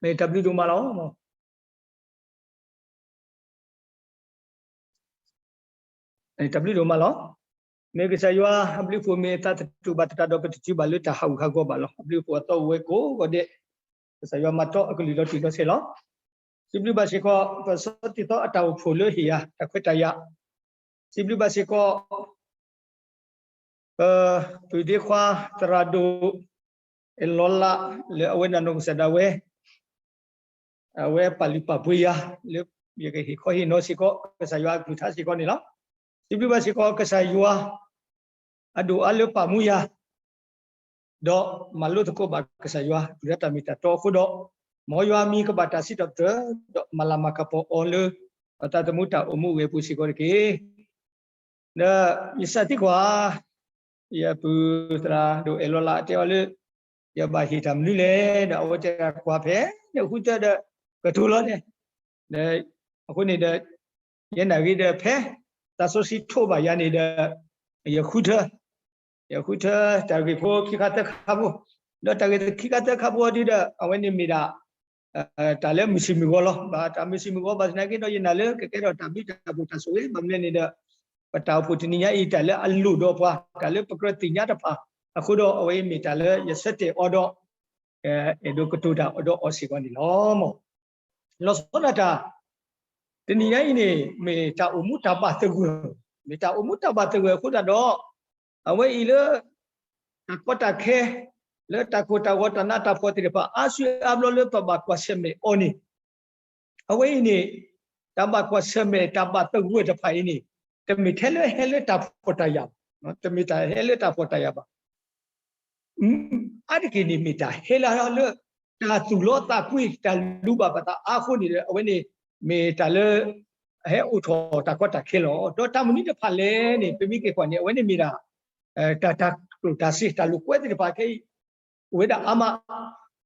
မ့ၢ်တၢ်ဘျုးဒိၣ်မးလီၤ. တၢ်ဘျုးဒိၣ်မးလီၤ. မ့ၢ်ကစၢ်ယွၤအဘျုးအဖှိၣ်မ့ၢ်အသးတတူာ်ဘၣ်သတးဒီး ပတတုၤဘၣ်လၢတၢ်ဟးဂူာ်ဟးဂီၤဘၣ်လီၤ. အဘျုးအဖှိၣ်အသီအိၣ်ဝဲကိးဂီၤဒဲး, ကစၢ်ယွၤမၤတီအကလုၢ်ဒီတံၢ်ဒီဆဲးလီၤ. စံးဘျုးဘၣ်စ့ၢ်ကီး ပစီတံၢ်သီအတၢ်အိၣ်ဖှိၣ်လၢဟ့ၣ်ယၤ တၢ်ခွဲးတၢ်ယာ်, စံးဘျုးဘၣ်စ့ၢ်ကီး ပပုၢ်ဒ့ခွါသရၣ်ဒိၣ် အဲၣ်လီၤလး လၢအဝဲဒၣ်နီၢ်ကစၢ်ဒၣ်ဝဲ အဝဲပာ်လုၢ်ပာ်ပှ့ၤယၤ လၢယကဟ့ၣ်ခီဟ့ၣ်နီၤစ့ၢ်ကီး ကစၢ်ယွၤအကလုၢ်ကထါစ့ၢ်ကီးန့ၣ်လီၤ. စံးဘျုးဘၣ်စ့ၢ်ကီး ကစၢ်ယွၤ အဒိၣ်အါလၢပာ်မူယၤ ဒီးမၤလိသကိးဘၣ်ကစၢ်ယွၤ ဒုၣ်ဒါတၢ်မ့ၢ်တၢ်တီအဃိဒီး, မ်ယွၤအမံၤကဘၣ်တၢ်စံးထီၣ်ပတြၢၤ ဒီးမၤလၤမၤကပီၤအီၤလၢ ပသးသမူတၢ်အိၣ်မူဝဲအပူၤစ့ၢ်ကီးတက့ၢ်. ဒီးယသးသံကွၢ် ယပုၢ်သရၣ်ဒိၣ်အဲၣ်လီၤလးတဲအီၤလၢ ယဘၣ်ဟ့ၣ်တၢ်မနုၤလဲၣ်, ဒီးအဝဲတဲကွၢ်ဖဲန့ၣ် ဃုထၢဒီး ကတိၤလီၤန့ၣ်, ဒီးအဃိန့ၣ်ဒီး ယဲနာ်ဂ့ၤဒီးဖဲ သးစီဆှံထိးဘၣ်ယၤန့ၣ်ဒီး ယဃုထၢ ယဃုထၢတၢ်ဂ့ၢ်ဖိခံခါသၢခါဖိ, ဒီးတၢ်ဂ့ၢ်ခံခါသၢခါဖိဒ်ဒီး အဝဲန့ၣ်မ့ၢ်ဒၣ် တၢ်လၢမုၢ်ဆ့ၣ်မုၢ်ဂီၤလီၤ. ဘၣ်တၢ်မုၢ်ဆ့ၣ်မုၢ်ဂီၤဘၣ်သနာ်က့ဒီး ယနာ်လၢကကဲထီၣ်တၢ်ဘျုးတၢ်ဖှိၣ်တၢ်ဆိၣ်ဂ့ၤ ဘၣ်မနုၤလဲၣ်န့ၣ်ဒီး ပတၢ်အိၣ်ဖှိၣ်တနံၤညါအံၤ တၢ်လၢအလိၣ်ဒီးပှၤ တၢ်လၢပကြၢးသ့ၣ်ညါတဖၣ်အဃိဒီး အဝဲအံၤမ့ၢ်တၢ်လၢယဆၢတဲာ်အီၤဒီး အဲၣ်ဒိးကတိၤတၢ်အီၤဒီးအီၤစ့ၢ်ကီးန့ၣ်လီၤ. လီၤဆီဒၣ်တၢ် တနံၤညါအံၤန့ၣ် မ့ၢ်တၢ်အိၣ်မူတၢ်ဘၣ်သဂၢၢ်, မ့ၢ်တၢ်အိၣ်မူတၢ်ဘၣ်သဂၢၢ်အဃိသတးဒီး အဝဲအံၤလၢ တၢ်ကီတၢ်ခဲ လၢတၢ်ကိၢ်တၢ်ဂီၤတၢ်နးတၢ်ဖှီၣ်သ့ၣ်တဖၣ် အါစုအါဘျီလၢပဘၣ်ကွၢ်ဆၢၣ်မဲာ်အီၤန့ၣ် အဝဲအံၤန့ၣ် တၢ်ဘၣ်ကွၢ်ဆၢၣ်မဲာ် တၢ်ဘၣ်သဂၢၢ်တဖၣ်အံၤန့ၣ် တမ့ၢ်ထဲလၢဟဲလၢတၢ်ဖှီၣ်တၢ်ယာ်ဘၣ်, တမ့ၢ်တၢ်ဟဲလၢတၢ်ဖှီၣ်တၢ်ယာ်ဘၣ်. အါတက့ၢ်န့ၣ်မ့ၢ်တၢ်ဟဲလၢလၢ တၢ်သူၣ်လီသးကွံ တၢ်လူၤဘၣ်ပသးအါအဃိန့ၣ်ဒီး အဝဲန့ၣ်မ့ၢ်တၢ်လၢ ဟဲအိၣ်ထီၣ်တၢ်ကီတၢ်ခဲလီၤ. ဒီးတၢ်မနုၤတဖၣ်လဲၣ်န့ၣ် ပမ့ၢ်က့ၤကွၢ်န့ၣ် အဝဲန့ၣ်မ့ၢ်ဒၣ် တၢ်တၤကျိၣ်တၤစ့ တၢ်လိာ်ကွဲသ့ၣ်တဖၣ်ခဲအံၤ အိၣ်ဝဲဒၣ်အါမး,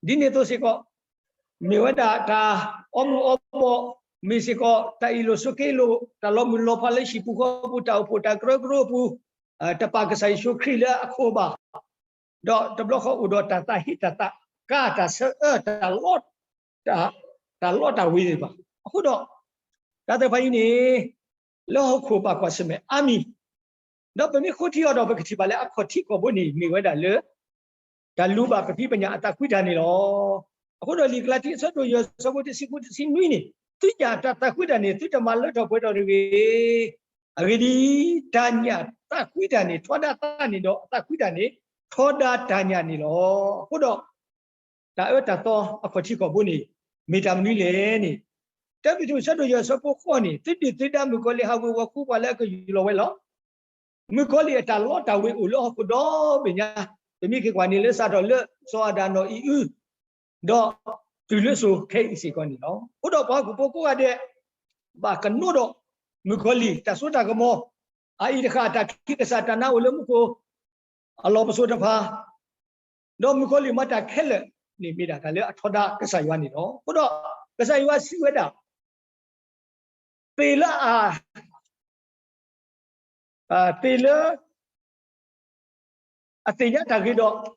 ဒ်န့ၣ်အသိးစ့ၢ်ကီး မ့ၢ်ဝဲဒၣ်တၢ်အီမူၤအီဘီၣ် မ့ၢ်စ့ၢ်ကီး တၢ်အ့ၣ်လိာ်ဆိးက့လိာ် တၢ်လီၤမုၢ်လီၤဖးလၢဟံၣ်ပူၤဃီပူၤ တၢ်အိၣ်ဖှိၣ်တၢ်ကရၢကရိအပူၤ တပာ်ကစၢ်ယ့ၣ်ၡူးခရံာ်လၢအခိၣ်ဘၣ် ဒီးတဘျီဃီအိၣ်ဒီးတၢ်သးဟ့ တၢ်သးကါ တၢ်ဆၢအၢ တၢ်လီတၢ်ဝ့ၤသ့ၣ်တဖၣ်. အဃိဒီး တၢ်သ့ၣ်တဖၣ်အံၤန့ၣ် လၢဟီၣ်ခိၣ်ဘၣ်ကွၢ်ဆၢၣ်မဲာ်အါမံၤ, ဒီးပမ့ၢ်ဃိထံအီၤဒီး ပကထံၣ်ဘၣ်လၢအခီၣ်ထံးခီၣ်ဘိန့ၣ် မ့ၢ်ဝဲဒၣ်လၢ တၢ်လူၤဘၣ်ပသံပညၣ်အသးကွံတၢ်န့ၣ်လီၤ. အဃိဒီးလံာ်ကလၤတံ အဆၢဒိၣ်ယဲၢ် အဆၢဖိတဆံဃုတဆံနွံန့ၣ် သုညၣ်တၢ်သးကွံတၢ်န့ၣ် သုတမၤလၢထီၣ်ပှဲၤထီၣ်တဂ့ၤ. အဂ့ၢ်ဒ်အံၤ, တၢ်ညၣ်သးကွံတၢ်န့ၣ် ထီဒါသးန့ၣ်ဒီး အသးကွံတၢ်န့ၣ် ထီဒါတၢ်ညၣ်န့ၣ်လီၤ. အဃိဒီး တၢ်အၢတၢ်သီအခီၣ်ထံးခီၣ်ဘိန့ၣ် မ့ၢ်တၢ်မနုၤလဲၣ်န့ၣ်, တၢ်ပ့းတရူး အဆၢဒိၣ်ယဲၢ် အဆၢဖိဃိးန့ၣ် သုဒုၣ်သုဒါမုၣ်ကီၤလံၢ်ဟးဝ့ၤဝီၤဃူပှၤလၢအကယူၢ်လီၤဝဲလီၤ. မုၣ်ကီၤလံၢ်အတၢ်လီတၢ်ဝ့ၤအိၣ်လၢဟီၣ်ခိၣ်ဒီဘ့ၣ်ညါ, ပမ့ၢ်က့ၤကွၢ်န့ၣ်လၢစးထီၣ်လၢစီၤအၤဒၣ်နီၢ်အံၣ်အု ဒီးတုၤလၢစိၤခဲအံၤစ့ၢ်ကီးန့ၣ်လီၤ. အဃိဒီးပှၤဟီၣ်ခိၣ်ဖိကိးဂၤဒဲး ဘၣ်ကနိဒီး မုၣ်ကီၤလံၢ်တၢ်စိတၢ်ကမီၤ, အအံၤတဃၣ် တၢ်ခံးကစၢ်တၢ်နါအိၣ်လၢမူခိၣ် အလီၢ်ပစိာ်တဖၣ်, ဒီးမုၣ်ကီၤလံၢ်မၤတၢ်ခဲလၢာ်န့ၣ် မ့ၢ်ဒၣ်တၢ်လၢအထီဒါကစၢ်ယွၤန့ၣ်လီၤ. အဃိဒီး ကစၢ်ယွၤစံးဝဲဒၣ် သ့ၣ်လၢအ သ့ၣ်လၢ အသ့ၣ်ညါတၢ်ဂ့ၤဒီး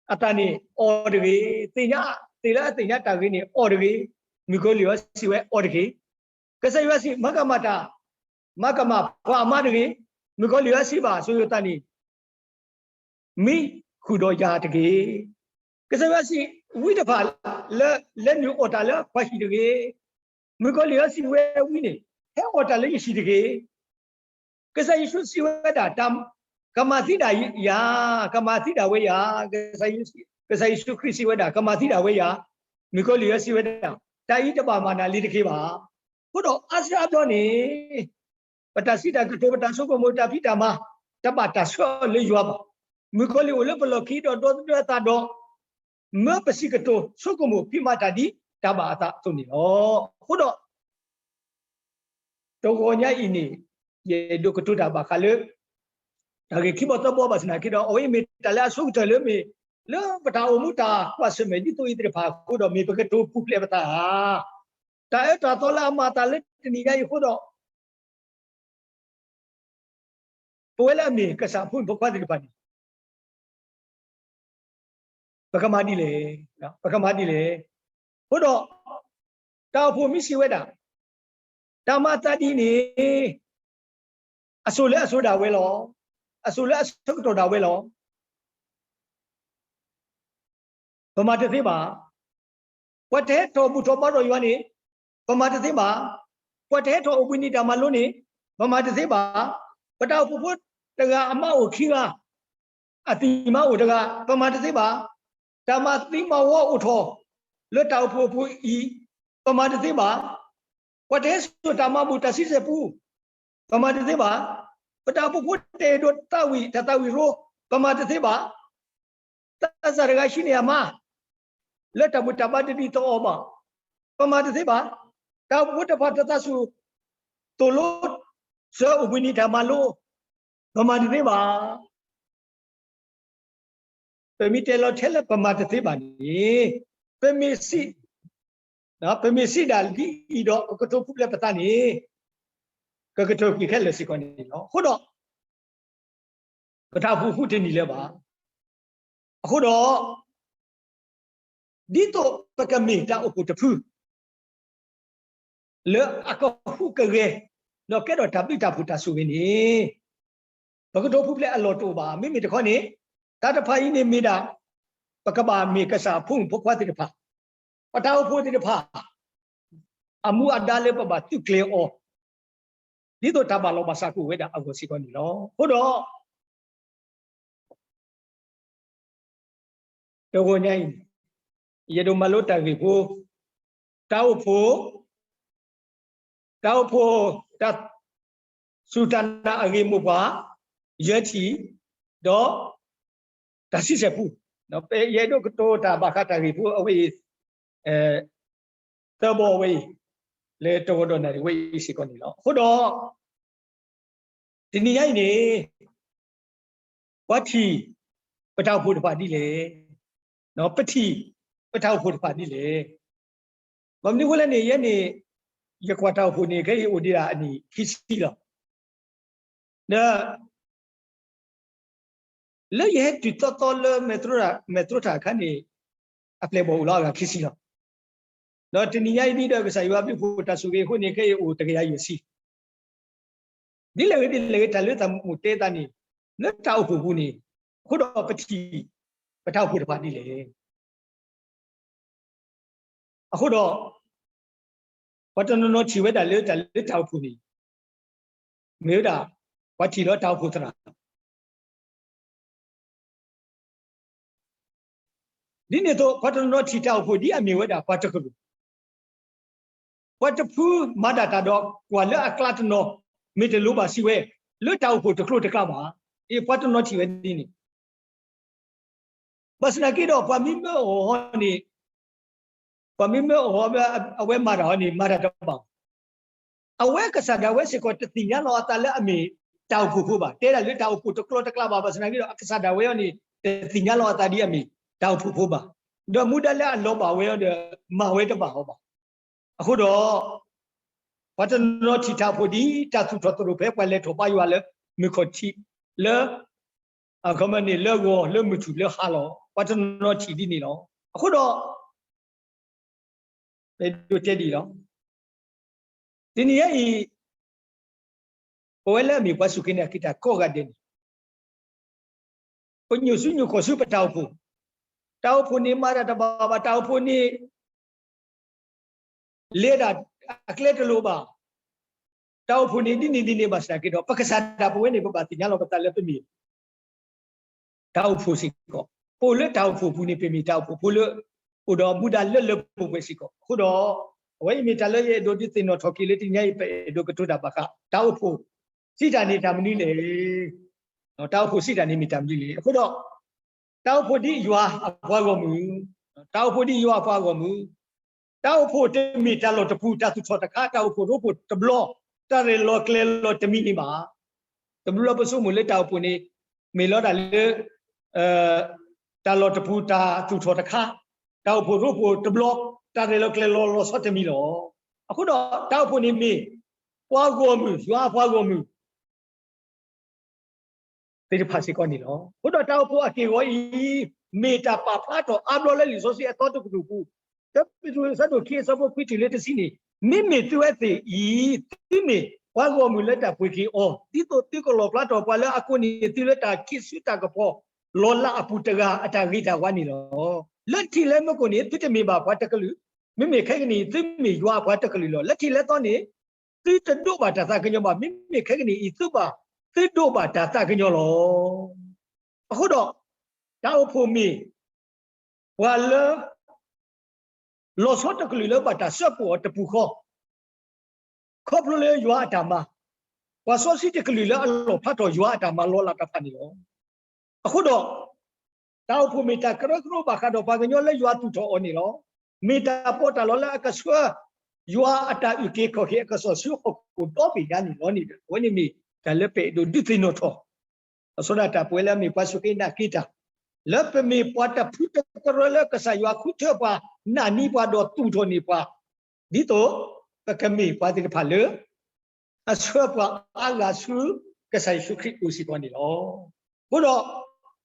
အသးန့ၣ်အီၣ်တဂ့ၤ, သ့ၣ်ညါ သ့ၣ်လၢအသ့ၣ်ညါတၢ်ဂ့ၤန့ၣ်အီၣ်တဂ့ၤ, မုၣ်ကီၤလံၢ်အံၤစံးဝဲအီၣ်တက့ၢ်. ကစၢ်ယွၤစံး မၤကမၣ်တၢ်, မၤကမၣ်ပှၤအမါတဂ့ၤ, မုၣ်ကီၤလံၢ်အံၤစံးဘၣ် စိၤယိၤသးန့ၣ် မံဃုာ်ဒီးယၤတက့ၢ်. ကစၢ်ယွၤစံး ဝံတဖၣ်လၢ လဲၤနုာ်အီၣ်တၢ်လၢပှၤဟံၣ်တဂ့ၤ, မုၣ်ကီၤလံၢ်အံၤစံးဝဲဝံန့ၣ် ဟဲအီၣ်တၢ်လၢယဟံၣ်တဂ့ၤ. ကစၢ်ယ့ၣ်ၡူးစံးဝဲဒၣ် ကမၤသံဒၣ်ယၤ, ကမၤသံဒၣ်ဝဲယၤ, ကစၢ်ယ့ၣ်ၡူးခရံာ်စံးဝဲဒၣ် ကမၤသံဒၣ်ဝဲယၤ, မုၣ်ကီၤလံၢ်အံၤစံးဝဲဒၣ် တၢ်အံၤတဘၣ်မၤနၤလံတက့ၢ်ဘၣ်. အဃိဒီးအါစုအါဘျီန့ၣ် ပတၢ်စံးတၢ်ကတိၤ ပတၢ်ဆိကမိၣ် တၢ်ဖံးတၢ်မၤ တဘၣ်တၢ်ဆှၢအီၤလၢယွၤဘၣ်. မုၣ်ကီၤလံၢ်အိၣ်လၢပလီၢ်ခံဒီးဒီသဒၢအသးဒီး မၢပစံးကတိၤဆိကမိၣ်ဖံးမၤတၢ်ဒ်တၢ်ဘၣ်အသးအသိးန့ၣ်လီၤ. အဃိဒီး တဂီၤညါအံၤန့ၣ် ယအဲၣ်ဒိးကတိၤတၢ်ဘၣ်ဃးလၢ တၢ်ဂ့ၢ်ခံဘီသၢဘီဘၣ်ဆၣ်သနာ်က့ဒီး အဝဲအံၤမ့ၢ်တၢ်လၢအဆိကတၢၢ်လၢမ့ၢ် လၢပတၢ်အိၣ်မူတၢ်ကွၢ်ဆၢၣ်မဲာ်ဒ်သိးအံၤသ့ၣ်တဖၣ်အဃိဒီး မ့ၢ်ပကတိၤပူၤဖျဲးပသးဧါ. တၢ်အၢတၢ်သီလၢအမၤအသးလၢတနံၤညါအံၤအဃိဒီး ပဝဲလၢအမ့ၢ်ကစၢ်ဖိမုၣ်ဖိခွါသ့ၣ်တဖၣ်န့ၣ် ပကမၤဒ်လဲၣ်, ပကမၤဒ်လဲၣ်. အဃိဒီး တၢ်အိၣ်ဖှိၣ်မ့ၢ်စံးဝဲဒၣ်, တၢ်မၤအသးဒ်အံၤန့ၣ် အစိၤလၢအစိၤဒၣ်ဝဲလီၤ. အစိၤလၢအဆၢကတီၢ်ဒၣ်ဝဲလီၤ. ပမၤတသ့ဘၣ်. ပှၤတဟဲထီၣ်ဘူၣ်ထီၣ်ဘါထီၣ်ယွၤန့ၣ် ပမၤတသ့ဘၣ်. ပှၤတဟဲထီၣ်အိၣ်ဘှံးနံၤတၢ်မၤလိန့ၣ် ပမၤတသ့ဘၣ်. ပတၢ်အိၣ်ဖှိၣ်ဖိတဂၤအမါအိၣ်ခံဂၤ အသံၣ်မါအိၣ်တဂၤ ပမၤတသ့ဘၣ်. တၢ်မၤသံမၤဝီအိၣ်ထီၣ် လၢတၢ်အိၣ်ဖှိၣ်အပူၤအံၤ ပမၤတသ့ဘၣ်. ပှၤတဟဲစိာ်တၢ်မၤဘူၣ်တၢ်ဆံဆဲၣ်ပူ ပမၤတသ့ဘၣ်. ပတၢ်အိၣ်ဖှိၣ်ဖိတအဲၣ်ဒိးသးဝံၣ်တၢ်သးဝံၣ်ရိ ပမၤတသ့ဘၣ်. သးစၢ်တဂၤဟံးန့ၢ်အမါ လၢတၢ်ဘူၣ်တၢ်ဘါတဒ်သိးအီၤဘၣ် ပမၤတသ့ဘၣ်. တၢ်အိၣ်ဖှိၣ်ဖိတဖၣ်တသးစူၤ သိၣ်လိ စၢၤအိၣ်ဘှံးနံၤတၢ်မၤလိ ပမၤတသ့ဘၣ်. ပမ့ၢ်တဲလီၤထဲလၢပမၤတသ့ဘၣ်န့ၣ် ပမ့ၢ်စံး ပမ့ၢ်စံးဒၣ်ဒ်အံၤဒီး ပကတိၤဖုဖျဲးပသးန့ၣ် ကကတိၤကွံာ်ခဲလၢာ်စ့ၢ်ကီးန့ၣ်လီၤ. အဃိဒီး ပတၢ်အိၣ်ဖှိၣ်ဖိတန့ၢ်လၢၤဘၣ်. အဃိဒီး ဒ်သိးပကမ့ၢ်တၢ်အိၣ်ဖှိၣ်တဖု လၢအကဟူးကဂဲၤ ဒီးကဲထီၣ်တၢ်ဘျုးတၢ်ဖှိၣ်တၢ်ဆိၣ်ဂ့ၤန့ၣ် ပကတိၤဖုဖျဲးအလီၢ်တအိၣ်ဘၣ်. မ့မ့ၢ်တခီန့ၣ် တၢ်တဖၣ်အံၤန့ၣ်မ့ၢ်ဒၣ် ပကဘၣ်မ့ၢ်ကစၢ်အဖိမုၣ်ဖိခွါသ့ၣ်တဖၣ် ပတၢ်အိၣ်ဖှိၣ်သ့ၣ်တဖၣ် အမူအဒါလၢပဘၣ်သုးကျဲၤအီၤ ဒ်သိးတၢ်ဘၣ်လီၤဘၣ်စးကအိၣ်ဝဲဒၣ်အဂီၢ်စ့ၢ်ကီးန့ၣ်လီၤ. အဃိဒီး တဂီၤညါအံၤ ယအဲၣ်ဒိးမၤလိတၢ်ဂ့ၢ်ဖိ တၢ်အိၣ်ဖှိၣ် တၢ်အိၣ်ဖှိၣ် တၢ် စူၢ်တၢ်နာ်အဂ့ၢ်မိၢ်ပှၢ် ယဲၢ်ထံၣ် ဒီး တၢ်ဆံဆဲၣ်ပူ ယအဲၣ်ဒိးကတိၤတၢ်ဘၣ်ဃးတၢ်ဂ့ၢ်ဖိအဝဲအံၤ သၢဘီအဝဲအံၤ လၢတဂီၤဒီးနၣ်ရံၣ်ဝဲအံၤစ့ၢ်ကီးန့ၣ်လီၤ. အဃိဒီး တနံၤညါအံၤန့ၣ် ပှၤထံၣ် ပတၢ်အိၣ်ဖှိၣ်တဖၣ်ဒ်လဲၣ်, ပထံၣ် ပတၢ်အိၣ်ဖှိၣ်တဖၣ်ဒ်လဲၣ်. ဘၣ်မနုၤအဃိလဲၣ်န့ၣ် ယဲန့ၣ် ယကွၢ်တၢ်အိၣ်ဖှိၣ်န့ၣ် ခဲအံၤအိၣ်ဒံးဒၣ်အနံၣ်ခံဆံလီၤ. ဒီး လၢယဟဲတုၤသီသီလၢမဲာ်သရိတၢ်အခါန့ၣ် အပျဲၢ်ဘီၣ်အိၣ်လီၤအဂၤခံဆံလီၤ. ဒီးတနံၤညါအံၤဒ်ဒီးကစၢ်ယွၤဘျုးဖှိၣ်တၢ်ဆိၣ်ဂ့ၤအဃိန့ၣ် ခဲအံၤအိၣ်တကယၤယဲၢ်ဆံ ဒ်လဲၣ်ဂ့ၤဒ်လဲၣ်ဂ့ၤ တၢ်လၢသးမူးတဲသးန့ၣ် လၢတၢ်အိၣ်ဖှိၣ်ပူၤန့ၣ် အဃိဒီးပထံၣ် ပတၢ်အိၣ်ဖှိၣ်တဖၣ်ဒ်လဲၣ်. အဃိဒီး ပှၤတနီၤနီၤထံၣ်ဝဲဒၣ်လၢတၢ်လၢတၢ်အိၣ်ဖှိၣ်န့ၣ် မ့ၢ်ဝဲဒၣ် ပှၤထံၣ်လီၤတၢ်အိၣ်ဖှိၣ်သရၣ် ဒ်န့ၣ်အသိး ပှၤတနီၤနီၤထံၣ်တၢ်အိၣ်ဖှိၣ်ဒ်အမ့ၢ်ဝဲဒၣ်ပှၤတကရူၢ်, ပှၤတဖုမၤတၢ်တၢ်ဒီးကွၢ်လၢအကျါတနီၤ မ့ၢ်တလိၣ်ဘၣ်စံးဝဲ လၢတၢ်အိၣ်ဖှိၣ်တကျိၤတကျဲဘၣ်. အ့ ပှၤတနီၤထံၣ်ဝဲဒ်န့ၣ် ဘၣ်ဆၣ်သနာ်က့ဒီး ပှၤမ့ၢ်မၢအီၤန့ၣ် ပှၤမ့ၢ်မၢအီၤ အဝဲမၤတၢ်ဟီန့ၣ် မၤတၢ်တဘၣ် အဝဲကစၢ်ဒၣ်ဝဲစ့ၢ်ကီးတသ့ၣ်ညါလီၤအသးလၢအမ့ၢ်တၢ်အိၣ်ဖှိၣ်ဖိဘၣ်. တဲဒၣ်လၢတၢ်အိၣ်ဖှိၣ်တကျိၤတကျဲဘၣ် ဘၣ်ဆၣ်သနာ်က့ဒီး အကစၢ်ဒၣ်ဝဲအံၤန့ၣ် တသ့ၣ်ညါလီၤအသးဒ်အမ့ၢ်တၢ်အိၣ်ဖှိၣ်ဖိဘၣ်. ဒီးမူဒါလၢအလီၤဘၣ်ဝဲအံၤဒီး မၤဝဲတဘၣ်အီၤဘၣ်. အဃိဒီး ပှၤတနီၤထံၣ်တၢ်အိၣ်ဖှိၣ်ဒ်တၢ်သူၣ်ထီၣ်သရိာ်ဖဲပှၤလဲၤထီၣ်ဘါယွၤလၢမုၢ်ခီၣ်ထံး လၢ အခီပညီန့ၣ် လၢဂီၤလၢမုၢ်ထူၣ်လၢဟါလီၤ. ပှၤတနီၤထံၣ်ဒ်န့ၣ်လီၤ. အဃိဒီး ပဒိးတဲဒ်အံၤလီၤ. တနံၤညါအံၤ ပဝဲလၢအမ့ၢ်ပှၤစူၢ်က့ၤနာ်က့ၤတၢ်ကိးဂၤဒဲးန့ၣ် ပညိၣ်စုညိၣ်ခီၣ်ဆူပတၢ်အိၣ်ဖှိၣ်, တၢ်အိၣ်ဖှိၣ်န့ၣ်မၤတၢ်တဘၣ်ဘၣ်, တၢ်အိၣ်ဖှိၣ်န့ၣ် လဲၤဒၣ်အကျဲတလိၣ်ဘၣ်, တၢ်အိၣ်ဖှိၣ်န့ၣ်ဒ်န့ၣ်ဒ်န့ၣ်ဘၣ်ဆၣ်သနာ်က့ဒီး ပကစၢ်ဒၣ်ပဝဲန့ၣ် ပဘၣ်သ့ၣ်ညါလီၤပသးလၢပမ့ၢ် တၢ်အိၣ်ဖှိၣ်စ့ၢ်ကီး, ပအိၣ်လၢတၢ်အိၣ်ဖှိၣ်ပူၤန့ၣ် ပမ့ၢ်တၢ်အိၣ်ဖှိၣ်ဖိလၢ အိၣ်ဒီးမူဒါလၢလၢပှဲၤပှဲၤစ့ၢ်ကီး. အဃိဒီး အဝဲအံၤမ့ၢ်တၢ်လၢယအဲၣ်ဒိးဒုးသ့ၣ်နီၣ်ထီၣ်က့ၤလၢတနံၤညါအံၤ ပအဲၣ်ဒိးကတိၤတၢ်ဘၣ်ဃး တၢ်အိၣ်ဖှိၣ်စံးတၢ်န့ၣ်တၢ်မနုၤလဲၣ်. တၢ်အိၣ်ဖှိၣ်စံးတၢ်န့ၣ်မ့ၢ်တၢ်မနုၤလဲၣ်. အဃိဒီး တၢ်အိၣ်ဖှိၣ်ဒ်ယွၤအပှၤဂီၢ်မုၢ်, တၢ်အိၣ်ဖှိၣ်ဒ်ယွၤအပှၤဂီၢ်မုၢ်, တၢ်အိၣ်ဖှိၣ်တမ့ၢ်တၢ်လီၢ်တပူၤ တၢ်သူၣ်ထီၣ်တခါ, တၢ်အိၣ်ဖှိၣ်ရိဖှိၣ်တဘျီ, တၢ်ရဲၣ်လီၤကျဲၤလီၤတမံၤန့ၣ်ဘၣ်. တဘျီဘျီပဆိကမိၣ်လၢတၢ်အိၣ်ဖှိၣ်န့ၣ် မ့ၢ်လီၤတၢ်လၢ တၢ်လီၢ်တပူၤ တၢ်သူၣ်ထီၣ်တခါ, တၢ်အိၣ်ဖှိၣ်ရိဖှိၣ်တဘျီ, တၢ်ရဲၣ်လီၤကျဲၤလီၤလီၤဆီတမံၤလီၤ. အဃိဒီးတၢ်အိၣ်ဖှိၣ်န့ၣ်မ့ၢ် ပှၤဂီၢ်မုၢ်, ယွၤအပှၤဂီၢ်မုၢ် သ့ၣ်တဖၣ်စ့ၢ်ကီးန့ၣ်လီၤ. အဃိဒီးတၢ်အိၣ်ဖှိၣ်အက့ၢ်အဂီၤအံၤ မ့ၢ်တၢ်ပာ်ဖျါထီၣ်အါဘျီလၢလံာ်စီဆှံအသီတကတြူၢ်ပူၤ, တ လၢပ့းတရူးအဆၢဒိၣ်ခံအဆၢဖိခွံတုၤလၢတဆံန့ၣ်, မ့မ့ၢ်သုဝဲသ့ၣ်အံၤ, သုမ့ၢ်ပှၤဂီၢ်မုၢ်လၢတၢ်ပှ့ၤက့ၤအီၤ, ဒ်သိးသုကလီၣ်ဖျါထီၣ်ပှၤလၢအကိးန့ၢ်သုလၢတၢ်ခံးဆူတၢ်ကပီၤ လီၤလးအပူၤတဂၤအတၢ်ဂ့ၤတၢ်ဝါန့ၣ်လီၤ. လၢထံးလၢမူခိၣ်န့ၣ် သုတမ့ၢ်ဘၣ်ပှၤတကလုာ်, မ့မ့ၢ်ခဲကနံၣ်အံၤ သုမ့ၢ်ယွၤအပှၤတကလုာ်လီၤ. လၢထံးလၢသီန့ၣ် သုတဒိးဘၣ်တၢ်သးကညီၤဘၣ်, မ့မ့ၢ်ခဲကနံၣ်အံၤ သုဘၣ်, သုဒိးဘၣ်တၢ်သးကညီၤလီၤ. အဃိဒီး တၢ်အိၣ်ဖှိၣ်မ့ၢ် ပှၤလၢ လီၤဆီတကလုာ်လၢဘၣ်တၢ်စၢဖှိၣ်အီၤတပူၤဃီ, ခီဖျိလၢယွၤအတၢ်မၤ, ပှၤစီဆှံတကလုာ်လၢအလီၣ်ဖျါထီၣ်ယွၤအတၢ်မၤလီၤလးတဖၣ်န့ၣ်လီၤ. အဃိဒီး တၢ်အိၣ်ဖှိၣ်မ့ၢ်တၢ်ကရၢကရိဘၣ်ဃးဒီးပှၤကညီလၢယွၤသူၣ်ထီၣ်အီၤန့ၣ်လီၤ. မ့ၢ်တၢ်ပီးတၢ်လီလၢအကဆှၢ ယွၤအတၢ်အုၣ်က့ၤခီၣ်က့ၤအကစီၣ်ဆူဟီၣ်ခိၣ်ဒီဘ့ၣ်ညါန့ၣ်လီၤန့ၣ်, အဝဲန့ၣ်မ့ၢ်တၢ်လၢပအဲၣ်ဒိးဒုးသ့ၣ်နီၣ်ထီၣ် အဆိဒၣ်တၢ်ပဝဲလၢအမ့ၢ်ပှၤစူၢ်က့ၤနာ်က့ၤတၢ်, လၢပမ့ၢ်ပှၤတဖုတကရၢလၢကစၢ်ယွၤဃုထၢပှၤနာ်န့ၢ်ပှၤဒီးသူၣ်ထီၣ်န့ၢ်ပှၤ, ဒ်သိးပကမ့ၢ်ပှၤသ့ၣ်တဖၣ်လၢ အဆှၢပှၤအါဂၤဆူကစၢ်ယ့ၣ်ၡူးခရံာ်အအိၣ်စ့ၢ်ကီးန့ၣ်လီၤ. အဃိဒီး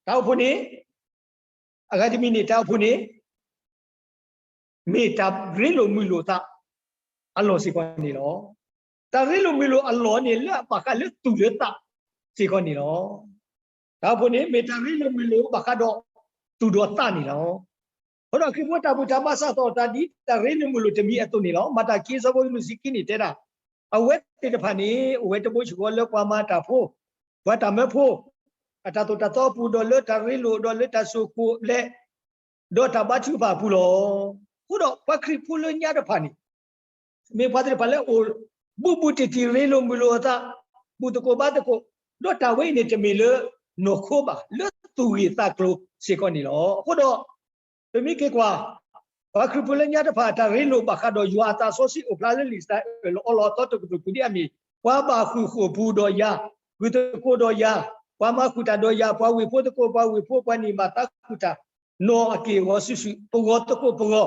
တၢ်အိၣ်ဖှိၣ်န့ၣ် အဂၤတမံၤန့ၣ် တၢ်အိၣ်ဖှိၣ်န့ၣ် မ့ၢ်တၢ်ရ့လိာ်မုာ်လိာ်သးအလီၢ်စ့ၢ်ကီးန့ၣ်လီၤ. တၢ်ရ့လိာ်မုာ်လိာ်အလီၢ်န့ၣ် လၢအဘၣ်ဃးလၢသူၣ်လၢသးစ့ၢ်ကီးန့ၣ်လီၤ. တၢ်အိၣ်ဖှိၣ်န့ၣ် မ့ၢ်တၢ်ရ့လိာ်မုာ်လိာ်ဘၣ်ဃးဒီးသူၣ်ဒီးသးန့ၣ်လီၤ. အဃိဒီးခရံာ်ဖိတၢ်ဘူၣ်တၢ်ဘါစးထီၣ်တၢ်ဒ်တၢ်ရ့လိာ်မုာ်လိာ်တမံၤအသိးန့ၣ်လီၤ. မၤတၢ်ခံအဆၢဖိလွံၢ်ဆံခံန့ၣ်တဲဒၣ်, အဝဲသ့ၣ်တဖၣ်န့ၣ် အိၣ်ဝဲတဘိယူၢ်ဃီလၢပှၤမၤတၢ်ဖိ, ပှၤတၢ်မၢဖိ အတၢ်သိၣ်တၢ်သီအပူၤ ဒီးလၢတၢ်ရ့လိာ် ဒီးလၢတၢ်စိာ်ခိၣ်ဘျဲး ဒီးတၢ်ဘါထုကဖၣ်အပူၤလီၤ. အဃိဒီးပှၤခရံာ်ဖိလၢညါတဖၣ်န့ၣ် မ့ၢ်ပှၤသ့ၣ်တဖၣ်လၢအအိၣ်ဘူးဘူးတံၢ်တံၢ် ရ့လိာ်မုာ်လိာ်အသး, ဘူၣ်သကိးဘါသကိး, ဒီးတၢ်ဝဲအံၤန့ၣ် တမ့ၢ်လၢနီၢ်ခိဘၣ်, လၢသူၣ်ဂ့ၢ်သးကျိၤစ့ၢ်ကီးန့ၣ်လီၤ. အဃိဒီး ပမ့ၢ်က့ၤကွၢ် ပှၤခရံာ်ဖိလၢညါတဖၣ် တၢ်ရ့လိာ်ဘၣ်ဃးဒီးယွၤအသးစီဆှံအိၣ်ဖျါလၢလံာ်စတၢ်အၢၣ်လီၤအီလီၤအသီတကတြူၢ်ပူၤဒ်အမ့ၢ်, ပှၤဘၣ်ဃုာ်ဃိာ်ပူၤဒီးယၤ, ဃုာ်သကိးဒီးယၤ, ပှၤမၤဃုာ်တၢ်ဒီးယၤ, ပှၤဝ့ၢ်ဖိသကိးပှၤဝ့ၢ်ဖိ, ပှၤန့ၢ်မၤသးဃုာ်တၢ်နီၢ်အက့ၢ်အဂီၤစုာ်စုာ်, ပဂီၤသကိးပဂီၤ,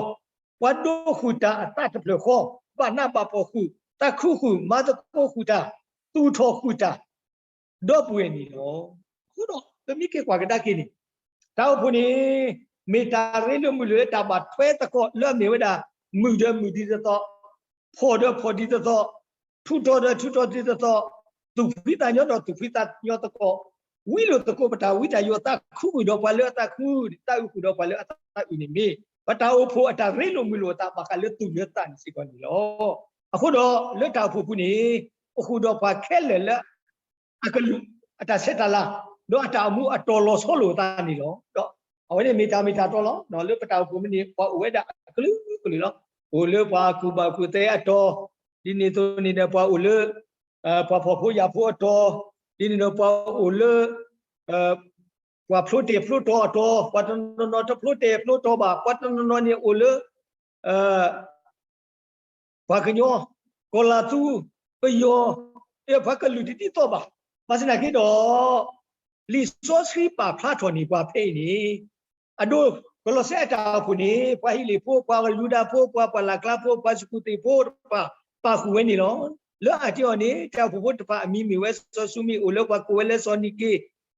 ပှၤဒိဃုာ်တၢ်အသးတဖျၢၣ်ဃီ, ဘၣ်နးဘၣ်ဖှီၣ်ဃုာ်, သးခုဃုာ်, မၤသကိးဃုာ်တၢ်, သူၣ်ထီၣ်ဃုာ်တၢ် ဒီပုၢ်ဝဲၢ်န့ၣ်လီၤ. အဃိဒီး ပမ့ၢ်က့ၤကွၢ်ကဒါက့ၤန့ၣ်, တၢ်အိၣ်ဖှိၣ်န့ၣ် မ့ၢ်တၢ်ရ့လိာ်မုာ်လိာ်လၢတၢ်ဘၣ်ထွဲသကိးလၢအမ့ၢ်ဝဲဒၣ် မုာ်ဒီးမုာ်ဒံးသကိး, ဖှီၣ်ဒီးဖှီၣ်ဒံးသကိး, ထူးတီၤဒီးထူးတီၤဒံးသကိး, သူၣ်ဖှံသးညီဒီးသူၣ်ဖှံသးညီသကိး, ဝံလိာ်သကိးပတၢ်ဝံတၢ်ယိာ်, သးခုဃုာ်ဒီးပှၤလၢအသးခု, သးအုးဃုာ်ဒီးပှၤလၢအသးအုးန့ၣ်မ့ၢ် ပတၢ်အိၣ်ဖှိၣ်အတၢ်ရ့လိာ်မုာ်လိာ်အသးဘၣ်ဃးလၢသူၣ်လၢသးန့ၣ်စ့ၢ်ကီးန့ၣ်လီၤ. အဃိဒီးလၢတၢ်အိၣ်ဖှိၣ်ပူၤန့ၣ် အိၣ်ဃုာ်ဒီးပှၤခဲလၢာ်လၢ အကလုာ်, အတၢ်ဆဲးတၢ်လၤ, ဒီးအတၢ်အိၣ်မူအတီၤလီၤဆီလိာ်အသးန့ၣ်လီၤ. ဒီးအဝဲန့ၣ်မ့ၢ်တၢ်မ့ၢ်တၢ်တီလီၤ. လၢပတၢ်အိၣ်ဖှိၣ်မ့ၢ်န့ၣ် ပှၤအိၣ်ဝဲဒၣ်အကလုာ်ကလုာ်လီၤ. အိၣ်လၢပှၤကူၣ်ဘၣ်ကူၣ်သ့အတီၤ, ဒ်န့ၣ်အသိးန့ၣ်ဒီးပှၤအိၣ်လၢ ပှၤဖှီၣ်ဖိယာ်ဖိအတီၤ, ဒ်န့ၣ်ဒီးပှၤအိၣ်လၢ ပှၤဖျိတဲာ်ဖျိတီၤအတီၤ, ပှၤတနီၤနီၤတဖျိတဲာ်ဖျိတီၤဘၣ်, ပှၤတနီၤနီၤန့ၣ်အိၣ်လၢ ပှၤကညီ, ကီၤလၤသူ, ပယီၤ, ပှၤကလုာ်တဒ်သိးဘၣ်. ဘၣ်ဆၣ်သနာ်က့ဒီး လံာ်စီဆှံပာ်ဖျါထီၣ်န့ၢ်ပှၤဖဲအံၤန့ၣ်, အဒိ ကလီးစဲအတၢ်အိၣ်ဖှိၣ်န့ၣ် ပှၤဟံးလ့ၣ်ဖိ, ပှၤယူဒၤဖိ, ပှၤပှၢ်လၢ်ကျါဖိ, ပှၤစကူးသ့ၣ်ဖိတဖၣ် ပာ်ဃုာ်ဝဲန့ၣ်လီၤ. လၢအတ့ၢ်အီၤန့ၣ် တၢ်အိၣ်ဖှိၣ်ဖိတဖၣ်အမံၤမ့ၢ်ဝဲစီၤၡူမ့ၣ်အိၣ် လၢပှၤကိးဝဲလၢစီၤနံၤက့,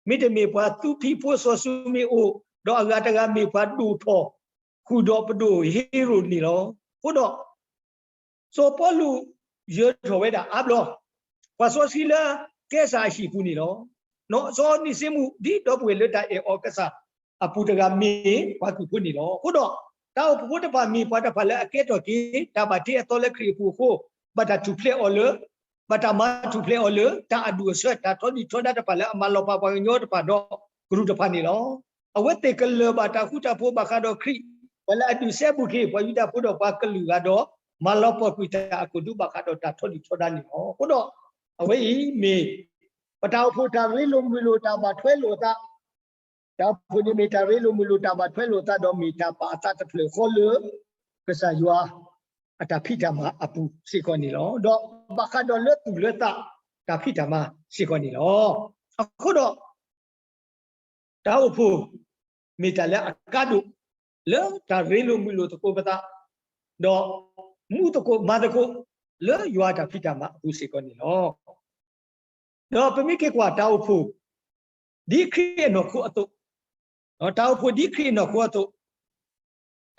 မ့တမ့ၢ်ပှၤသူဖံးဖိစီၤၡူမ့ၣ်အိၣ်, ဒီးအဂၤတဂၤမ့ၢ်ပှၤဒိၣ်ထီၣ် ဃုာ်ဒီးပဒိၣ်ဟ့ရိၣ်န့ၣ်လီၤ. အဃိဒီး စီၤပီလူးယၢၤထီၣ်ဝဲဒၣ်အါဘျီ, ပှၤစီဆှံလၢကဲစၢ်အဟံၣ်ပူၤန့ၣ်လီၤ. စီၤနံၤစ့မူး ဒ်ဒီပုၢ်ဝဲၢ်လၢတၢ်အဲၣ်အီၤကစၢ်အပူၤတဂၤမ့ၢ်ပှၤခရံာ်ဖိန့ၣ်လီၤ. အဃိဒီး တၢ်အိၣ်ဖှိၣ်ဖိတဖၣ်မ့ၢ်ပှၤတဖၣ်လၢအကဲထီၣ်က့ၤ တၢ်ဘၣ်တ့အသီလၢခရံာ်အပူၤအဃိ, ဘၣ်တၢ်ထူၣ်ဖျဲးအီၤလၢ ဘၣ်တၢ်မၤထူၣ်ဖျဲးအီၤလၢ တၢ်အဒူၣ်အဆၢ တၢ်ထီဒုၣ်ထီဒါတဖၣ်လၢအမၤလီၤပာ်ပှၤကညီတဖၣ်ဒီး ကရူၢ်တဖၣ်န့ၣ်လီၤ. အဝဲသ့ၣ်ကလၢၢ်ဘၣ်တၢ်ဃူတၢ်ဖိးဘၣ်ဃးဒီးခရံာ်, ပှၤလၢအဒုးစဲဘူးက့ၤ ပှၤယူဒၤဖိဒီးပှၤကလုာ်ဂၤဒီး မၤလီၤပှီၢ်ကွံာ်တၢ်အကီၢ်ဒူဘၣ်ဃးဒီးတၢ်ထီဒုၣ်ထီဒါန့ၣ်လီၤ. အဃိဒီး အဝဲအံၤမ့ၢ် ပတၢ်အိၣ်ဖှိၣ်တၢ်ရ့လိာ်မုာ်လိာ်တၢ်ဘၣ်ထွဲလိာ်အသး, တၢ်အိၣ်ဖှိၣ်န့ၣ်မ့ၢ်တၢ်ရ့လိာ်မုာ်လိာ်တၢ်ဘၣ်ထွဲလိာ်အသး ဒီးမ့ၢ်တၢ်ပာ်အသးတဖျၢၣ်ဃီလၢ ကစၢ်ယွၤအတၢ်ဖံးတၢ်မၤအပူၤစ့ၢ်ကီးန့ၣ်လီၤ. ဒီးဘၣ်ဃးဒီးလၢသူၣ်လၢသးတၢ်ဖံးတၢ်မၤစ့ၢ်ကီးန့ၣ်လီၤ. အဃိဒီး တၢ်အိၣ်ဖှိၣ်မ့ၢ်တၢ်လၢအကါဒိၣ် လၢတၢ်ရ့လိာ်မုာ်လိာ်သကိးပသး, ဒီးမူသကိးမၤသကိး လၢယွၤအတၢ်ဖံးတၢ်မၤအပူၤစ့ၢ်ကီးန့ၣ်လီၤ. ဒီးပမ့ၢ်က့ၤကွၢ်တၢ်အိၣ်ဖှိၣ် ဒ်ခရံာ်အနီၢ်ခိအသိး, တၢ်အိၣ်ဖှိၣ်ဒ်ခရံာ်အနီၢ်ခိအသိး,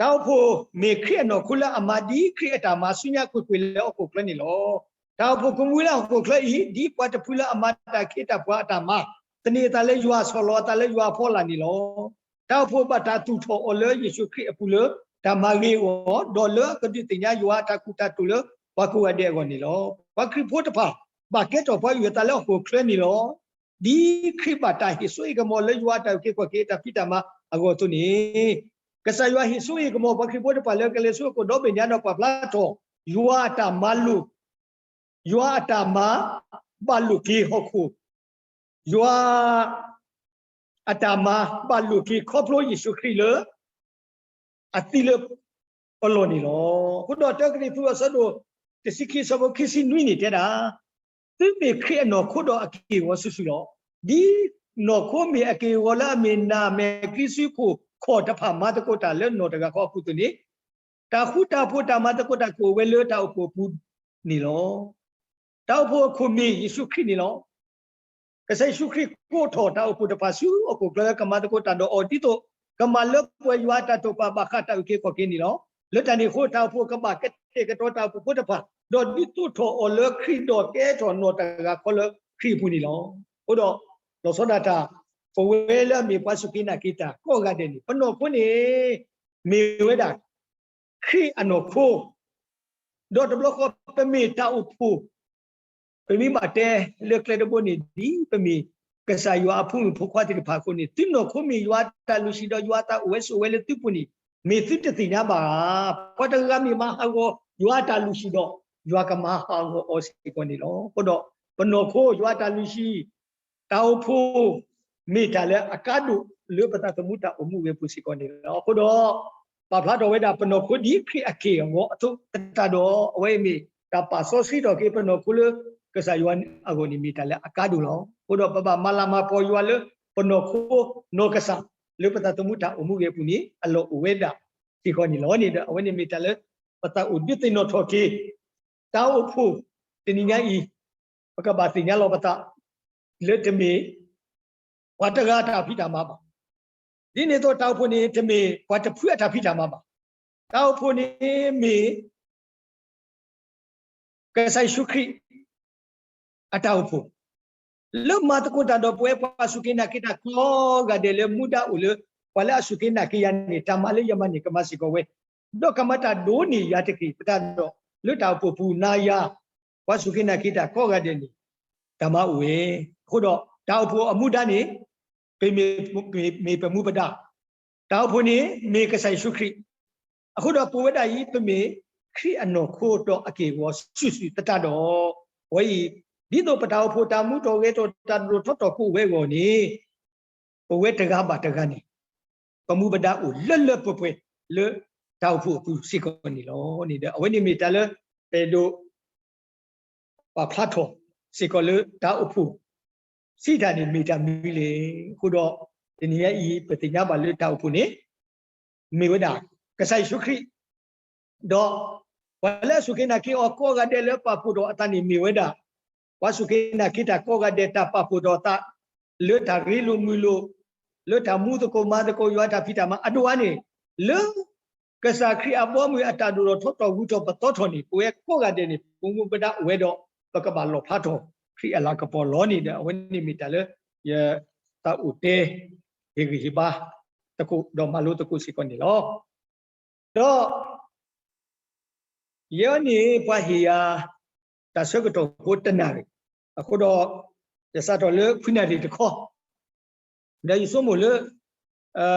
တၢ်အိၣ်ဖှိၣ်မ့ၢ်ခရံာ်အနီၢ်ခိလၢအမၤဒ်ခရံာ်အတၢ်မၤဆူညါကွ့ၢ်ကွ့ၢ်လၢဟီၣ်ခိၣ်ချၢန့ၣ်လီၤ. တၢ်အိၣ်ဖှိၣ်ကမူလၢဟီၣ်ခိၣ်ချၢအံၤ ဒ်ပှၤတဖုလၢအမၤတၢ်ခ့တၢ်ပှၤအတၢ်မၤ, သန့ၤအသးလၢယွၤ ဆီၣ်လီၤအသးလၢယွၤအဖီလာ်န့ၣ်လီၤ. တၢ်အိၣ်ဖှိၣ်ဘၣ်တၢ်သူၣ်ထီၣ်အီၤလၢယ့ၣ်ၡူးခရံာ်အပူၤလၢတၢ်မၤဂ့ၤအဂီၢ်, ဒီးလၢအကဒုးသ့ၣ်ညါယွၤအတၢ်ခူၣ်တၢ်တီၤလၢပှၤကိးဂၤဒဲးအဂီၢ်န့ၣ်လီၤ. ပှၤခရံာ်ဖိတဖၣ် ဘၣ်ကဲထီၣ်ပှၤအုၣ်အသးလၢဟီၣ်ခိၣ်ချၢန့ၣ်လီၤ. ဒ်ခရံာ်ဘၣ်တၢ်ဟ့ၣ်စိဟ့ၣ်ကမီၤလၢယွၤအတၢ်အုၣ်က့ၤခီၣ်က့ၤအတၢ်ဖံးတၢ်မၤအဂီၢ်အသိးန့ၣ်, ကစၢ်ယွၤဟ့ၣ်စိဟ့ၣ်ကမီၤပှၤခရံာ်ဖိတဖၣ်လၢကလဲၤဆူဟီၣ်ခိၣ်ဒီဘ့ၣ်ညါဒီးပာ်ဖျါထီၣ် ယွၤအတၢ်မၤလိာ်, ယွၤအတၢ်မၤဘၣ်လိာ်က့ၤဟီၣ်ခိၣ်, ယွၤ အတၢ်မၤဘၣ်လိာ်က့ၤခီဖျိယ့ၣ်ၡူးခရံာ်လၢ အသံလၢပလီၢ်န့ၣ်လီၤ. အဃိဒီးတၢကရံၣ်သူးအဆၢဒိၣ် တဆံခံအဆၢဖိခံဆံနွံန့ၣ်တဲဒၣ်, သုမ့ၢ်ခရံာ်အနီၢ်ခိဒီးအက့ၢ်အဂီၤစုာ်စုာ်လီၤ. ဒ်နီၢ်ခိမ့ၢ်အက့ၢ်အဂီၤလၢအမ့ၢ်နၢ်မဲာ်ချံစုခိၣ်ခီၣ်တဖၣ် မၤသကိးတၢ်လၢနီၢ်တဂၤဃီအပူၤအသိးန့ၣ်, တၢ်ဃူတၢ်ဖိးတၢ်မၤသကိးတၢ်ကအိၣ်ဝဲလၢတၢ်အိၣ်ဖှိၣ်အပူၤန့ၣ်လီၤ. တၢ်အိၣ်ဖှိၣ်အခိၣ်မ့ၢ်ယ့ၣ်ၡူးခရံာ်န့ၣ်လီၤ. ကစၢ်ယ့ၣ်ၡူးခရံာ်ကိးထီၣ်တၢ်အိၣ်ဖှိၣ်တဖၣ်ဆူဟီၣ်ခိၣ်ချၢ ကမၤသကိးတၢ်ဒီးအီၤဒ်သိး ကမၤလၢပှဲၤယွၤအတၢ်တိာ်ပာ်ဘၣ်ဃးတၢ်အုၣ်က့ၤခီၣ်က့ၤန့ၣ်လီၤ. လၢတၢ်န့ၣ်အဃိ တၢ်အိၣ်ဖှိၣ်ကဘၣ်ကတဲာ်ကတီၤတၢ်အိၣ်ဖှိၣ်ဖိတဖၣ်, ဒီးဒုးသိးထီၣ်အီၤလၢခရံာ်ဒီးကဲထီၣ်နီၢ်တဂၤဃီလၢခရံာ်အပူၤန့ၣ်လီၤ. အဃိဒီး လီၤဆီဒၣ်တၢ် ပဝဲလၢအမ့ၢ်ပှၤစူၢ်က့ၤနာ်က့ၤတၢ်ကိးဂၤဒဲးန့ၣ် ပနီၢ်ခိန့ၣ် မ့ၢ်ဝဲဒၣ် ခရံာ်အနီၢ်ခိ ဒီးတဘျီဃီပမ့ၢ်တၢ်အိၣ်ဖှိၣ်, ပမ့ၢ်ဘၣ်တဲလၢကျဲတဘိန့ၣ် ဒ်ပမ့ၢ်ကစၢ်ယွၤအဖိမုၣ်ဖိခွါသ့ၣ်တဖၣ်အဃိန့ၣ် သုနီၢ်ခိမ့ၢ်ယွၤအတၢ်လုၢ်ဟံၣ်ဒီးယွၤအတၢ်အိၣ်ဝဲဆိးဝဲလၢသုပူၤန့ၣ် မ့ၢ်သုတသ့ၣ်ညါဘၣ်ဧါ. ပှၤတဂၤမ့ၢ်မၤဟးဂီၤယွၤအတၢ်လုၢ်ဟံၣ်ဒီး ယွၤကမၤဟးဂီၤအီၤစ့ၢ်ကီးန့ၣ်လီၤ. အဃိဒီး ပနီၢ်ခိယွၤအတၢ်လုၢ်ဟံၣ် တၢ်အိၣ်ဖှိၣ် မ့ၢ်တၢ်လၢအကါဒိၣ်လၢပသးသမူတၢ်အိၣ်မူဝဲအပူၤစ့ၢ်ကီးန့ၣ်လီၤ. အဃိဒီး ပာ်ဖျါထီၣ်ဝဲဒၣ်ပနီၢ်ခိဒ်ခရံာ်အက့ၢ်အဂီၤအသိးသတးဒီး အဝဲအံၤမ့ၢ်တၢ်ပာ်စီဆှံထီၣ်က့ၤပနီၢ်ခိလၢကစၢ်ယွၤအဂီၢ်န့ၣ် မ့ၢ်တၢ်လၢအကါဒိၣ်လီၤ. အဃိဒီးပဘၣ်မၤလၤမၤကပီၤယွၤလၢပနီၢ်ခိနီၢ်ကစၢ် လၢပသးသမူတၢ်အိၣ်မူဝဲအပူၤန့ၣ် အလီၢ်အိၣ်ဝဲဒၣ်စ့ၢ်ကီးန့ၣ်လီၤန့ၣ်ဒီး အဝဲန့ၣ်မ့ၢ်တၢ်လၢ ပသးအိၣ်ဒုးသ့ၣ်နီၣ်ထီၣ်က့ၤ တၢ်အိၣ်ဖှိၣ်တနံၤညါအံၤ ပကဘၣ်သ့ၣ်ညါလီၤပသး လၢတမ့ၢ် ပှၤတဂၤအတၢ်ဖံးတၢ်မၤဘၣ်. ဒ်န့ၣ်အသိးတၢ်အိၣ်ဖှိၣ်န့ၣ် တမ့ၢ်ပှၤတဖုအတၢ်ဖံးတၢ်မၤဘၣ်. တၢ်အိၣ်ဖှိၣ်န့ၣ်မ့ၢ် ကစၢ်ယ့ၣ်ၡူးခရံာ် အတၢ်အိၣ်ဖှိၣ် လၢမၤသကိးတၢ်ဒီးပဝဲပှၤစူၢ်က့ၤနာ်က့ၤတၢ်ကိးဂၤဒဲးလၢမူဒါအိၣ်လၢ ပှၤလၢအစူၢ်က့ၤနာ်က့ၤယၤန့ၣ် တၢ်မၤလၢယမၤန့ၣ် ကမၤစ့ၢ်ကီးဝဲ, ဒီးကမၤတၢ်ဒိးန့ၢ်ယၤတက့ၢ်. ပတၢ်ဒီး လၢတၢ်အိၣ်ဖှိၣ်ပူၤနၤယၤ ပှၤစူၢ်က့ၤနာ်က့ၤတၢ်ကိးဂၤဒဲးန့ၣ် တၢ်မၤအိၣ်ဝဲ. အဃိဒီး တၢ်အိၣ်ဖှိၣ်အမူဒါန့ၣ် ပမ့ၢ် မ့ၢ်ပမူပဒါ တၢ်အိၣ်ဖှိၣ်န့ၣ် မ့ၢ်ကစၢ်ယ့ၣ်ၡူးခရံာ်. အဃိဒီးပဝဲဒၣ်အံၤ ပမ့ၢ်ခရံာ်အနီၢ်ခိဒီးအက့ၢ်အဂီၤစုာ်စုာ်သတးဒီး အဝဲအံၤ ဒ်သိးပတၢ်အိၣ်ဖှိၣ်တၢ်မူထီၣ်ဂဲၤထီၣ်တၢ်ဒိၣ်ထီၣ်ထီထီၣ်ကအိၣ်ဝဲအဂီၢ်န့ၣ် ပဝဲတဂၤဘၣ်တဂၤန့ၣ် ပမူပဒါအိၣ်လၢလၢပှဲၤပှဲၤလၢတၢ်အိၣ်ဖှိၣ်အပူၤစ့ၢ်ကီးန့ၣ်လီၤန့ၣ်ဒီး အဝဲန့ၣ်မ့ၢ်တၢ်လၢ ပအဲၣ်ဒိး ပာ်ဖျါထီၣ်စ့ၢ်ကီးလၢတၢ်အိၣ်ဖှိၣ် စံးတၢ်န့ၣ်မ့ၢ်တၢ်မနုၤလဲၣ်. အဃိဒီး တနံၤညါအံၤ ပသ့ၣ်ညါဘၣ်လၢတၢ်အိၣ်ဖှိၣ်န့ၣ် မ့ၢ်ဝဲဒၣ် ကစၢ်ယ့ၣ်ၡူးခရံာ် ဒီး ပှၤလၢအစူၢ်က့ၤနာ်က့ၤအီၤကိးဂၤဒဲးလၢပာ်ဖှိၣ်ထီၣ်အသးန့ၣ်မ့ၢ်ဝဲဒၣ် ပှၤစူၢ်က့ၤနာ်က့ၤတၢ်ကိးဂၤဒဲးတၢ်ပာ်ဖှိၣ်ထီၣ်အသး လၢတၢ်ရ့လိာ်မုာ်လိာ် လၢတၢ်မူသကိးမၤသကိးယွၤတၢ်ဖံးတၢ်မၤအဒိၣ်အါန့ၣ် လၢ ကစၢ်ခရံာ်အဘီအမုၢ်အတၢ်ဒိၣ်ထီၣ်ထီထီၣ်ဂုၤထီၣ်ပသီထီၣ်န့ၣ် ပဝဲကိးဂၤဒဲးန့ၣ် ပမူပဒါအိၣ်ဝဲဒီး ပကဘၣ်လီၣ်ဖျါထီၣ်ခရံာ်အလၤကပီၤလီၤန့ၣ်ဒီး အဝဲန့ၣ်မ့ၢ်တၢ်လၢ ယသးအိၣ်တဲ ဟ့ၣ်ဂံၢ်ဟ့ၣ်ဘါသကိးဒီးမၤလိသကိးစ့ၢ်ကီးန့ၣ်လီၤ. ဒီး ယဲအံၤန့ၣ် ပှၤဟ့ၣ်ယၤ တၢ်ဆၢကတီၢ်ဖိတနၣ်ရံၣ်, အဃိဒီး ယစးထီၣ်လၢခွံနၣ်ရံၣ်တခီ, ဒီးယဆိကမိၣ်လၢ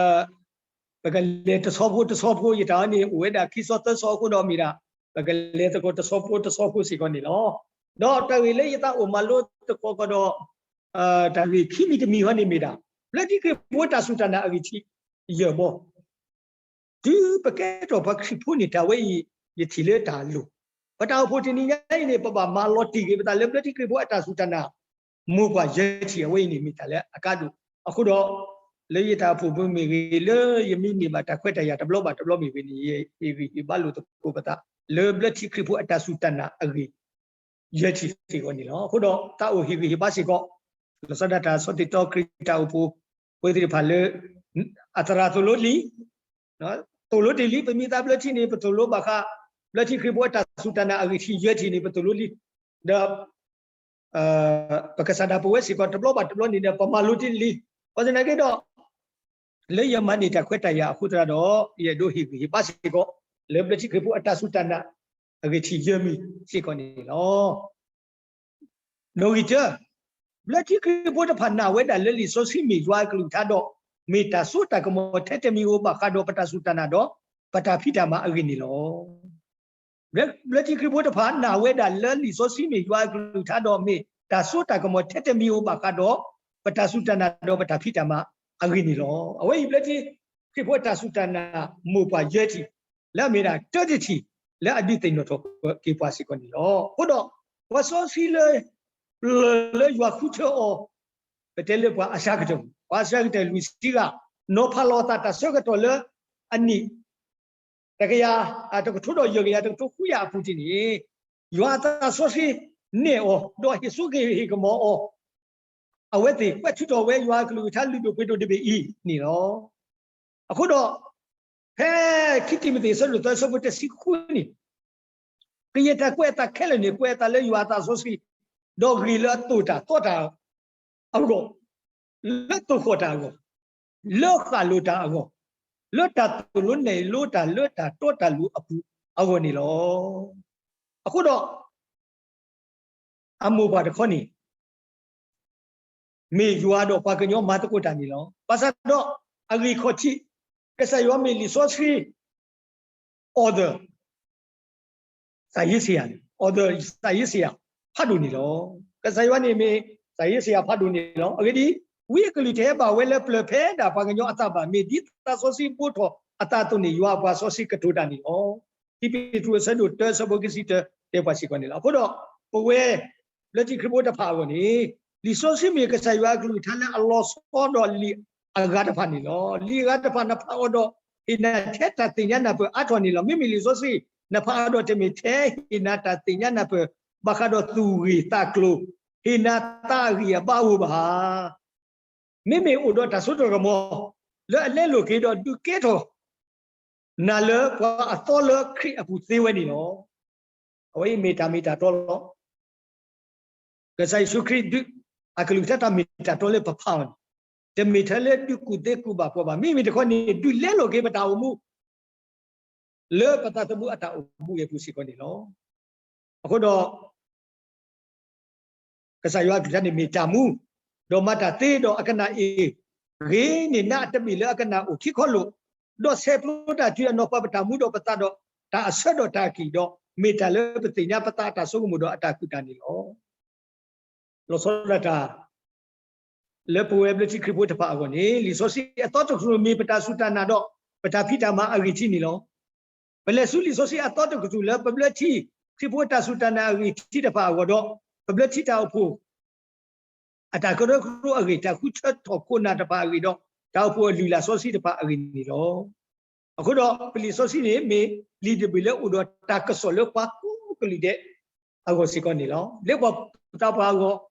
ပကလဲၤတဆီဖိတဆီဖိ ယတၢ်အံၤန့ၣ် အိၣ်ဝဲဒၣ်ခံဆီသၢဆီအဃိဒီးမ့ၢ်ဒၣ် ပကလဲၤသကိးတဆီဖိတဆီဖိစ့ၢ်ကီးန့ၣ်လီၤ. ဒီးတၢ်ဂ့ၢ်လၢယသးအိၣ်မၤလိသကိးကဒီး တၢ်ဂ့ၢ်ခံမံၤတမံၤဟီန့ၣ်မ့ၢ်ဒၣ် ဘျၢထံခရံာ်ဖိအတၢ်စူၢ်တၢ်နာ်အဂ့ၢ်ထံးယဲၢ်ဘီ တုၤပကဲထီၣ်ပှၤခရံာ်ဖိန့ၣ် တၢ်ဝဲအံၤ ယထံၣ်လၢတၢ်လိၣ်. ပတၢ်အိၣ်ဖှိၣ်တနံၤညါအံၤန့ၣ် ပဘၣ်မၤလီၤတံၢ်က့ၤပသးလၢဘျၢထံခရံာ်ဖိအတၢ်စူၢ်တၢ်နာ် မိၢ်ပှၢ်ယဲၢ်ထံၣ်အဝဲအံၤန့ၣ် မ့ၢ်တၢ်လၢအကါဒိၣ်. အဃိဒီး လၢယတၢ်အိၣ်ဖှိၣ်ပူၤမ့ၢ်ဂ့ၤ လၢယမ့ၢ်န့ၢ်ဘၣ်တၢ်ခွဲးတၢ်ယာ်တဘျီဘၣ်တဘျီမ့ၢ်ဂ့ၤန့ၣ် ယဟ့ၣ်ဂံၢ်ဟ့ၣ်ဘါလိာ်သကိးပသး လၢဘျၢထံခရံာ်ဖိအတၢ်စူၢ်တၢ်နာ်အဂ့ၢ် ယဲၢ်ထံၣ်စ့ၢ်ကီးန့ၣ်လီၤ. အဃိဒီးသးအိၣ်ဟ့ၣ်ဂံၢ်ဟ့ၣ်ဘါစ့ၢ်ကီး လီၤဆီဒၣ်တၢ်ဆီၣ်တံၢ်တီခရံာ်တၢ်အိၣ်ဖှိၣ်ဖိသ့ၣ်တဖၣ်လၢ အသရၣ်သိၣ်လိလံၤ သိၣ်လိတ့ၢ်လံ ပမံသးဘျၢထံန့ၣ် ပသိၣ်လိဘၣ်ဃး ဘျၢထံခရံာ်ဖိအတၢ်စူၢ်တၢ်နာ်အဂ့ၢ်ထံၣ်ယဲၢ်ထံၣ်န့ၣ် ပသိၣ်လိလံ. ဒီး ပကစၢ်ဒၣ်ပဝဲစ့ၢ်ကီးတဘျီဘၣ်တဘျီန့ၣ်ဒီး ပမၤလိတ့ၢ်လံ. ဘၣ်ဆၣ်သနာ်က့ဒီး လၢယမၤန့ၢ်တၢ်ခွဲးတၢ်ယာ်အဃိသတးဒီး ယအဲၣ်ဒိးဟ့ၣ်ဂံၢ်ဟ့ၣ်ဘါစ့ၢ်ကီး လၢဘျၢထံခရံာ်ဖိအတၢ်စူၢ်တၢ်နာ်အဂ့ၢ်ထံၣ်ယဲၢ်မံၤစ့ၢ်ကီးန့ၣ်လီၤ. နီၣ်ဂံၢ်တၢ, ဘျၢထံခရံာ်ဖိတဖၣ်နာ်ဝဲဒၣ်လၢလံာ်စီဆှံမ့ၢ်ယွၤအကလုၢ်ကထါဒီး မ့ၢ်တၢ်စိတၢ်ကမီၤထဲတမံၤဧိၤဘၣ်ဃးဒီးပတၢ်စူၢ်တၢ်နာ်ဒီး ပတၢ်ဖံးတၢ်မၤအဂ့ၢ်န့ၣ်လီၤ. ဘျၢထံခရံာ်ဖိတဖၣ်နာ်ဝဲဒၣ်လၢလံာ်စီဆှံမ့ၢ်ယွၤအကလုၢ်ကထါဒီးမ့ၢ်တၢ်စိတၢ်ကမီၤထဲတမံၤဧိၤဘၣ်ဃးဒီး ပတၢ်စူၢ်တၢ်နာ်ဒီးပတၢ်ဖံးတၢ်မၤအဂ့ၢ်န့ၣ်လီၤ. အဝဲအံၤဘျၢထံခရံာ်ဖိအတၢ်စူၢ်တၢ်နာ်မိၢ်ပှၢ်ယဲၢ်ထံၣ် လၢအမ့ၢ်ဒၣ်တၢတထံၣ် လၢအဒုးသ့ၣ်နီၣ်ထီၣ်က့ၤပှၤစ့ၢ်ကီးန့ၣ်လီၤ. အဃိဒီး ပှၤစီဆှံလၢ ပျၢၤလၢယွၤဃုထၢအီၤ ပတဲလၢပှၤအစှၤကတၢၢ်, ပှၤအစှၤကတၢၢ်လွံၢ်ဆံဂၤ နီၤဖးလီၤအသးတၢ်ဆၢကတီၢ်လၢအနံၣ် တကယၤ တကထိဒီးယဲၢ်ကယၤတကထိခွံကယၤအပူၤတ့ၢ်န့ၣ် ယွၤအသးစီဆှံနဲၣ်အီၤ ဒီးဟ့ၣ်ဆိက့ၤဟ့ၣ်ကမီၤအီၤ အဝဲသ့ၣ်ကွဲးထုးထီၣ်ဝဲယွၤအကလုၢ်ကထါလုၢ်ဒိၣ်ပှ့ၤဒိၣ်တဘ့ၣ်အံၤန့ၣ်လီၤ. အဃိဒီး ဖဲခံတံၤမသ့းအဆၢဒိၣ်သၢအဆၢဖိတဆံဃုန့ၣ် ကယဲၢ်တၢ်ကွဲးအသးခဲလၢာ်န့ၣ် ကွဲးအသးလၢယွၤအသးစီဆှံ ဒီးဂ့ၤလၢအသိၣ်တၢ်သီတၢ်အဂီၢ်, လၢသိၣ်ဃီၣ်တၢ်အဂီၢ်, လၢဃၣ်လိၤတၢ်အဂီၢ်, လၢတၢ်သိၣ်လိနဲၣ်လိတၢ်လၢတၢ်တီတၢ်လိၤအပူၤအဂီၢ်န့ၣ်လီၤ. အဃိဒီး အမိၢ်ပှၢ်တခီန့ၣ် မ့ၢ်ယွၤဒီးပှၤကညီမၤသကိးတၢ်န့ၣ်လီၤ. ဘၣ်ဆၣ်ဒီး အဂံၢ်ခီၣ်ထံး ကစၢ်ယွၤမ့ၢ်လံာ်စီဆှံ author သးယ့ဆ့ယၤန့ၣ်, author သးယ့ဆ့ယၤဖးဒိၣ်န့ၣ်လီၤ. ကစၢ်ယွၤန့ၣ်မ့ၢ်သးယ့ဆ့ယၤဖးဒိၣ်န့ၣ်လီၤ. အဂ့ၢ်ဒ်အံၤ, ဝံအကလုၢ်တဟဲဘၣ်ဝဲလၢပျၢၤဖဲဒၣ်ပှၤကညီအသးဘၣ်, မ့ၢ်ဒ်သးစီဆှံဘိးထီၣ်အသးအသိးန့ၣ် ယွၤအပှၤစီဆှံကတိၤတၢ်န့ၣ်လီၤ. ခံပ့းတရူးအဆၢဒိၣ်တၢအဆၢဖိခံဆံတၢတဲပှၤစ့ၢ်ကီးန့ၣ်လီၤ. အဃိဒီး ပဝဲ ဘျၢထံခရံာ်ဖိတဖၣ်အဂီၢ်န့ၣ် လံာ်စီဆှံမ့ၢ်ကစၢ်ယွၤအကလုၢ်ကထါလၢအလီၤဆီဒီးလံာ်အဂၤတဖၣ်န့ၣ်လီၤ. လံာ်အဂၤတဖၣ်နဖးအီၤဒီး ဟ့ၣ်နၤထဲတၢ်သ့ၣ်ညါနၢ်ပၢၢ်အါထီၣ်န့ၣ်လီၤ. မ့မ့ၢ်လံာ်စီဆှံ နဖးအီၤဒီးတမ့ၢ်ထဲဟ့ၣ်နၤတၢ်သ့ၣ်ညါနၢ်ပၢၢ် ဘၣ်ဃးဒီးသူၣ်ဂ့ၢ်သးကျိၤ ဟ့ၣ်နၤသးအဂံၢ်အဘါဧိၤဘၣ် မ့မ့ၢ်အိၣ်ဒီးတၢ်စိတၢ်ကမီၤ လၢအလဲလိာ်က့ၤဒီးဒုးကဲထီၣ် နၤလၢပှၤအသီလၢခရံာ်အပူၤသ့ဝဲန့ၣ်လီၤ. အဝဲအံၤမ့ၢ်တၢ်မ့ၢ်တၢ်တီလီၤ. ကစၢ်ယ့ၣ်ၡူးခရံာ်ဒုးအကလုၢ်ကထါတၢ်မ့ၢ်တၢ်တီလၢပဖးအီၤန့ၣ် တမ့ၢ်ထဲလၢဒုးကူၣ်သ့ကူၣ်ဘၣ်ပှၤဘၣ်. မ့မ့ၢ်တခီန့ၣ် ဒုးလဲလိာ်က့ၤပတၢ်အိၣ်မူ လၢပသးသမူအတၢ်အိၣ်မူအံၤအပူၤစ့ၢ်ကီးန့ၣ်လီၤ. အဃိဒီး ကစၢ်ယွၤအကလုၢ်ကထါန့ၣ်မ့ၢ်တၢ်မူ, ဒီးမၤတၢ်သ့ဒီးအကနၣ်အ့ၣ်, ဂ့ၤန့ၢ်နါအတဘ့ၣ်လၢအကနၣ်အိၣ်ခံခီလိာ်, ဒီးဆဲးဖျိတၢ်တုၤအနီၤပှၤပတၢ်မူဒီးပသးဒီး တၢ်အဆၢဒီးတၢ်အကံၢ်ဒီး မ့ၢ်တၢ်လၢပသ့ၣ်ညါပသးအတၢ်ဆိကမိၣ်ဒီးအတၢ်ကူၣ်တၢ်န့ၣ်လီၤ. လီၤဆီဒၣ်တၢ် လၢပဝဲဘျၢထံခရံာ်ဖိတဖၣ်အဂီၢ်န့ၣ် လံာ်စီဆှံအသီတကတြူၢ်မ့ၢ်ပတၢ်စူၢ်တၢ်နာ်ဒီး ပတၢ်ဖံးတၢ်မၤအဂံၢ်ထံးန့ၣ်လီၤ. ပလဲၤဆူလံာ်စီဆှံအသီတကတြူၢ်လၢပဘျၢထံခရံာ်ဖိအတၢ်စူၢ်တၢ်နာ်အဂံၢ်ထံးတဖၣ်အဂီၢ်ဒီး ပဘျၢထံတၢ်အိၣ်ဖှိၣ် အတၢ်ကရၢကရိအဂ့ၢ်, တၢ်ဃုထၢထီၣ်ခိၣ်နၢ်တဖၣ်အဂ့ၢ်ဒီး တၢ်အိၣ်ဖှိၣ်အလုၢ်အလၢ်စီဆှံတဖၣ်အဂ့ၢ်န့ၣ်လီၤ. အဃိဒီးပလံာ်စီဆှံန့ၣ် မ့ၢ်လံာ်တဘ့ၣ်လၢအိၣ်ဒီးတၢ်ကစီၣ်လၢပှၤကိးကလုာ်ဒဲးအဂီၢ်စ့ၢ်ကီးန့ၣ်လီၤ. လၢပှၤသးပှၢ်အ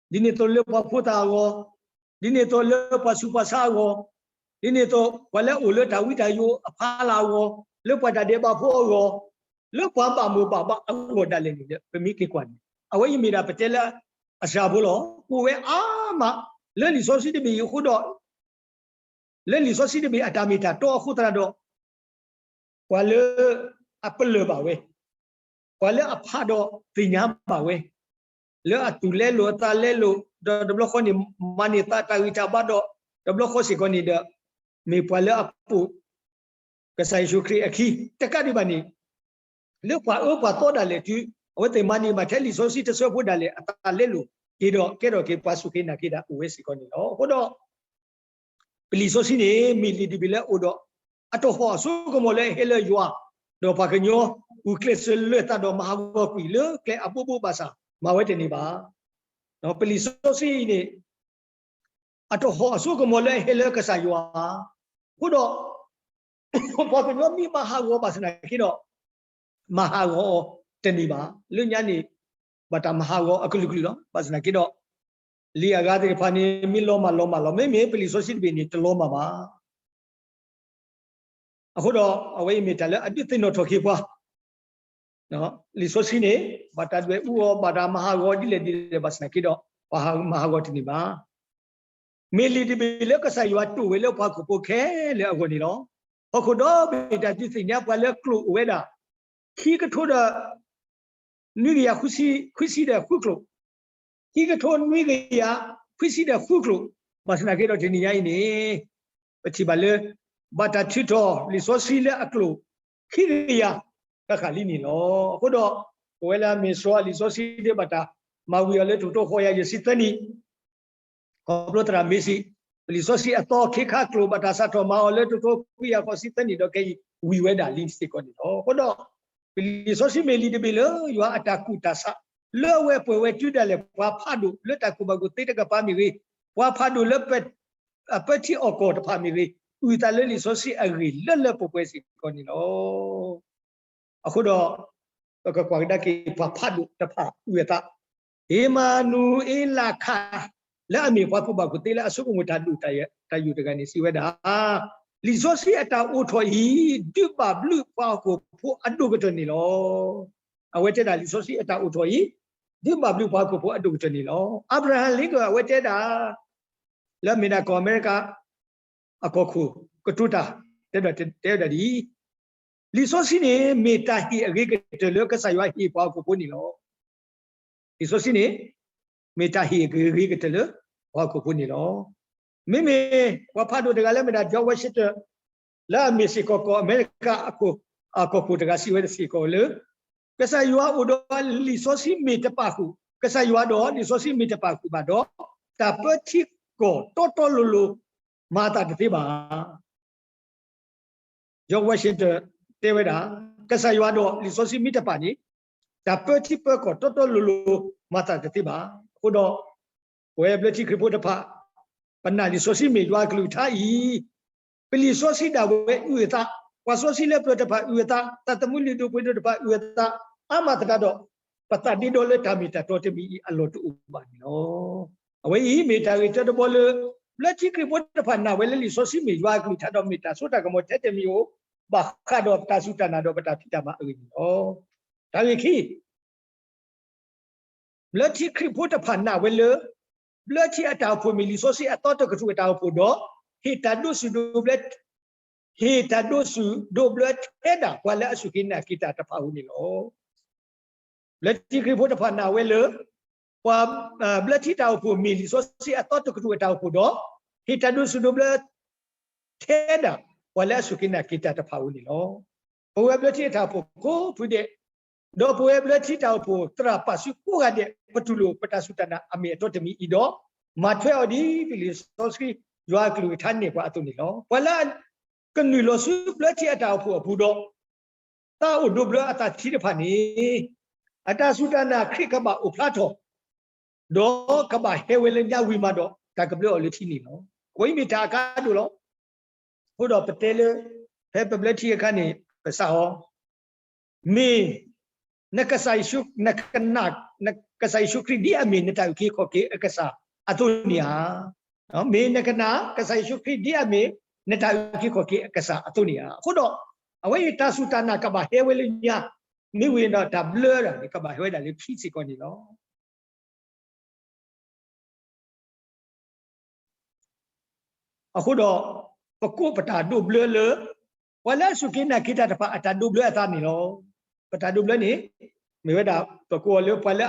ဂီၢ်, ဒ်န့ၣ်အသိးလၢပှၤဖိသၣ်အဂီၢ်, ဒ်န့ၣ်အသိးလၢပှၤဆူးပှၤဆါအဂီၢ်, ဒ်န့ၣ်အသိး ပှၤလၢအအိၣ်လၢတၢ်ဝံတၢ်ယိးအဖီလာ်အဂီၢ်, လၢပှၤတၢ်ဒဲးဘးဖိအဂီၢ်, လၢပှၤဘၣ်မိၢ်ဘၣ်ပၢ်အဂီၢ်ဒၣ်လဲာ်န့ၣ်ဒီး ပမ့ၢ်က့ၤကွၢ်န့ၣ် အဝဲအံၤမ့ၢ်ဒၣ်ပတဲလၢအစှၤဖိလီၤ. အိၣ်ဝဲအါမး လၢလံာ်စီဆှံတဘ့ၣ်အံၤအဃိဒီး လၢလံာ်စီဆှံတဘ့ၣ်အတၢ်မ့ၢ်တၢ်တီအဃိသတးဒီး ပှၤလၢအပလၢၢ်ဘၣ်ဝဲ, ပှၤလၢအဖးဒီးသ့ၣ်ညါဘၣ်ဝဲ, လၢအသူၣ်လဲလိာ်အသးလဲလိာ် ဒီးတဘျီဃီန့ၣ် မၤန့ၢ်သးတၢ်ဂံၢ်တၢ်ဘါဒီး တဘျီဃီစ့ၢ်ကီးန့ၣ်ဒီး မ့ၢ်ပှၤလၢအပိာ်ကစၢ်ယ့ၣ်ၡူးခရံာ်အခံ တကးဒံးဘၣ်န့ၣ် လၢပှၤအၢပှၤသီဒၣ်လဲာ်တုၤ အဝဲသ့ၣ်မၤန့ၢ်ဘၣ်ထဲလံာ်စီဆှံတဆၢဖိဒၣ်လဲာ် အသးလဲလိာ်က့ၤဒီးကဲထီၣ်က့ၤပှၤစူၢ်က့ၤနာ်က့ၤတၢ်အိၣ်ဝဲစ့ၢ်ကီးန့ၣ်လီၤ. အဃိဒီး ပလံာ်စီဆှံန့ၣ် မ့ၢ်လံာ်တဘ့ၣ်လၢအိၣ်ဒီး အတဟီၣ်အစိကမီၤလၢအဟဲလၢယွၤ, ဒီးပှၤကညီ ဂုာ်ကျဲးစၢးလၢာ်သးဒီးမၤဟးဂီၤကွံာ်လၢကျဲအဘိဘိဘၣ်ဆၣ် မၤဝဲတန့ၢ်ဘၣ်. ပလံာ်စီဆှံအံၤန့ၣ် အတဟီၣ်အစိကမီၤလၢအဟဲလၢကစၢ်ယွၤ, အဃိဒီး ပှၤကညီမ့ၢ်မၤဟးဂီၤဘၣ်ဆၣ်သနာ်က့ဒီး မၤဟးဂီၤအီၤတန့ၢ်ဘၣ်. လၢညါန့ၣ် ဘၣ်တၢ်မၤဟးဂီၤအကလုာ်ကလုာ်လီၤ. ဘၣ်ဆၣ်သနာ်က့ဒီး လံာ်အဂၤသ့ၣ်တဖၣ်န့ၣ် မ့ၢ်လီၤမၢ်လီၤမၢ်လီၤ. မ့မ့ၢ်ပလံာ်စီဆှံတဘ့ၣ်န့ၣ် တလီၤမၢ်ဘၣ်. အဃိဒီးအဝဲအံၤမ့ၢ်တၢ်လၢအဒုးသ့ၣ်နီၣ်ထီၣ်က့ၤပှၤ လံာ်စီဆှံန့ၣ် ဘၣ်တၢ်ဒွဲၣ်အူအီၤ ဘၣ်တၢ်မၤဟးဂီၤဒ်လဲၣ်ဒ်လဲၣ် ဘၣ်ဆၣ်သနာ်က့ဒီး ပှၤမၤဟးဂီၤတန့ၢ်ဘၣ်. မ့ၢ်လံာ်တဘ့ၣ်လၢကစၢ်ယွၤတိာ်ဝဲလၢပှၤဟီၣ်ခိၣ်ဖိခဲလၢာ်အဂီၢ်န့ၣ်လီၤ. ဟီၣ်ခိၣ်ဒီဘ့ၣ်တၢ်ဒုးသ့ၣ်ညါပှၤလၢကျိာ်အိၣ်ဝဲဒၣ် ခံကထိဒီး နွံကယၤခွံဆံဒီးဃုကျိာ်, ခံကထိနွံကယၤခွံဆံဒီးဃုကျိာ်, ဘၣ်ဆၣ်သနာ်က့ဒီးတနံၤညါအံၤန့ၣ် ပထံၣ်ဘၣ်လၢ ဘၣ်တၢ်ထုးထီၣ်လံာ်စီဆှံလၢအကျိာ် ခံကယၤဃၣ်ဃၣ်လံန့ၣ်လီၤ. အဃိဒီး ပဝဲလၢအမ့ၢ်စီၤလံာ်စီဆှံဒ်ဘၣ်တၢ်မၤဝံၤအီၤလၢတကထိဃိးကယၤယဲၢ်ဆံသၢနံၣ် ခီဖျိသရၣ်မ့ၤစံး ပလံာ်စီဆှံအသီခ့ခါကျိာ်ဘၣ်တၢ်စးထီၣ်မၤအီၤလၢတကထိခွံကယၤဃိးဆံသၢနံၣ်ဒီးခဲအံၤဝံၤဝဲဒၣ်လံစ့ၢ်ကီးန့ၣ်လီၤ. အဃိဒီး ပလံာ်စီဆှံမ့ၢ်လံာ်တဘ့ၣ်လၢယွၤအတၢ်ကူၣ်တၢ်ဆး လၢအဝဲပှဲၤဝဲတုၤဒၣ်လဲာ် ပှၤဖးဒိၣ်လၢတၢ်ကူၣ်ဘၣ်ကူၣ်သ့တကပၤမ့ၢ်ဂ့ၤ, ပှၤဖးဒိၣ်လၢ အပၢထံအီၣ်ကီၢ်တဖၣ်မ့ၢ်ဂ့ၤ အုၣ်သးလၢလံာ်စီဆှံအဂ့ၢ်လၢလၢပှဲၤပှဲၤစ့ၢ်ကီးန့ၣ်လီၤ. အဃိဒီး ပကကွၢ်ကဒါက့ၤပှၤဖးဒိၣ်တဖၣ်အုၣ်အသး ဧမၤနူၤအ့လးခး လၢအမ့ၢ်ပှၤကူၣ်ဘၣ်ကူၣ်သ့လၢအဆိကမိၣ်တၢ်ဒိၣ်တၢ်ယိာ်တဂၤန့ၣ် စံးဝဲဒၣ်, လံာ်စီဆှံအတၢ်အိၣ်ထီၣ်အံၤ ဒုးဘၣ်ဘျုးပှၤဟီၣ်ခိၣ်ဖိအဒိၣ်ကတၢၢ်န့ၣ်လီၤ. အဝဲတဲဒၣ်လံာ်စီဆှံအတၢ်အိၣ်ထီၣ်အံၤ ဒုးဘၣ်ဘျုးပှၤဟီၣ်ခိၣ်ဖိအဒိၣ်ကတၢၢ်န့ၣ်လီၤ. အၤဘြၤဟၣ်လ့ကၣ် အဝဲတဲဒၣ် လၢအမ့ၢ်ဒၣ်ကီၢ်အမဲရကၤ အကီၢ်ခိၣ်ကတိၤတၢ် တဲဒၣ်ဒ်အံၤ, လံာ်စီဆှံန့ၣ် မ့ၢ်တၢ်ဟ့ၣ်အဂ့ၤကတၢၢ်လၢကစၢ်ယွၤဟ့ၣ်ပှၤဟီၣ်ခိၣ်ဖိန့ၣ်လီၤ. လံာ်စီဆှံန့ၣ် မ့ၢ်တၢ်ဟ့ၣ်အဂ့ၤကတၢၢ်လၢပှၤဟီၣ်ခိၣ်ဖိန့ၣ်လီၤ. မ့မ့ၢ်ပှၤဖးဒိၣ်တဂၤလၢအမ့ၢ်ဒၣ် George Washington လၢအမ့ၢ်စ့ၢ်ကီးကီၢ်အမဲရကၤ အကီၢ်ခိၣ်တဂၤစံးဝဲစ့ၢ်ကီးလၢ ကစၢ်ယွၤအိၣ်ဒီးလံာ်စီဆှံမ့ၢ်တပာ်ဃုာ်, ကစၢ်ယွၤဒီးလံာ်စီဆှံမ့ၢ်တပာ်ဃုာ်ဘၣ်ဒီး တၢ်ပၢထံကီၢ်တီတီလိၤလိၤ မၤအသးတသ့ဘၣ်. George Washington တဲဝဲဒၣ်, ကစၢ်ယွၤဒီးလံာ်စီဆှံမ့ၢ်တပာ်န့ၣ် တၢ်ပၢထံပၢကီၢ်တီတီလိၤလိၤ မၤသးတသ့ဘၣ်. အဃိဒီး ပဝဲဘျၢထံခရံာ်ဖိတဖၣ် ပနာ်လံာ်စီဆှံမ့ၢ်ယွၤအကလုၢ်ကထါအံၤ ပလံာ်စီဆှံဒၣ်ဝဲအုၣ်အသး, ပှၤစီဆှံလၢပျၢၤတဖၣ်အုၣ်အသး, သးသမူလုၢ်ဒိၣ်ပှ့ၤဒိၣ်တဖၣ်အုၣ်အသး, အါမးသတးဒီး ပသးဒ့ဒီလၢတၢ်မ့ၢ်တၢ်တီတမံၤအံၤအလီၢ်တအိၣ်ဘၣ်န့ၣ်လီၤ. အဝဲအံၤမ့ၢ်တၢ်ဂ့ၢ်တၢတဘီလၢ ဘျၢထံခရံာ်ဖိတဖၣ်နာ်ဝဲလၢလံာ်စီဆှံမ့ၢ်ယွၤအကလုၢ်ကထါဒီး မ့ၢ်တၢ်စိတၢ်ကမီၤထဲတမံၤဧိၤ ဘၣ်ဃးဒီးပတၢ်စူၢ်တၢ်နာ်ဒီးပတၢ်ဖံးတၢ်မၤအဂ့ၢ်န့ၣ်လီၤ. တၢ်ဂ့ၢ်ခံ ဘျၢထံခရံာ်ဖိတဖၣ်နာ်ဝဲလၢ ဘျၢထံအတၢ်အိၣ်ဖှိၣ်မ့ၢ်လံာ်စီဆှံအသီတကတြူၢ်အတၢ်အိၣ်ဖှိၣ်ဒီး ဟ့ၣ်တၢ်ဒိးဆူၣ်ဒိးဘျၢ ဟ့ၣ်တၢ်ဒိးဆူၣ်ဒိးဘျၢထဲဒၣ်ပှၤလၢအစူၢ်က့ၤနာ်က့ၤတၢ်တဖၣ်ဧိၤန့ၣ်လီၤ. ဘျၢထံခရံာ်ဖိတဖၣ်နာ်ဝဲလၢ ပှၤ ဘျၢထံတၢ်အိၣ်ဖှိၣ်မ့ၢ်လံာ်စီဆှံအသီတကတြူၢ်အတၢ်အိၣ်ဖှိၣ်ဒီး ဟ့ၣ်တၢ်ဒိးဆူၣ်ဒိးဘျၢ ထဲဒၣ် ပှၤလၢအစူၢ်က့ၤနာ်က့ၤတၢ်တဖၣ်ဧိၤန့ၣ်လီၤ. ပဝဲဘျၢထံအတၢ်အိၣ်ဖှိၣ်ကိးဖုဒဲး ဒီးပဝဲဘျၢထံတၢ်အိၣ်ဖှိၣ်သရၣ်ပာ်စုကိးဂၤဒဲး ပတူၢ်လိာ်ပတၢ်စူၢ်တၢ်နာ်အမ့ၢ်အတီတမံၤအံၤဒီး မၤထွဲအီၤဒ်ပလံာ်စီဆှံယွၤအကလုၢ်ကထါန့ၢ်ပှၤအသိးန့ၣ်လီၤ. ပှၤလၢ ကနုာ်လီၤဆူဘျၢထံအတၢ်အိၣ်ဖှိၣ်အပူၤဒီး သးအိၣ်ဒိးဘျၢအသးထံတဖၣ်န့ၣ် အတၢ်စူၢ်တၢ်နာ်ခရံာ်ကဘၣ်အိၣ်ဖျါထီၣ် ဒီးကဘၣ်ဟဲဝဲလၢညါဝံၤမးဒီး တၢ်ကဘျၢအီၤလၢထံန့ၣ်လီၤ. အဝဲအံၤမ့ၢ်တၢ်အကါဒိၣ်လီၤ. အဃိဒီးပတဲလၢ ဖဲပဘျၢထံအခါန့ၣ် ပစးအီၤ မ့ၢ် နကစၢ်ယ့ၣ်ၡူး နကနာ် ကစၢ်ယ့ၣ်ၡူးခရံာ်ဒ်အမ့ၢ်နတၢ်အုၣ်က့ၤခီၣ်က့ၤအကစၢ်အသိးန့ၣ်ဧါ. မ့ၢ်နကနာ် ကစၢ်ယ့ၣ်ၡူးခရံာ်ဒ်အမ့ၢ်နတၢ်အုၣ်က့ၤခီၣ်က့ၤအကစၢ်အသိးန့ၣ်ဧါ. အဃိဒီး အဝဲအံၤတၢ်စူၢ်တၢ်နာ်ကဘၣ်ဟဲဝဲလၢညါ မ့ၢ်ဝံၤဒီးတၢ်ဘျၢတၢ်န့ၣ် ကဘၣ်ဟဲဝဲဒၣ်လၢခံစ့ၢ်ကီးန့ၣ်လီၤ. အဃိဒီး ပကိးပတၢ်ဒိးဘျၢလၢ ပှၤလၢအစူၢ်က့ၤနာ်က့ၤတၢ်တဖၣ်အတၢ်ဒိးဘျၢအသးန့ၣ်လီၤ. ပတၢ်ဒိးဘျၢန့ၣ် မ့ၢ်ဝဲဒၣ် ပကိးအီၤလၢ ပှၤလၢ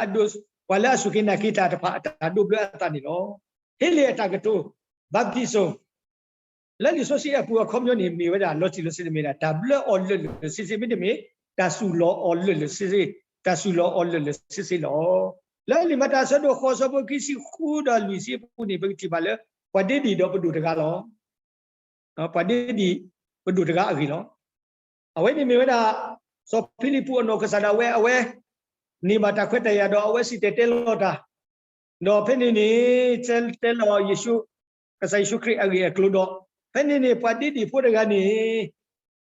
အစူၢ်က့ၤနာ်က့ၤတၢ်တဖၣ်အတၢ်ဒိးဘျၢအသးန့ၣ်လီၤ. ဟ့လ့ၣ်အတၢ်ကတိၤ baptism လၢလံာ်စီဆှံအပူၤအခီပညီန့ၣ် မ့ၢ်ဝဲဒၣ်လီၤတံၢ်လီၤဆဲးတမ့ၢ်ဒၣ် တၢ်ဘျၢအီၤလၢာ်လၢာ်ဆ့ဆ့ မ့တမ့ၢ် တၢ်စူၢ်လီၤအီၤလၢာ်လၢာ်ဆ့ဆ့, တၢ်စူၢ်လီၤအီၤလၢာ်လၢာ်ဆ့ဆ့လီၤ. လၢလံာ်မၤတၢ်အဆၢဒိၣ်ဃိး အဆၢဖိခံဆံဃုဒီးလွံၢ်ဆံအပူၤန့ၣ် ပကထံၣ်ဘၣ်လၢ ပှၤဒ့ဒံၣ်ဒီးပဒိၣ်တဂၤလီၤ. ပှၤဒ့ဒံၣ်ပဒိၣ်တဂၤအဂ့ၢ်လီၤ. အဝဲန့ၣ်မ့ၢ်ဝဲဒၣ် စီၤဖံလံးပူးအနီၢ်ကစၢ်ဒၣ်ဝဲ အဝဲ န့ၢ်ဘၣ်တၢ်ခွဲးတၢ်ယာ်ဒီး အဝဲစံၣ်တဲၤတဲလီၤတၢ် ဒီးဖဲန့ၣ်န့ၣ် တဲတဲလီၤယ့ၣ်ၡူး ကစၢ်ယ့ၣ်ၡူးခရံာ်အဂ့ၢ်အကျိၤဒီး ဖဲန့ၣ်န့ၣ် ပှၤဒ့ဒံၣ်ဖိတဂၤန့ၣ်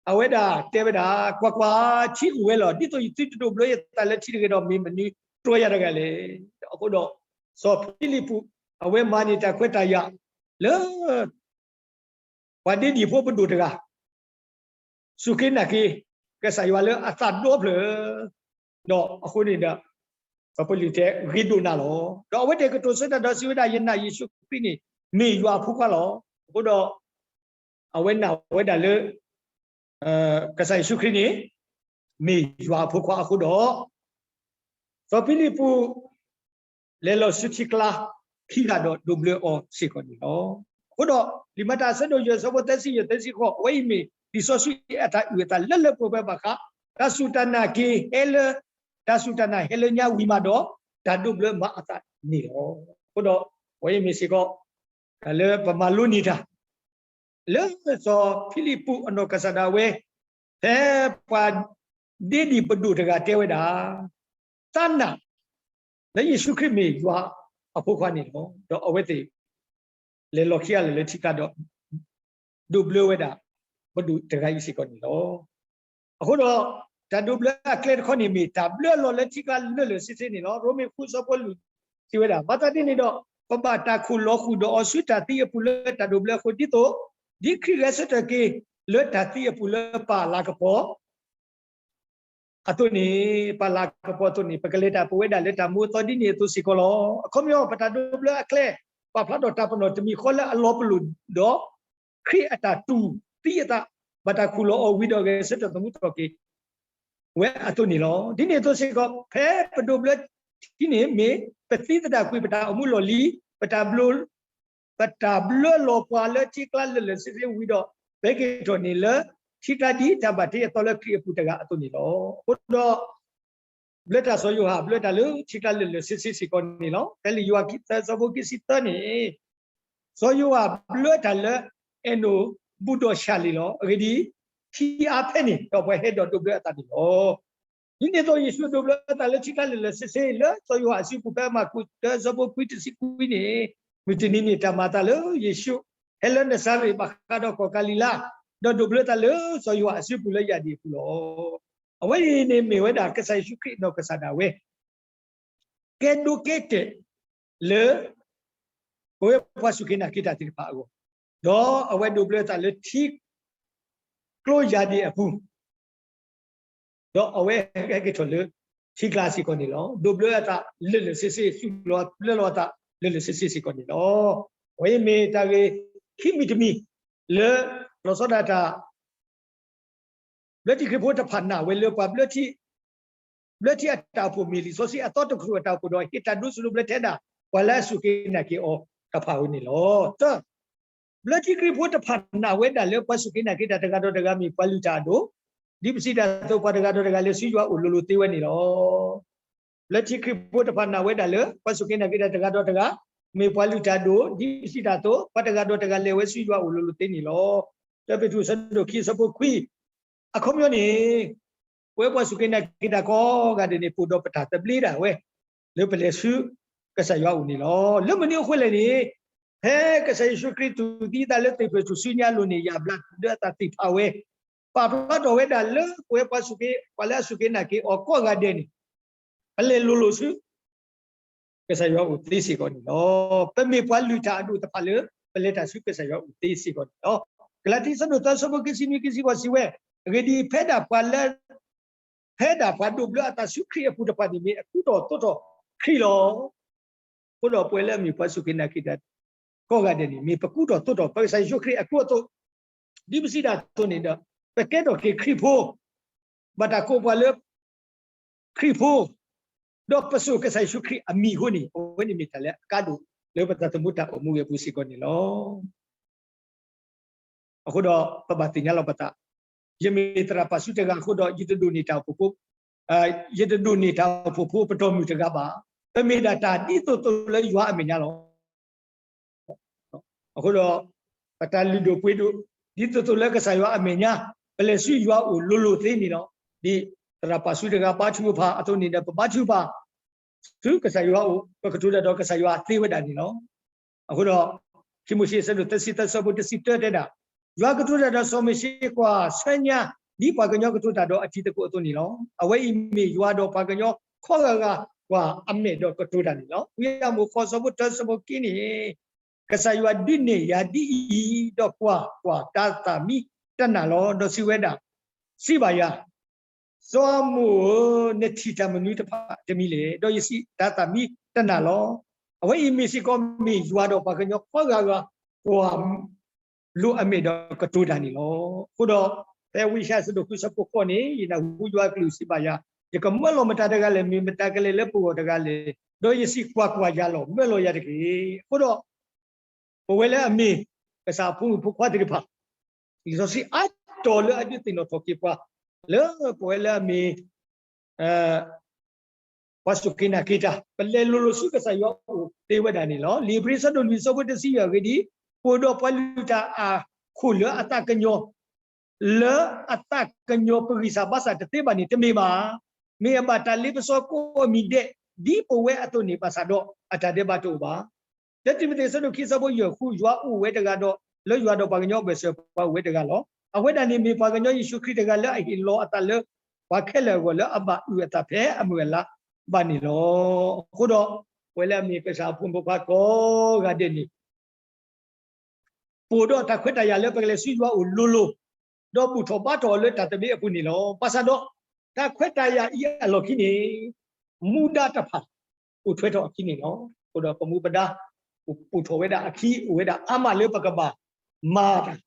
အဝဲဒၣ်တဲဝဲဒၣ် ကွၢ်ကွၢ်, ထံအိၣ်ဝဲလီၤ. ဒ်သိးယသုတဒိးဘျၢယသးလၢထံတဂ့ၤဒီး မ့ၢ်မနုၤတြီယၤတဂၤလဲၣ်. အဃိဒီး စီၤဖံလံးပူး အဝဲမၤန့ၢ်တၢ်ခွဲးတၢ်ယာ်လၢ ပှၤဒ့ဒံၣ်ဖိပဒိၣ်တဂၤ စူၢ်က့ၤနာ်က့ၤ ကစၢ်ယွၤလၢအသးဒီဖျၢၣ်, ဒီးအဃိန့ၣ်ဒီး စီၤပီလူးတဲ ဂ့ၤဒိၣ်နၤလီၤ. ဒီးအဝဲတဲာ်ကတီၤဆၢတၢ်ဒီးစံးဝဲဒၣ်, ယနာ်ယ့ၣ်ၡူးခရံာ်န့ၣ် မ့ၢ်ယွၤအဖိခွါလီၤ. အဃိဒီး အဝဲနာ်ဝဲဒၣ်လၢ ကစၢ်ယ့ၣ်ၡူးခရံာ်န့ၣ် မ့ၢ်ယွၤအဖိခွါအဃိဒီး စီၤဖံလံးပူး လဲၤလီၤဆူထံကျါခံဂၤဒီးဒိးဘျၢအီၤစ့ၢ်ကီးန့ၣ်လီၤ. အဃိဒီး လံာ်မၤတၢ်အဆၢဒိၣ်ယဲၢ်အဆၢဖိသၢဆံယဲၢ်သၢဆံဃိး, အဝဲအံၤမ့ၢ်လံာ်စီဆှံအတၢ်အုၣ်အသးလၢလၢပှဲၤပှဲၤဘၣ်ဃး တၢ်စူၢ်တၢ်နာ်က့ၤဟဲလၢ တၢ်စူၢ်တၢ်နာ်ဟဲလၢညါဝံၤမးဒီး တၢ်ဒိးဘျၢမၤအသးန့ၣ်လီၤ. အဃိဒီး အဝဲအံၤမ့ၢ်စ့ၢ်ကီး တၢ်လၢပမၤလိန့ၢ်တၢ် လၢစီၤဖံလံးပူးအနီၢ်ကစၢ်ဒၣ်ဝဲ ဖဲပှၤဒ့ဒံၣ်ပဒိၣ်တဂၤတဲဝဲဒၣ်, သးနာ်လၢယ့ၣ်ၡူးခရံာ်မ့ၢ်ယွၤအဖိခွါန့ၣ်လီၤ. ဒီးအဝဲသ့ၣ် လဲၤလီၤခံဂၤလၢာ်လၢထံကျါဒီး ဒိးဘျၢဝဲဒၣ် ပဒိၣ်တဂၤအံၤစ့ၢ်ကီးန့ၣ်လီၤ. အဃိဒီး တၢ်ဒိးဘျၢအကျဲတခီန့ၣ်မ့ၢ် တၢ်ဘျၢလီၤလၢထံကျါလၢာ်လၢာ်ဆ့ဆ့န့ၣ်လီၤ. ရိမ့ၤဃုအဆၢဖိလွံၢ် စံးဝဲဒၣ်, မၤသးဒ်န့ၣ်ဒီး ပဘၣ်တၢ်ခိၣ်လီၤဃုာ်ဒီးအီၤဆူတၢ်သံအပူၤလၢတၢ်ဒိးဘျၢအဃိ, ဒ်သိး ဒ်ခရံာ်ဂဲၤဆၢထၢၣ်က့ၤလၢတၢ်သံအပူၤလၢပၢ်လၤကပီၤ အသိးန့ၣ်, ပၢ်လၤကပီၤအသိးန့ၣ် ပကလဲၤတၢ်ပဝဲဒၣ်လၢတၢ်မူအသီဒ်န့ၣ်အသိးစ့ၢ်ကီးလီၤ. အခီပညီ ပတၢ်ဒိးဘျၢအကျဲ ပာ်ဖျါထီၣ်တၢ်ပနီၣ်တမံၤဃီလၢအလီၤပလိာ်ဒီး ခရံာ်အတၢ်တူၢ်သံအသး ဘၣ်တၢ်ခူၣ်လီၤအီၤဝံၤဒီးဂဲၤဆၢထၢၣ်သမူထီၣ်က့ၤဝဲအသိးန့ၣ်လီၤ. ဒ်န့ၣ်အသိးစ့ၢ်ကီး ဖဲပဒိးဘျၢထံန့ၣ်မ့ၢ် ပသံသဒၣ်ကွံာ်ပတၢ်အိၣ်မူလီၢ်လံၤ, ပတၢ်ဘျၢ ပတၢ်ဘျၢလီၤပှၤလၢထံကျါလၢာ်လၢာ်ဆ့ဆ့ဝံၤဒီး ပဟဲက့ၤထီၣ်န့ၢ်လၢထံကျါဒ်တၢ်ဘၣ်တ့အသီလၢခရံာ်အပူၤတဂၤအသိးန့ၣ်လီၤ. အဃိဒီး ဘျၢတၢ်စီၤယိၤဟၣ်ဘျၢတၢ်လၢထံကျါလၢာ်လၢာ်ဆ့ဆ့စ့ၢ်ကီးန့ၣ်လီၤ. ဖဲလံာ်ယိၤဟၣ်သၢအဆၢဖိခံဆံသၢန့ၣ် စီၤယိၤဟၣ်ဘျၢတၢ်လၢအဲၣ်နိၣ်ဘူၣ်ဒီးၡၤလ့ၣ်လီၤ. အဂ့ၢ်ဒ်အံၤ, ထံအါဖဲန့ၣ် ဒီးပှၤဟဲဒီးဒိးဘျၢအသးန့ၣ်လီၤ. ဒ်န့ၣ်အသိး ယ့ၣ်ၡူးဒိးဘျၢအသးလၢထံကျါလၢာ်လၢာ်ဆ့ဆ့ လၢစီၤယိၤဟၣ်အစုပူၤ ဖဲမၢ်ကူးတၢအဆၢဖိခွံတဆံခွံန့ၣ်, မုၢ်တနံၤန့ၣ် တၢ်မၤအသးလၢယ့ၣ်ၡူး ဟဲလၢနစၤရ့းဘၣ်ဃးဒီးကီၢ်ကၤလံၤလါ, ဒီးဒိးဘျၢသးလၢစီၤယိၤဟၣ်အစုပူၤလၢယၣ်ဒံၣ်အပူၤလီၤ. အဝဲအံၤန့ၣ်မ့ၢ်ဝဲဒၣ်ကစၢ်ယ့ၣ်ၡူးခရံာ်အနီၢ်ကစၢ်ဒၣ်ဝဲ ကဲဒိးကဲတဲာ်လၢ ပဝဲပှၤစူၢ်က့ၤနာ်က့ၤတၢ်သ့ၣ်တဖၣ်အဂီၢ်, ဒီးအဝဲဒိးဘျၢသးလၢထံကျိယၣ်ဒံၣ်အပူၤ ဒီးအဝဲဟဲက့ၤထီၣ်လၢထံကျါစ့ၢ်ကီးန့ၣ်လီၤ. ဒိးဘျၢအသးလၢာ်လၢာ်ဆ့ဆ့ စူၢ်လီၤဘျၢလီၤအသးလၢာ်လၢာ်ဆ့ဆ့စ့ၢ်ကီးန့ၣ်လီၤ. အဝဲအံၤမ့ၢ်တၢ်ဂ့ၢ်ခံမံၤတမံၤ လၢလီၤဆီဒၣ်တၢ် ဘျၢထံခရံာ်ဖိတဖၣ်နာ်ဝဲလၢပှၤဘျၢထံ ဘျၢထံအတၢ်အိၣ်ဖှိၣ်မ့ၢ်လံာ်စီဆှံအသီတကတြူၢ်အတၢ်အိၣ်ဖှိၣ်ဒီး ဟ့ၣ်တၢ်ဒိစူၤဒိးဘျၢထဲဒၣ် ပှၤလၢအစူၢ်က့ၤနာ်က့ၤအီၤတဖၣ်ဧိၤန့ၣ်လီၤ. တၢ, ဘျၢထံခရံာ်ဖိတဖၣ်နာ်ဝဲဒၣ်လၢပှၤစူၢ်က့ၤနာ်က့ၤတၢ်တဂၤဒီးတဂၤ မ့ၢ်ပှၤလုၢ်တၢ်အဒိၣ်, ဒ်ပစံးတၢ်အသိး ပှၤတဂၤဒီးတဂၤလဲၤဆူယွၤအအိၣ်လိၤလိၤသ့ဝဲန့ၣ်လီၤ. ဘျၢထံခရံာ်ဖိတဖၣ်နာ်ဝဲဒၣ်လၢ ပှၤစူၢ်က့ၤနာ်က့ၤတၢ်တဂၤဒီးတဂၤ မ့ၢ်ပှၤလုၢ်တၢ်အဒိၣ်, ဒ်ပစံးတၢ်အသိး ပှၤတဂၤဒီးတဂၤလဲၤဝဲဆူယွၤအအိၣ်လိၤလိၤသ့န့ၣ်လီၤ. တၢပ့းတရူးအဆၢဒိၣ်ခံအဆၢဖိခွံ အခီပညီန့ၣ် ပဝဲပှၤစူၢ်က့ၤနာ်က့ၤတၢ်ကိးဂၤဒဲးန့ၣ် ပအိၣ်ဒီးပတၢ်သဘျ့ဒၣ်ဝဲ လၢပလဲၤဆူကစၢ်ယွၤအအိၣ်န့ၣ်လီၤ. လၢမနုၤအဃိလဲၣ်န့ၣ် ဖဲကစၢ်ယ့ၣ်ၡူးခရံာ်တူၢ်သံအသးလၢသ့ၣ်ဖျၢၣ်ထူၣ်စုညါအလိၤန့ၣ် ယၣ်ဘျးဒိအသးသ့ၣ်ဖးဝဲ ပာ်ဖျါထီၣ်ဝဲဒၣ်လၢပဝဲပှၤစူၢ်က့ၤ ပှၤလၢအစူၢ်က့ၤနာ်က့ၤအီၤကိးဂၤဒဲးန့ၣ် ပလဲၤလိၤလိၤဆူ ကစၢ်ယွၤအအိၣ်သ့စ့ၢ်ကီးန့ၣ်လီၤ. ပမ့ၢ်ပှၤလုၢ်တၢ်အဒိၣ်တဖၣ်လၢ ပလဲၤတၢ်ဆူကစၢ်ယွၤအအိၣ်သ့စ့ၢ်ကီးန့ၣ်လီၤ. ကလၤတံ အဆၢဒိၣ်သၢ အဆၢဖိခံဆံနွံ ခံဆံဃိး စံးဝဲ, အဂ့ၢ်ဒ်အံၤ, ဖဲဒၣ်ပှၤလၢ ဖဲဒၣ်ပှၤဒိးဘျၢအသးဆူခရံာ်အပူၤတဖၣ်န့ၣ် မ့ၢ်အကူထီၣ်သိးထီၣ်ခရံာ်လီၤ. အဃိဒီးပဝဲလၢအမ့ၢ်ပှၤစူၢ်က့ၤနာ်က့ၤတၢ်ကိးဂၤဒဲးန့ၣ် မ့ၢ်ပကူထီၣ်သိးထီၣ် ပကစၢ်ယ့ၣ်ၡူးခရံာ်အကျိအသိး, ဒ်ပစံးတၢ်အသိးန့ၣ်ဒီး ပကဲထီၣ်က့ၤခရံာ်ဖိ, ဘၣ်တၢ်ကိးပှၤလၢ ခရံာ်ဖိ, ဒီးပစိာ်ကစၢ်ယ့ၣ်ၡူးခရံာ်အမံၤအဃိန့ၣ် အဝဲန့ၣ်မ့ၢ်တၢ်လၢအကါဒိၣ်လၢပတၢ်သမူတၢ်အိၣ်မူဝဲအပူၤစ့ၢ်ကီးန့ၣ်လီၤ. အဃိဒီးပဘၣ်သ့ၣ်ညါလီၤပသး, ယမ့ၢ်သရၣ်ပာ်စုတဂၤအဃိဒီး ယတဒိးန့ၢ်တၢ်အိၣ်ဖှိၣ်ဖိ, ယတဒိးန့ၢ်တၢ်အိၣ်ဖှိၣ်ဖိပတီၢ်မုၢ်တဂၤဘၣ်. ပမ့ၢ်ဒၣ်တၢ်ဒ်သိးသိးလၢယွၤအမဲာ်ညါလီၤ. အဃိဒီး ပတၢ်လုၢ်ဒိၣ်ပှ့ၤဒိၣ် ဒ်သိးသိးလၢကစၢ်ယွၤအမဲာ်ညါ, ပလဲၤဆူယွၤအအိၣ်လိၤလိၤသ့န့ၣ်လီၤ. ဒ်သရၣ်ပာ်စုတဂၤဘါထုကဖၣ်အသိးန့ၣ်ဒီး ပဘါထုကဖၣ်ဆူကစၢ်ယွၤအအိၣ်, ပကတိၤတၢ်ဒီးကစၢ်ယွၤသ့ဝဲဒၣ်န့ၣ်လီၤ. အဃိဒီး ခံမိၤၡ့ အဆၢဒိၣ်သၢဆံသၢ အဆၢဖိတဆံတၢတဲဒၣ်, ယွၤကတိၤတၢ်ဒီးစီၤမိၤၡ့ကွၢ်ဆၢညါ ဒ်ပှၤကညီကတိၤတၢ်ဒီးအတံၤသကိးအသိးန့ၣ်လီၤ. အဝဲအံၤမ့ၢ်ယွၤဒီးပှၤကညီခီဂၤဂၤ ကွၢ်အမဲာ်ဒီးကတိၤတၢ်န့ၣ်လီၤ. ဝံယၢ်မိၣ်ဃိး အဆၢဖိတၢ အဆၢဖိခံန့ၣ် ကစၢ်ယွၤဒုးနဲၣ်ယၤဒ်အံၤ, ဒီးကွၢ်ကွၢ်, တၤသၣ်မံတနၢ်လီၤ. ဒီးစံးဝဲဒၣ်, စံးဘၣ်ယၤ, စီၤမိၣ်ဧၢ, နထံၣ်တၢ်မနုၤတဖၣ်တမံၤလဲၣ်. ဒီးယစံး, တၢ်သၣ်မံတနၢ်လီၤ. အဝဲအံၤမ့ၢ်စ့ၢ်ကီးမ့ၢ်ယွၤဒီးပှၤကညီကိးဂၤဂၤ ကွၢ်လိအမဲာ်ဒီးကတိၤတၢ်န့ၣ်လီၤ. အဃိဒီး ဖဲဝံယၡါယၤအဆၢဒိၣ်ဃုဆၢဖိဃိးန့ၣ်, ယနၢ်ဟူယွၤအကလုၢ်စံးဘၣ်ယၤ, ယကမၢလီၤမတၤတဂၤလဲၣ်, မ့ၢ်မတၤကလဲၤလၢပဂီၢ်တဂၤလဲၣ်. ဒီးယစံး, ကွၢ်ကွၢ်, ယၤလီၤ, မၢလီၤယၤတက့ၢ်. အဃိဒီး ပဝဲလၢအမ့ၢ် ကစၢ်အဖိမုၣ်ဖိခွါသ့ၣ်တဖၣ်, လံာ်စီဆှံအါတီၤလၢအဒုးသ့ၣ်နီၣ်ထီၣ်က့ၤပှၤ လၢပဝဲလၢအမ့ၢ် ပှၤစူၢ်က့ၤနာ်က့ၤတၢ်, ပလဲၤလိၤလိၤဆူကစၢ်ယွၤအအိၣ်သ့ဝဲဒၣ်န့ၣ်လီၤ. လံာ်ဧ့ၤဘြံၤအဆၢဒိၣ်လွံၢ်အဆၢဖိတဆံယဲၢ် အဂ့ၢ်ဒ်အံၤ, အိၣ်ဒီးပှၤလုၢ်တၢ်အခိၣ်လၢအသးကညီၤ လၢအသးကညီၤပဂံၢ်စၢ်ဘါစၢ်တသ့ဘၣ်န့ၣ် တမ့ၢ်ဘၣ်. မ့ၢ်အဘၣ်တၢ်လ့ပစီကိးအမံၤဒဲး ဒ်ပဝဲအသိးန့ၣ်ဘၣ်ဆၣ်ဒီး အတၢ်ဒဲးဘးတအိၣ်ဘၣ်. တၢတံၤမသ့း အဆၢဒိၣ်ခံ အဆၢဖိယဲၢ်ဃု, ယွၤအိၣ်ဝဲတဂၤဒီး လၢယွၤဒီးပှၤကညီအဘၢၣ်စၢၤ ပှၤအိၣ်ဝဲတဂၤလီၤ. အဝဲဒၣ်န့ၣ်မ့ၢ် ပှၤကညီယ့ၣ်ၡူးခရံာ်တဂၤလၢအဟ့ၣ်လီၤအသးလၢ ပှၤခဲလၢာ်အဂီၢ် လၢအဘၣ်အုၣ်အသးဖဲအမုၢ်အလါဘၣ်န့ၣ်လီၤ. အဃိဒီး ပဝဲလၢအမ့ၢ်ကစၢ်အဖိမုၣ်ဖိခွါကိးဂၤဒဲးန့ၣ် ပအိၣ်ဒီးတၢ်ခွဲးတၢ်ယာ်လၢပကလဲၤဆူယွၤအအိၣ်လိၤလိၤ, ဒီးဘူၣ်ထီၣ်ဘါထီၣ်အီၤလၢတၢ်သဘျ့အပူၤန့ၣ်လီၤ. ဘၣ်ဆၣ်ဒီး တၢ်ခွဲးတၢ်ယာ်အံၤအလီၢ်ခံန့ၣ် မူဒါတဖၣ် အိၣ်ထွဲထီၣ်အခံန့ၣ်လီၤ. အဃိဒီးပမူပဒါ အိၣ်ထီၣ်ဝဲဒၣ်အခံ အိၣ်ဝဲဒၣ်အါမးလၢပကဘၣ်မၤတၢ်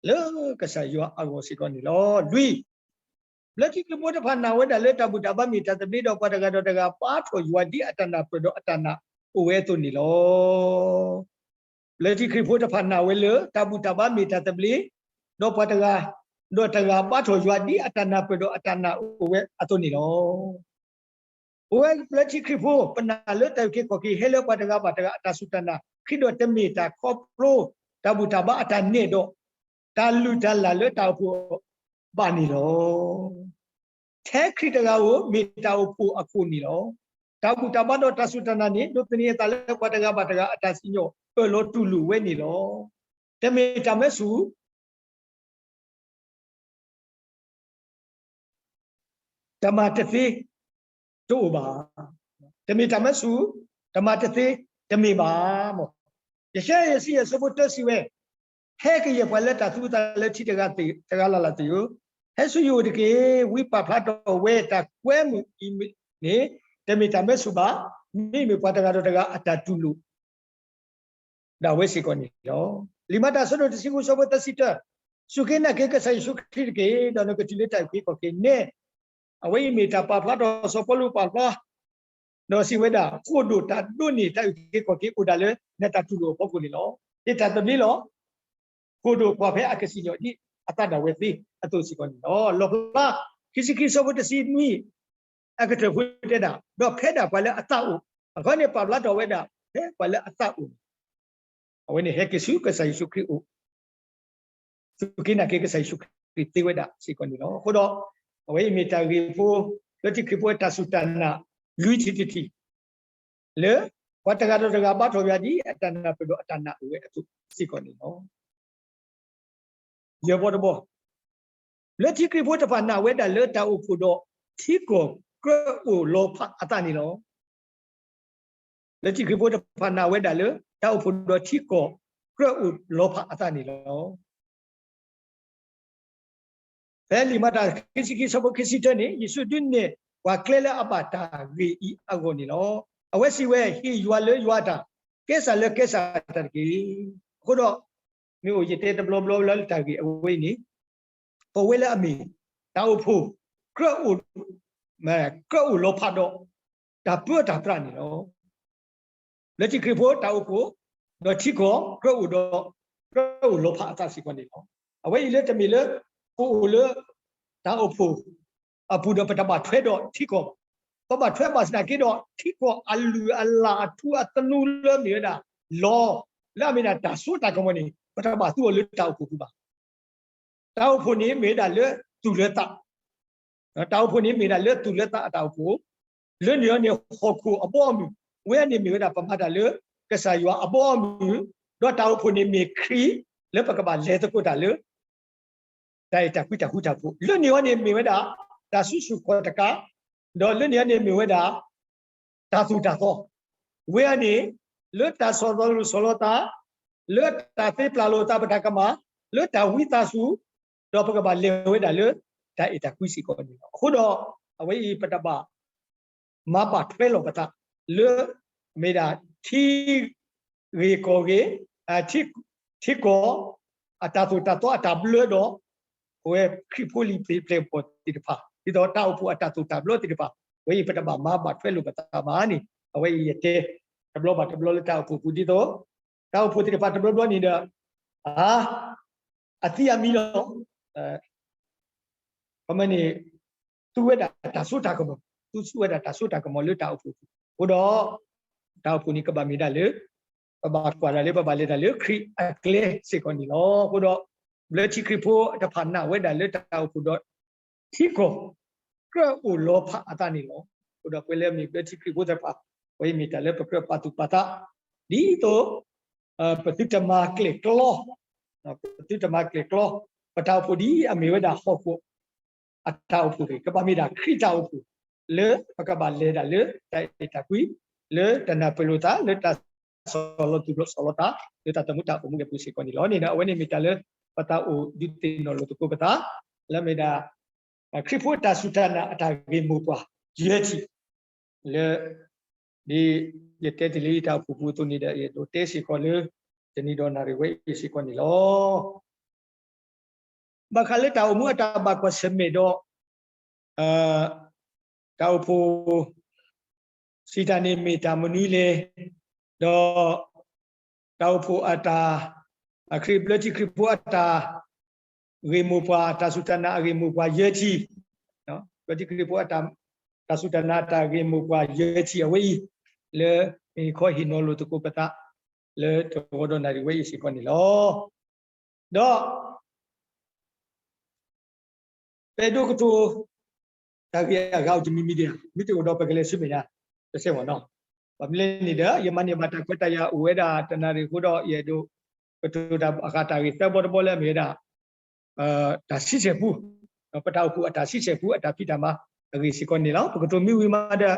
လၢကစၢ်ယွၤအဂီၢ်စ့ၢ်ကီးန့ၣ်လီၤ. လွံၢ်, ဘျၢထံခရံာ်ဖိတဖၣ်နာ်ဝဲဒၣ်လၢတၢ်ဘူၣ်တၢ်ဘါမ့ၢ်တၢ်သဘျ့ ဒီးပှၤတဂၤဒီးတဂၤဘါထီၣ်ယွၤဒ်အတၢ်နၢ်ပၢၢ်ဒီးအတၢ်နာ်အိၣ်ဝဲအသိးန့ၣ်လီၤ. ဘျၢထံခရံာ်ဖိတဖၣ်နာ်ဝဲလၢတၢ်ဘူၣ်တၢ်ဘါမ့ၢ်တၢ်သဘျ့, ဒီးပှၤတဂၤဒီးတဂၤဘါထီၣ်ယွၤဒ်အတၢ်နၢ်ပၢၢ်ဒီးအတၢ်နာ်အိၣ်ဝဲအသိးန့ၣ်လီၤ. ပဝဲဘျၢထံခရံာ်ဖိ ပနာ်လၢတၢ်အုၣ်က့ၤခီၣ်က့ၤဟဲလၢပှၤတဂၤဘၣ်တဂၤအတၢ်စူၢ်တၢ်နာ် ဃုာ်ဒီးတမ့ၢ်တၢ်ခီဖျိ တၢ်ဘူၣ်တၢ်ဘါအတၢ်နဲၣ်ဒီး တၢ်လုၢ်တၢ်လၢ်လၢတၢ်အိၣ်ဖှိၣ်ဘၣ်န့ၣ်လီၤ. ထဲခရံာ်တဂၤဧိၤ မ့ၢ်တၢ်အိၣ်ဖှိၣ်အခိၣ်န့ၣ်လီၤ. တၢ်ဘူၣ်တၢ်ဘါဒီးတၢ်စူၢ်တၢ်နာ်န့ၣ် ဒိးသန့ၤအသးလၢပှၤတဂၤဘၣ်တဂၤအတၢ်စံၣ်ညီၣ်အၢၣ်လီၤတူၢ်လိာ်ဝဲန့ၣ်လီၤ. တမ့ၢ်တၢ်မၢဆူၣ် တမၤတသ့ တအိၣ်ဘၣ်. တမ့ၢ်တၢ်မၢဆူၣ် တမၤတသ့ တမ့ၢ်ဘၣ်. ယၡါယၤ ယဲၢ်ဆံယဲၢ် အဆၢဖိတၢ စံးဝဲ, ဟဲကယဲၢ်ပှၤလၢတၢ်သူအသးလၢထံတဂၤလၢ်လၢ်သ့ၣ်ဧၢ, ဟဲဆူယအိၣ်တက့ၢ်. ဝံပာ်ဖျါထီၣ်ဝဲတၢ်ကွဲမုာ်အံၤန့ၣ် တမ့ၢ်တၢ်မၢဆူၣ်ဘၣ်, မ့မ့ၢ်ပှၤတဂၤဒီးတဂၤအတၢ်တူၢ်လိာ် ဒၣ်ဝဲစ့ၢ်ကီးန့ၣ်လီၤ. လံာ်မၤတၢ် အဆၢဒိၣ်တဆံဃု အဆၢဖိသၢဆံတၢ, စူၢ်က့ၤနာ်က့ၤကစၢ်ယ့ၣ်ၡူးခရံာ်တက့ၢ်, ဒီးနကတုၤလၢတၢ်အုၣ်က့ၤခီၣ်က့ၤန့ၣ်. အဝဲအံၤမ့ၢ်တၢ်ပာ်ဖျါထီၣ် စီၤပီလူးပာ်ဖျါ ဒီးစံးဝဲဒၣ်, ဃိာ်ဒိၣ်တၢ်ဒိးန့ၢ်တၢ်အုၣ်က့ၤခီၣ်က့ၤအိၣ်ဒၣ်လၢ နတၢ်တူၢ်လိာ်အဖီခိၣ်န့ၣ်လီၤ. ဟ့ၣ်တၢ်သဘျ့လီၤ. ဃိာ်ဒိၣ်ကွၢ်ဖဲအကစံၣ်ညီၣ်ဒ်အသးဒၣ်ဝဲသ့အသိးစ့ၢ်ကီးန့ၣ်လီၤ. လီၣ်ဖျါ ခံဆံခံ အဆၢဖိတဆံနွံ အကတၢၢ်ဖိတဲဒၣ်, ဒီးဖဲဒၣ်ပှၤလၢအသးအိၣ်, အခီပညီန့ၣ် ပာ်ဖျါထီၣ်ဝဲဒၣ် ဖဲပှၤလၢအသးအိၣ်န့ၣ် အဝဲန့ၣ်ဟဲက့ၤဆူကစၢ်ယ့ၣ်ၡူးခရံာ်အအိၣ်, စူၢ်က့ၤနာ်က့ၤကစၢ်ယ့ၣ်ၡူးခရံာ်သ့ဝဲဒၣ်စ့ၢ်ကီးန့ၣ်လီၤ. အဃိဒီး အဝဲအံၤမ့ၢ်တၢ်ဂ့ၢ်ဖိ လၢထံခရံာ်ဖိအတၢ်စူၢ်တၢ်နာ် လွံၢ်ထံၣ်တထံၣ် လၢ ပှၤတဂၤဒီးတဂၤဘါထီၣ်ယွၤဒ်အတၢ်နၢ်ပၢၢ်ဒီးအတၢ်နာ်အိၣ်ဝဲအသိးစ့ၢ်ကီးန့ၣ်လီၤ. ယဲၢ်ဘီတဘီ, လၢထံခရံာ်ဖိတဖၣ်နာ်ဝဲဒၣ်လၢတၢ်အိၣ်ဖှိၣ်ဒီးထံကီၢ်ကြၢးအိၣ်လီၤဖးအသးန့ၣ်လီၤ. လၢထံခရံာ်ဖိတဖၣ်နာ်ဝဲဒၣ်လၢ တၢ်အိၣ်ဖှိၣ်ဒီးထံကီၢ်ကြၢးအိၣ်လီၤဖးအသးန့ၣ်လီၤ. ဖဲလံာ်မၤတၢ် ခံဆံခံ အဆၢဖိခံဆံတၢန့ၣ် ယ့ၣ်ၡူးဒုးနဲၣ်ပှၤကျဲလၢအဘၣ်တၢ်ဂ့ၢ်အံၤအဂီၢ်န့ၣ်လီၤ. အဝဲစံးဝဲ, ဟ့ၣ်ယွၤလၢယွၤအတၢ်, ကဲစၢ်လၢကဲစၢ်အတၢ်တက့ၢ်. အဃိဒီး မ့ၢ်အိၣ်ယတဲတဘျီဘျီလၢတၢ်ဂ့ၢ်အဝဲအံၤန့ၣ် ပဝဲလၢအမ့ၢ် တၢ်အိၣ်ဖှိၣ် ကြၢးအိၣ် ကြၢးအိၣ်လီၤဖးဒီး တၢ်ပၢတၢ်ပြးန့ၣ်လီၤ. လၢထံခရံာ်ဖိတၢ်အိၣ်ဖှိၣ် ဒီးထံကီၢ်ကြၢးအိၣ်ဒီး ကြၢးအိၣ်လီၤဖးအသးစ့ၢ်ကီးန့ၣ်လီၤ. အဝဲအံၤလၢတမ့ၢ်လၢ ပအိၣ်လၢ တၢ်အိၣ်ဖှိၣ်အပူၤဒီးပတဘၣ်ထွဲဒီးထံကီၢ်ဘၣ်. ပဘၣ်ထွဲဘၣ်ဆၣ်သနာ်က့ဒီး ထံကီၢ်အလုၢ်အလၢ်အထူအသနူလၢမ့ၢ်ဝဲဒၣ် လီ လၢအမ့ၢ်ဒၣ်တၢ်စိတၢ်ကမီၤန့ၣ် ပတဘၣ်သူအီၤလၢတၢ်အိၣ်ဖှိၣ်ပူၤဘၣ်. တၢ်အိၣ်ဖှိၣ်န့ၣ်မ့ၢ်ဝဲဒၣ်လၢသူၣ်လၢသး, တၢ်အိၣ်ဖှိၣ်န့ၣ်မ့ၢ်ဒၣ်လၢသူၣ်လၢသးအတၢ်အိၣ်ဖှိၣ်, လၢန့ၣ်အီၤန့ၣ်ဟီၣ်ခိၣ်အဘီအမုၢ်, ဝဲန့ၣ်မ့ၢ်ဝဲဒၣ်ပမၤတၢ်လၢ ကစၢ်ယွၤအဘီအမုၢ်, ဒီးတၢ်အိၣ်ဖှိၣ်န့ၣ်မ့ၢ်ခရံာ် လၢပကဘၣ်လဲၤသကိးတၢ်လၢ တၢ်အဲၣ်တၢ်ကွံတၢ်ဃူတၢ်ဖိး, လၢန့ၣ်အီၤန့ၣ်မ့ၢ်ဝဲဒၣ် တၢ်စုဆူၣ်ခီၣ်တကး, ဒီးလၢန့ၣ်အီၤန့ၣ်မ့ၢ်ဝဲဒၣ် တၢ်သိၣ်တၢ်သီ, ဝဲအန့ၣ် လၢတၢ်ဆီၣ်လီၤသူၣ်ဆီၣ်လီၤသး, လၢတၢ်သ့ပျၢ်လိာ်သးပတၢ်ကမၣ်, လၢတၢ်ဝံသးစူၤ, ဒီးပကဘၣ်လဲၤဝဲဒၣ်လၢ တၢ်အဲၣ်တၢ်ကွံစ့ၢ်ကီးန့ၣ်လီၤ. အဃိဒီး အဝဲအံၤပတဘၣ် မၤဘၣ်ထွဲလိာ်ပသး လၢ မ့ၢ်ဒၣ်ထံဂ့ၤကီၢ်ဂ့ၤ ထံကီၢ် အတၢ်သိၣ်တၢ်သီအတၢ်ဘျၢဒီး ပဝဲခရံာ်ဖိလံၤပျဲၢ်ဘီၣ်သ့ၣ်တဖၣ် ဒ်သိးတၢ်အိၣ်ဖှိၣ်အတၢ်သိၣ်တၢ်ဘျၢသ့ၣ်တဖၣ် ဝဲအံၤပတဘၣ်မၤဘၣ်ထွဲလိာ်ပသးဘၣ်န့ၣ် အဝဲအံၤယတဲ တဘျီဘၣ်တဘျီလၢတၢ်အိၣ်ဖှိၣ်ပူၤဒ်သိး တၢ်အိၣ်ဖှိၣ်သ့ၣ်တဖၣ်တဘျီဘျီန့ၣ်ဒီး အ အသံအမံလီၤ ခီမ့ၢ်န့ၣ် သူဝဲဒၣ်တၢ်စိတၢ်ကမီၤ သူသူဝဲဒၣ်တၢ်စိတၢ်ကမီၤလၢတၢ်အိၣ်ဖှိၣ်ပူၤ အဃိဒီး တၢ်အိၣ်ဖှိၣ်န့ၣ်ကဘၣ်မ့ၢ်ဒၣ်လၢ ပဘၣ်ကွၢ်ဒၣ်လၢ ပဘၣ်လဲၤတၢ်လၢခရံာ်အကျဲစ့ၢ်ကီးန့ၣ်လီၤ. အဃိဒီး ဘျၢထံခရံာ်ဖိတဖၣ်နာ်ဝဲဒၣ်လၢတၢ်အိၣ်ဖှိၣ်ဒီး ထံကီၢ် ကြၢးအိၣ်လီၤဖးအသးန့ၣ်လီၤ. အဃိဒီးပဝဲလၢအမ့ၢ်ဘျၢထံခရံာ်ဖိသ့ၣ်တဖၣ် ပဝဲအံၤမ့ၢ်တၢ်လၢပကြၢးပာ်သူၣ်ပာ်သး ဒ်သိး ပသုတမၤကျဲၣ်ကျီ ပသုတမၤကျဲၣ်ကျီ ပတၢ်အိၣ်ဖှိၣ်ဒ်အမ့ၢ်ဝဲဒၣ်ဟီၣ်ခိၣ် အတၢ်အိၣ်ဖှိၣ်တဂ့ၤ ကဘၣ်မ့ၢ်ဒၣ်ခရံာ်တၢ်အိၣ်ဖှိၣ် လၢပကဘၣ်လဲၤဒၣ်လၢတၢ်အဲၣ်တၢ်ကွံ လၢတၢ်နၢ်ပၢၢ်လိာ်သး လၢတၢ်ဆီၣ်လီၤသူၣ်လီၤဆီၣ်လီၤသး လၢတၢ်သမူတၢ်အိၣ်မူအပူၤစ့ၢ်ကီးန့ၣ်လီၤ. န့ၣ်ဒီး အဝဲန့ၣ်မ့ၢ်တၢ်လၢ ပသးအိၣ်ဒုးသ့ၣ်နီၣ်လိာ်သကိးပသး လၢမ့ၢ်ဒၣ် ခရံာ်ဖိအတၢ်စူၢ်တၢ်နာ်အတၢ်ဂ့ၢ်မိၢ်ပှၢ် ယဲၢ်ထံၣ် လၢ ဒ်ယတဲတ့ၢ်လံတၢ်အိၣ်ဖှိၣ်ပူၤအသိးန့ၣ်ဒီး ယအဲၣ်ဒိးတဲစ့ၢ်ကီးလၢ တနံၤဒီးနၣ်ရံၣ်ဝဲအံၤစ့ၢ်ကီးန့ၣ်လီၤ. ဘၣ်ဃးလၢတၢ်အိၣ်မူအတၢ်ဘၣ်ကွၢ်ဆၢၣ်မဲာ်ဒီး တၢ်အိၣ်ဖှိၣ် စံးတၢ်န့ၣ်မ့ၢ်တၢ်မနုၤလဲၣ်, ဒီး တၢ်အိၣ်ဖှိၣ်အတၢ် အခရံာ်ဘျၢထံခရံာ်ဖိအတၢ် ဂ့ၢ်မိၢ်ပှၢ် တၢ်စူၢ်တၢ်နာ်အဂ့ၢ်မိၢ်ပှၢ်ယဲၢ်ထံၣ်, ဘျၢထံခရံာ်ဖိအတၢ် တၢ်စူၢ်တၢ်နာ်အတၢ်ဂ့ၢ်မိၢ်ပှၢ်ယဲၢ်ထံၣ်အဝဲအံၤ လၢမ့ၢ်ခီဟ့ၣ်နီၤလိာ်သကိးပသး လၢတဂီၤဒီးနၣ်ရံၣ်ဝဲအံၤစ့ၢ်ကီးန့ၣ်လီၤ. ဒီး ပအဲၣ်ဒိးကတိၤ တၢ်ဂ့ၢ်အဂၤအိၣ်တမံၤမံၤဒံးဧါ, မ့ၢ်တအိၣ်ဒီးပကလဲၤဆူမဲာ်ညါ တစဲးမ့ၢ်နီၤ. ဘၣ်မနုၤလဲၣ်န့ၣ်ဒီး ယမၤန့ၢ်ဘၣ်တၢ်ခွဲးတၢ်ယာ်အိၣ်ဝဲဒၣ်တနၣ်ရံၣ်အဃိဒီး ယအဲၣ်ဒိးကတိၤတၢ်အဂၤတၢ်ဂ့ၢ်သၢဘီတဘီလၢအမ့ၢ်ဝဲဒၣ် တၢ်ဆံဆဲၣ်ပူ, ပတၢ်အိၣ်ဖှိၣ်အတၢ်ဆံဆဲၣ်ပူ အတၢ်ဖံးတၢ်မၤအဂ့ၢ်စ့ၢ်ကီးန့ၣ်လီၤ. ပကတိၤမ့ၢ်ဝံၤမးဒီး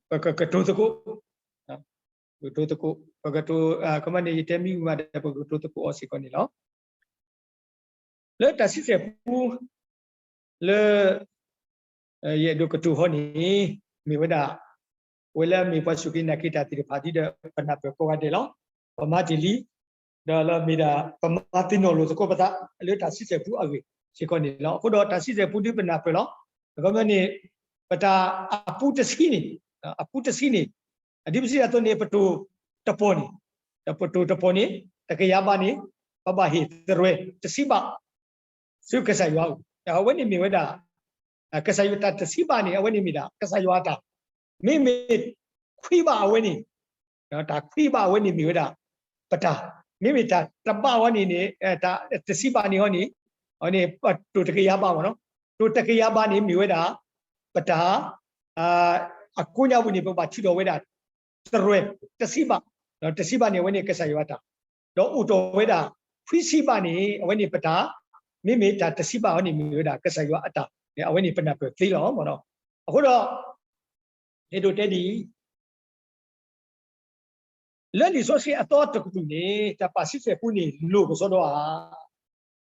ပကကတိၤသကိး, ကတိၤသကိး, ပကတိၤ, ကမၣ်န့ၣ် ယတဲမ့ၢ်ဝံၤမးဒီး ပကကတိၤသကိးအီၤစ့ၢ်ကီးန့ၣ်လီၤ. လၢတၢ်ဆံဆဲၣ်ပူ လၢ ယအဲၣ်ဒိးကတိၤဟီန့ၣ် မ့ၢ်ဝဲဒၣ် ပဝဲလၢအမ့ၢ်ပှၤစူၢ်က့ၤနာ်က့ၤတၢ်သ့ၣ်တဖၣ်ဒ်ဒီး ပနၢ်ပၢၢ်ကိးဂၤဒဲးလီၤ. ပမၤတ့ၢ်လံ, ဒီးလၢမ့ၢ်ဒၣ် ပမၤသ့ၣ်နီၣ်လိာ်သကိးပသး လၢတၢ်ဆံဆဲၣ်ပူအဂ့ၢ်စ့ၢ်ကီးန့ၣ်လီၤ. အဃိဒီးတၢ်ဆံဆဲၣ်ပူဒ်ပနၢ်ပၢၢ်လီၤ. အခီပညီန့ၣ် ပတၢ်အပူတဆံန့ၣ်, အပူတဆံန့ၣ် အဒ်ပစံးဒ်သိးန့ၣ် ပတိၢ်တပီၢ်န့ၣ်, ဒီးပတိၢ်တပီၢ်န့ၣ် တကယၤဘးန့ၣ် ပဘၣ်ဟ့ၣ်သရဲၣ်တဆံဘး ဆူကစၢ်ယွၤအအိၣ်, အဝဲန့ၣ်မ့ၢ်ဝဲဒၣ် ကစၢ်ယွၤတၢ်တဆံဘးန့ၣ် အဝဲန့ၣ်မ့ၢ်ဒၣ် ကစၢ်ယွၤအတၢ်, မ့မ့ၢ်ခွံဘးအဝဲန့ၣ်, တၢ်ခွံဘးအဝဲန့ၣ်မ့ၢ်ဝဲဒၣ် ပတၢ်, မ့မ့ၢ်တၢ်တဘးဝဲန့ၣ်န့ၣ် တၢ်တဆံဘးန့ၣ်ဟီန့ၣ်, အဝဲန့ၣ် ပတိၢ်တကယၤဘးမ့ၢ်နီၤ, တိၢ်တကယၤဘးန့ၣ်မ့ၢ်ဝဲဒၣ် ပတၢ် အကိးညါပူၤန့ၣ် ပဘၣ်ထုးထီၣ်ဝဲဒၣ် သရဲၣ်တဆံဘး, တဆံဘးန့ၣ် အဝဲန့ၣ်ကစၢ်ယွၤတၢ်, ဒီးအိၣ်ထီၣ်ဝဲဒၣ် ခွံဆံဘးန့ၣ် အဝဲန့ၣ်ပတၢ်, မ့မ့ၢ်တၢ်တဆံဘးဟီန့ၣ်မ့ၢ်ဝဲဒၣ် ကစၢ်ယွၤအတၢ်, အဝဲန့ၣ်ပနၢ်ပၢၢ်သ့လီၤ. အဃိဒီး အဲၣ်ဒိးတဲဒ်အံၤ လၢလံာ်စီဆှံအသီတကတြူၢ်န့ၣ် တၢ်ပာ်ဆံဆဲၣ်ပူန့ၣ် လိၣ်ကစီဒီဧါ,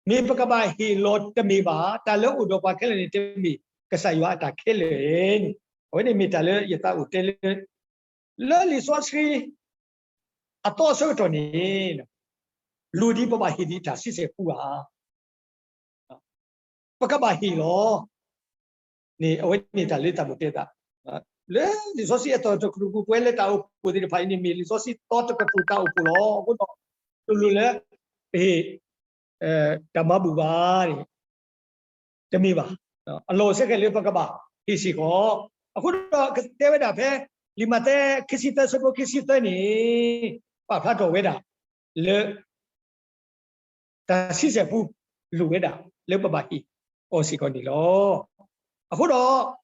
မ့ၢ်ပကဘၣ်ဟ့ၣ်လီၤတမ့ၢ်ဘၣ်, တၢ်လၢအိၣ်ဒီးပှၤခဲလၢာ်န့ၣ် တမ့ၢ်ကစၢ်ယွၤအတၢ်ခဲလၢာ်န့ၣ်, အဝဲန့ၣ်မ့ၢ်တၢ်လၢယသးအိၣ်တဲလၢ လၢလံာ်စီဆှံအသီအဆၢကတီၢ်န့ၣ် လိၣ်ဒ်ပဘၣ်ဟ့ၣ်ဒံးတၢ်ဆံဆဲၣ်ပူဧါ. ပကဘၣ်ဟ့ၣ်လီၤ န့ၣ် အဝဲန့ၣ်တၢ်လၢတၢ်မိၣ်တဲသး, လၢလံာ်စီဆှံအသီတကတြူၢ်ပူၤ ပဝဲလၢတၢ်အိၣ်ဖှိၣ်သ့ၣ်တဖၣ်အံၤန့ၣ် မ့ၢ်လံာ်စီဆှံသီတကတြူၢ်တၢ်အိၣ်ဖှိၣ်လီၤ. အဃိဒီး တလိၣ်လၢ ပဟ့ၣ် တၢ်မၤဘူၣ်ဘၣ်န့ၣ် တမ့ၢ်ဘၣ်. အလီၢ်အိၣ်ဆၢက့ၤလၢပကဘၣ်ဟ့ၣ်စ့ၢ်ကီး, အဃိဒီးကတဲဝဲဒၣ်ဖဲ လံာ်မးသဲ ခံဆံသၢ ဆၢဖိခံဆံသၢန့ၣ် ပာ်ဖျါထီၣ်ဝဲဒၣ် လၢ တၢ်ဆံဆဲၣ်ပူ လိၣ်ဝဲဒၣ် လၢပဘၣ်ဟ့ၣ်အီၤစ့ၢ်ကီးန့ၣ်လီၤ. အဃိဒီး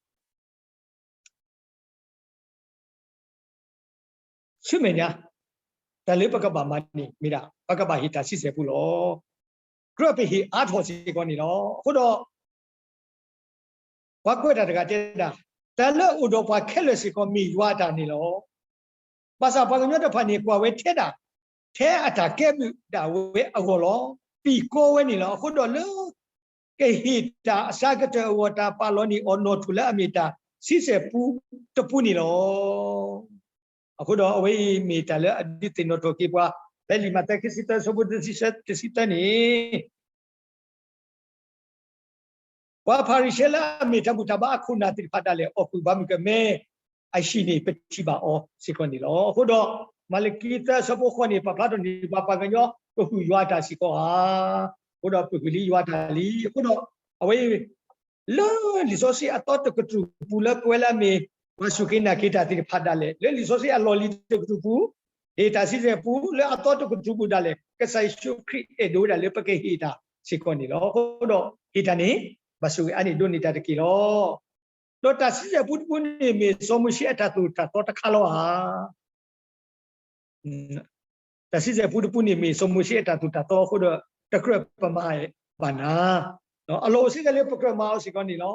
ဆူမဲာ်ညါ တၢ်လၢပကဘၣ်မၤန့ၣ် မ့ၢ်ဒၣ် ပကဘၣ်ဟ့ၣ်တၢ်ဆံဆဲၣ်ပူလီၤ. ကြၢးပဟ့ၣ်အါထီၣ်စ့ၢ်ကီးန့ၣ်လီၤ. အဃိဒီး ပှၤကွဲးတၢ်တဂၤတဲဒၣ်, တၢ်လၢအိၣ်ဒီးပှၤခဲလၢာ်စ့ၢ်ကီးမ့ၢ်ယွၤအတၢ်န့ၣ်လီၤ. ဘၣ်ဆၣ်ပှၤကညီတဖၣ်န့ၣ် ကွၢ်ဝဲထဲဒၣ် ထဲအတၢ်ကဲဘျုးဒၣ်ဝဲအဂီၢ်လီၤ. ပံၢ်ကီဝဲန့ၣ်လီၤ. အဃိဒီးလၢ ကဟ့ၣ်တၢ်အဆၢကတၢၢ်အဂီၢ် တၢ်ပာ်လီၤန့ၢ်အီၤနီၣ်ထိၣ်လၢအမ့ၢ်တၢ်ဆံဆဲၣ်ပူတပူန့ၣ်လီၤ. အဃိဒီးအဝဲအံၤမ့ၢ်တၢ်လၢအဒုးသ့ၣ်နီၣ်ထီၣ်က့ၤပှၤ ဖဲလံာ်မးသဲ ခံဆံသၢ အဆၢဖိ တဆံသၢန့ၣ် ပှၤဖၤရံၤၡဲလၢအမ့ၢ်တၢ်ဘူၣ်တၢ်ဘါအခိၣ်နၢ်သ့ၣ်တဖၣ်ဒၣ်လဲာ် အီၣ်ကွံာ်ဘါမုၢ်ကမဲအဟံၣ်န့ၣ် ပထံၣ်ဘၣ်အီၤစ့ၢ်ကီးန့ၣ်လီၤ. အဃိဒီး မၤလကံ သၢ အဆၢဖိ ဃိးန့ၣ် ပာ်ဖျါထီၣ်န့ၢ်ပှၤ ပှၤကညီကဟုၣ်ယွၤတၢ်စ့ၢ်ကီးဧါ. အဃိဒီးပဂ့ၢ်လံယွၤတၢ်လံ. အဃိဒီး အဝဲအံၤ လၢလံာ်စီဆှံအသီတကတြူၢ်ပူၤ လၢပဝဲလၢအမ့ၢ်ပှၤစူၢ်က့ၤနာ်က့ၤတၢ်သ့ၣ်တဖၣ်ဒၣ်လဲာ် လၢလံာ်စီဆှံအလီၢ်လံၤတကတြူၢ်ပူၤ ဟ့ၣ်တၢ်ဆံဆဲၣ်ပူ လၢအသီတကတြူၢ်ပူၤဒၣ်လဲာ် ကစၢ်ယ့ၣ်ၡူးခရံာ်အဲၣ်ဒိးဝဲဒၣ်လၢပကဟ့ၣ်တၢ်စ့ၢ်ကီးန့ၣ်လီၤ. အဃိဒီးဟ့ၣ်တၢ်န့ၣ် ဘၣ်ဆိၣ်ဂ့ၤအါန့ၢ်ဒိးန့ၢ်တၢ်တက့ၢ်လီၤ. ဒီးတၢ်ဆံဆဲၣ်ပူတပူန့ၣ်မ့ၢ်စီၤမိၤၡ့အတၢ်သိၣ်တၢ်သီတခါလီၤဧါ. တၢ်ဆံဆဲၣ်ပူတပူန့ၣ်မ့ၢ်စီၤမိၤၡ့အတၢ်သိၣ်တၢ်သီအဃိဒီး တကြၢးပမၤဘၣ်နၤ, အလီၢ်အိၣ်စ့ၢ်ကီးလၢပကြၢးမၤအီၤစ့ၢ်ကီးန့ၣ်လီၤ.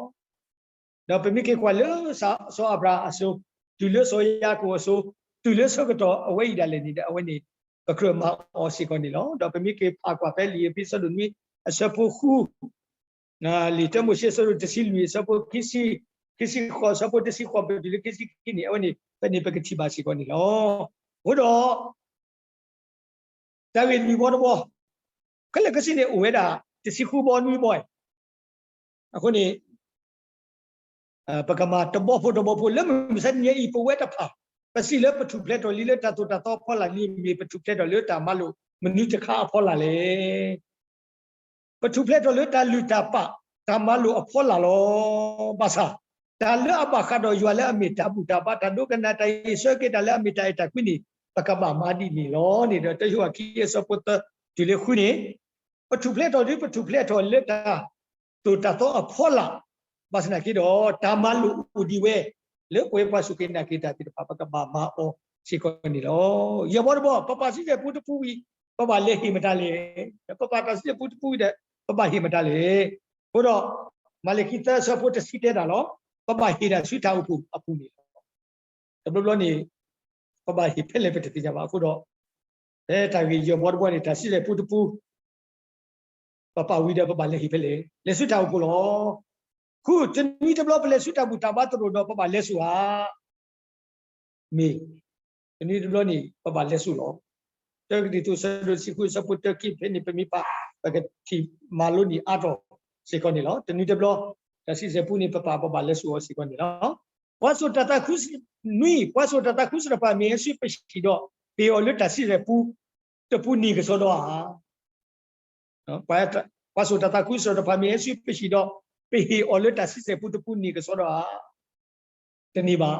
ဒီးပမ့ၢ်က့ၤကွၢ်လၢစီၤအၤဘြၤဟၣ်အစိၤ, တုၤလၢစီၤယၤကိာ်အစိၤ, တုၤလၢဆၢကတီၢ်အဝဲအံၤဒၣ်လဲာ်န့ၣ်ဒီး အဝဲန့ၣ် ပကြၢးမၤအီၤစ့ၢ်ကီးန့ၣ်လီၤ. ဒီးပမ့ၢ်က့ၤဖးကွၢ်ဖဲလံာ်ဧ့ၤဘြံၤ အဆၢဒိၣ်နွံ အဆၢဖိဃု, လံာ်တၢမိၤၡ့ အဆၢဒိၣ်တဆံလွံၢ် အဆၢဖိခံဆံ, ခံဆံဃိး အဆၢဖိတဆံဃိး ပတုၤလၢခံဆံခံန့ၣ် အဝဲန့ၣ် ဖဲန့ၣ်ပကထံၣ်ဘၣ်စ့ၢ်ကီးန့ၣ်လီၤ. အဃိဒီး တၢ်ဂ့ၢ်လွံၢ်ဘီတဘီ, ခဲလၢာ်ခဲဆ့န့ၣ် အိၣ်ဝဲဒၣ် တဆံဃုဘီနွံဘီအံၤ, အဃိန့ၣ် ပကမၤတဘီဖိတဘီဖိ လၢမုၢ်မဆါတနံၤအံၤ ပဝဲတဖၣ် ပစံးလၢပထူၣ်ဖျဲးထီၣ်လံလၢတၢ်သိၣ်တၢ်သီအဖီလာ်လံ မ့ၢ်ပထူၣ်ဖျဲးထီၣ်လၢတၢ်မၤလိာ်မနုၤတခါအဖီလာ်လဲၣ်. ပထူၣ်ဖျဲးထီၣ်လၢတၢ်လုၢ်တၢ်ပာ် တၢ်မၤလိာ်အဖီလာ်လီၤ. ဘၣ်ဆၣ် တၢ်လၢအဘၣ်ဃးဒီးယွၤလၢအမ့ၢ်တၢ်ဘူၣ်တၢ်ဘါ တၢ်ဒိကနၣ် တၢ်အံးဆၢက့ၤတၢ်လၢအမ့ၢ်တၢ်အဲၣ်တၢ်ကွံန့ၣ် ပကဘၣ်မၤဒ်န့ၣ်လီၤန့ၣ်ဒီး တၢယိၤဟၣ်ခံ အဆၢဖိသၢ တုၤလၢဃုန့ၣ် ပထူၣ်ဖျဲးထီၣ်ဒ်ပထူၣ်ဖျဲးထီၣ်လၢတၢ်သိၣ်တၢ်သီအဖီလာ်, ဘၣ်ဆၣ်သနာ်က့ဒီး တၢ်မၤလိာ်အိၣ်ဒံးဝဲ လၢပဝဲပှၤစူၢ်က့ၤနာ်က့ၤတၢ်သ့ၣ်တဖၣ် ပကဘၣ်မၤအီၤစ့ၢ်ကီးန့ၣ်လီၤ. ယဲၢ်ဘီတဘီ ပပာ်ဆံဆဲၣ်ပူတပူဝံၤ ပဘၣ်လဲၤဟ့ၣ်မတၤလဲၣ်. ပပာ်တၢ်ဆံဆဲၣ်ပူတပူဝံၤဒီး ပဘၣ်ဟ့ၣ်မတၤလဲၣ်. အဃိဒီး မၤလကံ သၢ အဆၢဖိတဆံတဲဒၣ်လီၤ. ပဘၣ်ဟ့ၣ်တၢ်ဆူတၢ်အိၣ်ဖှိၣ်အပူၤန့ၣ်လီၤ. တဘျီဘျီန့ၣ် ပဘၣ်ဟ့ၣ်ဖဲလဲၣ်ပတသ့ၣ်ညါဘၣ်. အဃိဒီး ဖဲတၢ်ဂ့ၢ်ယဲၢ်ဘီတဘီန့ၣ် တၢ်ဆံဆဲၣ်ပူတပူ ပပာ်ဝံၤဒီးပဘၣ်လဲၤဟ့ၣ်ဖဲလဲၣ်, လဲၤဆူတၢ်အိၣ်ဖှိၣ်လီၤ. ဃု, တနွံတဘျီပလဲၤဆူတၢ်ဘူၣ်တၢ်ဘါသရိာ်ဒီး ပဘၣ်လဲၤစိာ်ဧါ. မ့ၢ်, တနွံတဘျီန့ၣ် ပဘၣ်လဲၤစိာ်လီၤ. တၢကရံၣ်သူး အဆၢဒိၣ်တဆံဃု အဆၢဖိတၢခံ ဖဲန့ၣ် ပမ့ၢ်ပာ် ပကထံၣ်မၤလိန့ၢ်အါထီၣ်စ့ၢ်ကီးန့ၣ်လီၤ. တနွံတဘျီ တၢ်ဆံဆဲၣ်ပူန့ၣ် ပပာ်ပဘၣ်လဲၤစိာ်အီၤစ့ၢ်ကီးန့ၣ်လီၤ. ပှၤစိာ်တၢ်သးခု, နွံ, ပှၤစိာ်တၢ်သးခုကစီၣ်တဖၣ် မ့ၢ်ဟဲဆူပဟံၣ်ဒီး ဟ့ၣ်အီၤလၢတၢ်ဆံဆဲၣ်ပူတပူန့ၣ်ကစီဒီဧါ. ပှၤစိာ်တၢ်သးခုကစီၣ်တဖၣ်မ့ၢ်ဟဲဆူပဟံၣ်ဒီး ပဟ့ၣ်အီၤလၢတၢ်ဆံဆဲၣ်ပူတပူန့ၣ်ကစီဒီဧါ. တန့ၢ်ဘၣ်,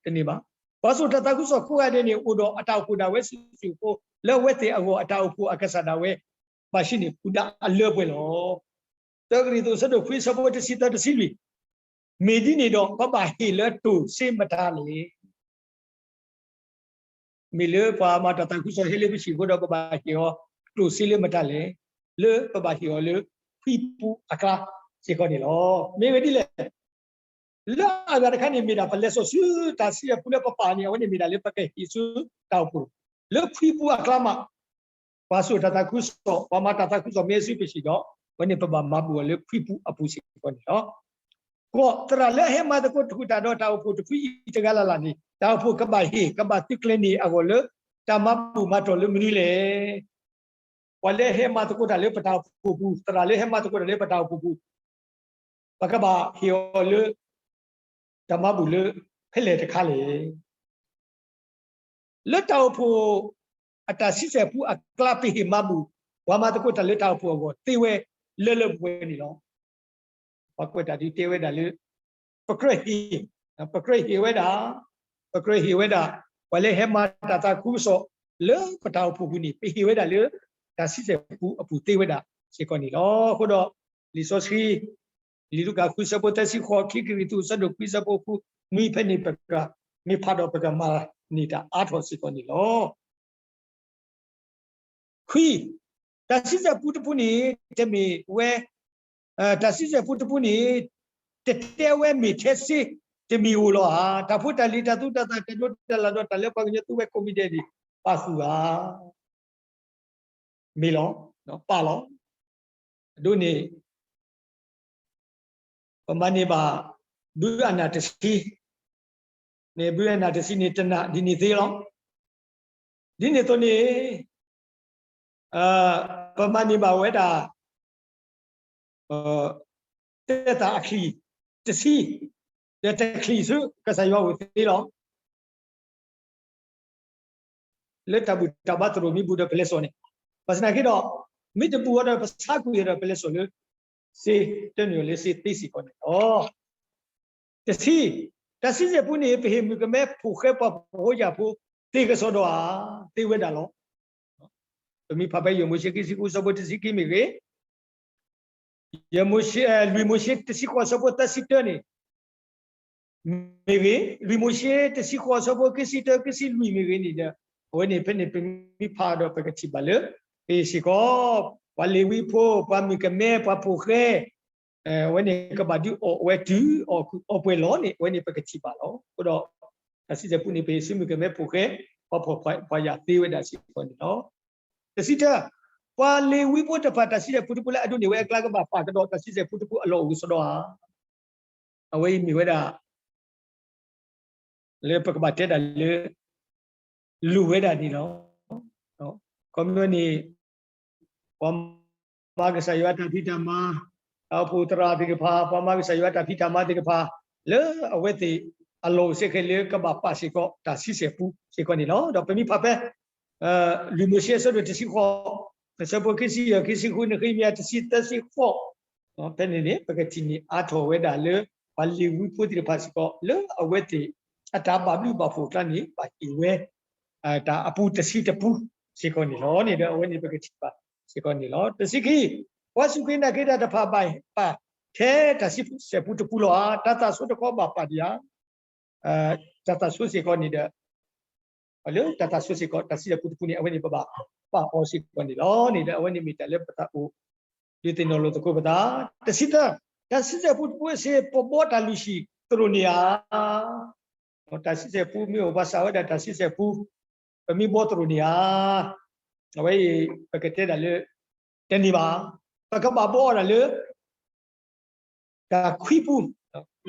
တန့ၢ်ဘၣ်. ပှၤစိာ်တၢ်သးခုကစီၣ်ကိးဂၤဒဲးန့ၣ် အိၣ်ဒီးအတၢ်အိၣ်ဖှိၣ်ဒၣ်ဝဲစုာ်စုာ်အဃိ လၢအဝဲသ့ၣ်အဂီၢ်အတၢ်အိၣ်ဖှိၣ်အကစၢ်ဒၣ်ဝဲ ဘၣ်ဆၣ်န့ၣ် ပူၤဒၣ်အလၢပှဲၤလီၤ. တၢကရံၣ်သူး အဆၢဒိၣ်ခွံ အဆၢဖိတဆံသၢ တဆံလွံၢ်, မ့ၢ်ဒ်န့ၣ်ဒီး ပဘၣ်ဟ့ၣ်လၢတိၢ်စ့မတၤလဲၣ်. မ့ၢ်လၢပှၤမၤတၢ်သးခုကစီၣ်ဟဲလၢပဟံၣ်အဃိဒီး ပဘၣ်ဟ့ၣ်အီၤတိၢ်စ့လၢမတၤလဲၣ်, လၢပဘၣ်ဟ့ၣ်အီၤလၢခွံပူအကျါစ့ၢ်ကီးန့ၣ်လီၤ. မ့ၢ်ဝဲဒ်လဲၣ်, လၢအဂၤတခါန့ၣ် မ့ၢ်ဒၣ်ပလဲၤစိာ်ဆူတၢ်ဆံဆဲၣ်ပူလၢပပာ်န့ၣ် အဝဲန့ၣ်မ့ၢ်ဒၣ်လၢပကဟ့ၣ်ဆူတၢ်အိၣ်ဖှိၣ်, လၢခွံပူအကျါမး ပှၤစိာ်တၢ်သးခုကစီၣ်, ပှၤမၤတၢ်သးခုကစီၣ်မ့ၢ်ဟဲဆူပဟံၣ်ဒီး အဝဲန့ၣ်ပဘၣ်မၤဘူၣ်အီၤလၢခွံပူအပူၤစ့ၢ်ကီးန့ၣ်လီၤ. ဃိး, သရၣ်လၢအဟဲမၤသကိးတၢ်တၢ်ဒီးတၢ်အိၣ်ဖှိၣ်တဖုအံၤတဂၤလၢ်လၢ်န့ၣ် တၢ်အိၣ်ဖှိၣ်ကဘၣ်ဟ့ၣ် ကဘၣ်သုးကျဲၤန့ၢ်အဂီၢ်လၢ တၢ်မၤဘူၣ်မၤတီၢ်လၢမနုၤလဲၣ်. ပှၤလၢဟဲမၤသကိးတၢ်လၢပတၢ်အိၣ်ဖှိၣ်ပူၤ, သရၣ်လၢဟဲမၤသကိးတၢ်လၢပတၢ်အိၣ်ဖှိၣ်ပူၤ ပကဘၣ်ဟ့ၣ်အီၤလၢ တၢ်မၤဘူၣ်လၢဖဲလဲၣ်တခါလဲၣ်. လၢတၢ်အိၣ်ဖှိၣ်အတၢ်ဆံဆဲၣ်ပူအကျါ ပဟ့ၣ်မၤဘူၣ် ပှၤမၤသကိးတၢ်လၢတၢ်အိၣ်ဖှိၣ်အဂီၢ်သ့ဝဲလၢလၢပှဲၤပှဲၤန့ၣ်လီၤ. ပှၤကွဲးတၢ်ဒုးတဲဝဲဒၣ်လၢ ပကြၢးဟ့ၣ်, ပကြၢးဟ့ၣ်ဝဲဒၣ်, ပကြၢးဟ့ၣ်ဝဲဒၣ် ပှၤလၢဟဲမၤတၢ်သးခုကစီၣ်လၢပတၢ်အိၣ်ဖှိၣ်ပူၤန့ၣ် ပဟ့ၣ်ဝဲဒၣ်လၢ တၢ်ဆံဆဲၣ်ပူအပူၤသ့ဝဲဒၣ်စ့ၢ်ကီးန့ၣ်လီၤ. အဃိဒီး လံာ်စီဆှံ လံာ်လူၤကၣ် ဃု အဆၢဖိသၢဆံဃိး, ခံကရံၣ်သူး အဆၢဒိၣ်ခွံ အဆၢဖိဃု, နွံဖဲန့ၣ် ပကမ့ၢ်ဖးဒီးပကမၤန့ၢ်တၢ်အါထီၣ်စ့ၢ်ကီးန့ၣ်လီၤ. ခွံ, တၢ်ဆံဆဲၣ်ပူတပူန့ၣ် တမ့ၢ်ဝဲ, တၢ်ဆံဆဲၣ်ပူတပူန့ၣ် တတဲဝဲမ့ၢ်ထဲစ့တမံၤဧိၤလီၤဧါ. တၢ်ဖိတၢ်လံၤ တၢ်သူတၢ်သၣ် တၢ်ဒိတၢ်လၣ်ဒီး တၢ်လၢပှၤကညီသူဝဲကိးမံၤဒဲးန့ၣ် ပာ်ဃုာ်ဧါ. မ့ၢ်လီၤ, ပာ်လီၤ. အဒိန့ၣ် ပမၤန့ၢ်ဘၣ် ဘုအနၢ်တဆံ, န့ၣ်ဘုအနၢ်တဆံန့ၣ် တနၢ်ဒ်န့ၣ်သ့လီၤ. ဒ်န့ၣ်အသိးန့ၣ် ပမၤန့ၢ်ဘၣ်ဝဲဒၣ် တၢ်သးအချံၣ်တဆံ, ဒီးတချံၣ်ဆူကစၢ်ယွၤအအိၣ်သ့လီၤ. လၢတၢ်ဘူၣ်တၢ်ဘါသရိာ်မ့ၢ်ဘူၣ်ဒီးပလဲၤစိာ်န့ၣ်, ဘၣ်ဆၣ်သနာ်က့ဒီး မ့ၢ်တဘူၣ်အီၤဒီးပဆါကွံာ်အီၤဒီးပလဲၤစိာ်လၢ စ့တၢနုာ်အီၤလၢစ့သ့စ့ၢ်ကီးန့ၣ်လီၤ. တဆံ, တၢ်ဆံဆဲၣ်ပူန့ၣ် ပဟ့ၣ်မုၣ်ကမဲဖိဃဲပှၤဖှီၣ်ဖိယာ်ဖိ သ့ကစီဒီဧါ, သ့ဝဲဒၣ်လီၤ. ပမ့ၢ်ဖးဖဲယဲၢ်မိၤၡ့ခံဆံဃုအဆၢဖိတဆံခံမ့ၢ်ဂ့ၤ, ယဲၢ်မိၤၡ့, လွံၢ်မိၤၡ့တဆံဃိးအဆၢဖိသၢဆံတၢန့ၣ် မ့ၢ်ဂ့ၤ, လွံၢ်မိၤၡ့တဆံဃိးအဆၢဖိခံဆံတၢ ခံဆံလွံၢ်မ့ၢ်ဂ့ၤန့ၣ်ဒီး အဝဲန့ၣ်ဖဲန့ၣ်ပမ့ၢ်ဖးဒီးပကထံၣ်ဘၣ်လၢ ပဟ့ၣ်စ့ၢ်ကီး ပှၤလ့ၤဝံဖိ ပှၤမုၣ်ကမဲ ပှၤဖှီၣ်ဃဲ အဝဲန့ၣ်ကဘၣ်ဒုးအီၣ်အဝဲတုၤအီၣ်ကုၢ်အီပှဲၤလီၤန့ၣ် အဝဲန့ၣ်ပကထံၣ်ဘၣ်လီၤ. အဃိဒီး တၢ်ဆံဆဲၣ်ပူန့ၣ် ပဟ့ၣ်ဆူမုၣ်ကမဲဖိဃဲ ပှၤဖှီၣ်ပှၤယာ်သ့ဝဲဒၣ်စ့ၢ်ကီးန့ၣ်လီၤ. တဆံတၢ, ပှၤလ့ၤဝံဖိတဖၣ် တၢ်ဆံဆဲၣ်ပူတပူလၢအဒိးန့ၢ်ဝဲအကျါ ကဘၣ်ပာ်ကဒီးတၢ်ဆံဆဲၣ်ပူတပူအလီၢ်အိၣ်ကစီဒီဧါ. အဝဲအံၤမ့ၢ်ဝဲဒၣ် လၢပကဘၣ်တဲဒၣ်လၢ လိၣ်ဝဲဒၣ်န့ၣ်လီၤ. ခီဖျိန့ၣ် ပှၤမၤကစၢ်ယွၤတၢ်ဖံးတၢ်မၤ, တၢ်အိၣ်ဖှိၣ်သရၣ်သ့ၣ်တဖၣ် ပှၤမၤကစၢ်ယွၤတၢ်ဖံးတၢ်မၤသ့ၣ်တဖၣ် လၢအဝဲသ့ၣ်အလီၢ်အိၣ်စ့ၢ်ကီးလၢကဘၣ်ပာ်စ့ၢ်ကီးတၢ်ဆံဆဲၣ်ပူစ့ၢ်ကီးန့ၣ်လီၤ. ဒီးပမ့ၢ်ဖးဖဲ လွံၢ်မိၤၡ့အဆၢဒိၣ်တဆံဃိး အဆၢဖိခံဆံယဲၢ် ခံဆံဃု နဃ့မယၤ တဆံသၢ ဆံဃိး ဖဲန့ၣ်န့ၣ် ပကထံၣ်န့ၢ်အါထီၣ်ဝဲဒၣ်လၢ ပှၤလ့ၤဝံဖိသ့ၣ်တဖၣ်စ့ၢ်ကီး လၢအဝဲသ့ၣ်အတၢ်ဘၣ်ဘျုးဘၣ်ဖှိၣ်အကျါန့ၣ် ဘၣ်ဟ့ၣ်ဝဲ တၢ်အပူၤတဆံတပူစ့ၢ်ကီးန့ၣ်လီၤန့ၣ်ဒီး အဝဲန့ၣ်ပကထံၣ်ဘၣ်စ့ၢ်ကီးန့ၣ်လီၤ. တဆံခံ, ပှၤစူၢ်က့ၤနာ်က့ၤတၢ်တဖၣ်ဘၣ်ပာ် ထဲတၢ်ဆံဆဲၣ်ပူတပူလီၤဧါ. တၢ်သးဆိတခီဘၣ်ပာ်ဒံးဧါ. တၢ်သးဆိစ့ၢ်ကီးန့ၣ်ဒီး လၢတၢ်သးဆိစ့ၢ်ကီး တၢ်ဆံဆဲၣ်ပူတပူန့ၣ် အဝဲန့ၣ်ပဘၣ်ပာ်အီၤစ့ၢ်ကီးန့ၣ်လီၤန့ၣ်ဒီး အဝဲန့ၣ်မ့ၢ်တၢ်လၢပသးအိၣ် ဒုးသ့ၣ်နီၣ်လိာ်သကိးပသး. တဆံသၢ, တၢ်ဆံဆဲၣ်ပူတပူစ့ၢ် ပဘှီတၢ်လုၢ်ဟံၣ်သရိာ်န့ၣ်ဧါ. တၢ်ဆံဆဲၣ်ပူမ့ၢ်အိၣ်ပှၤစးဝဲဒၣ်တၢ်ဆံဆဲၣ်ပူ ပမ့ၢ်ဘှီသရိာ်န့ၣ်ဧါ. အဝဲအံၤ ပကတဲဒၣ်လၢ တန့ၢ်ဘၣ်. ပကဘၣ်ဘှီအီၤဒၣ်လၢ တၢ်ခွံပူ,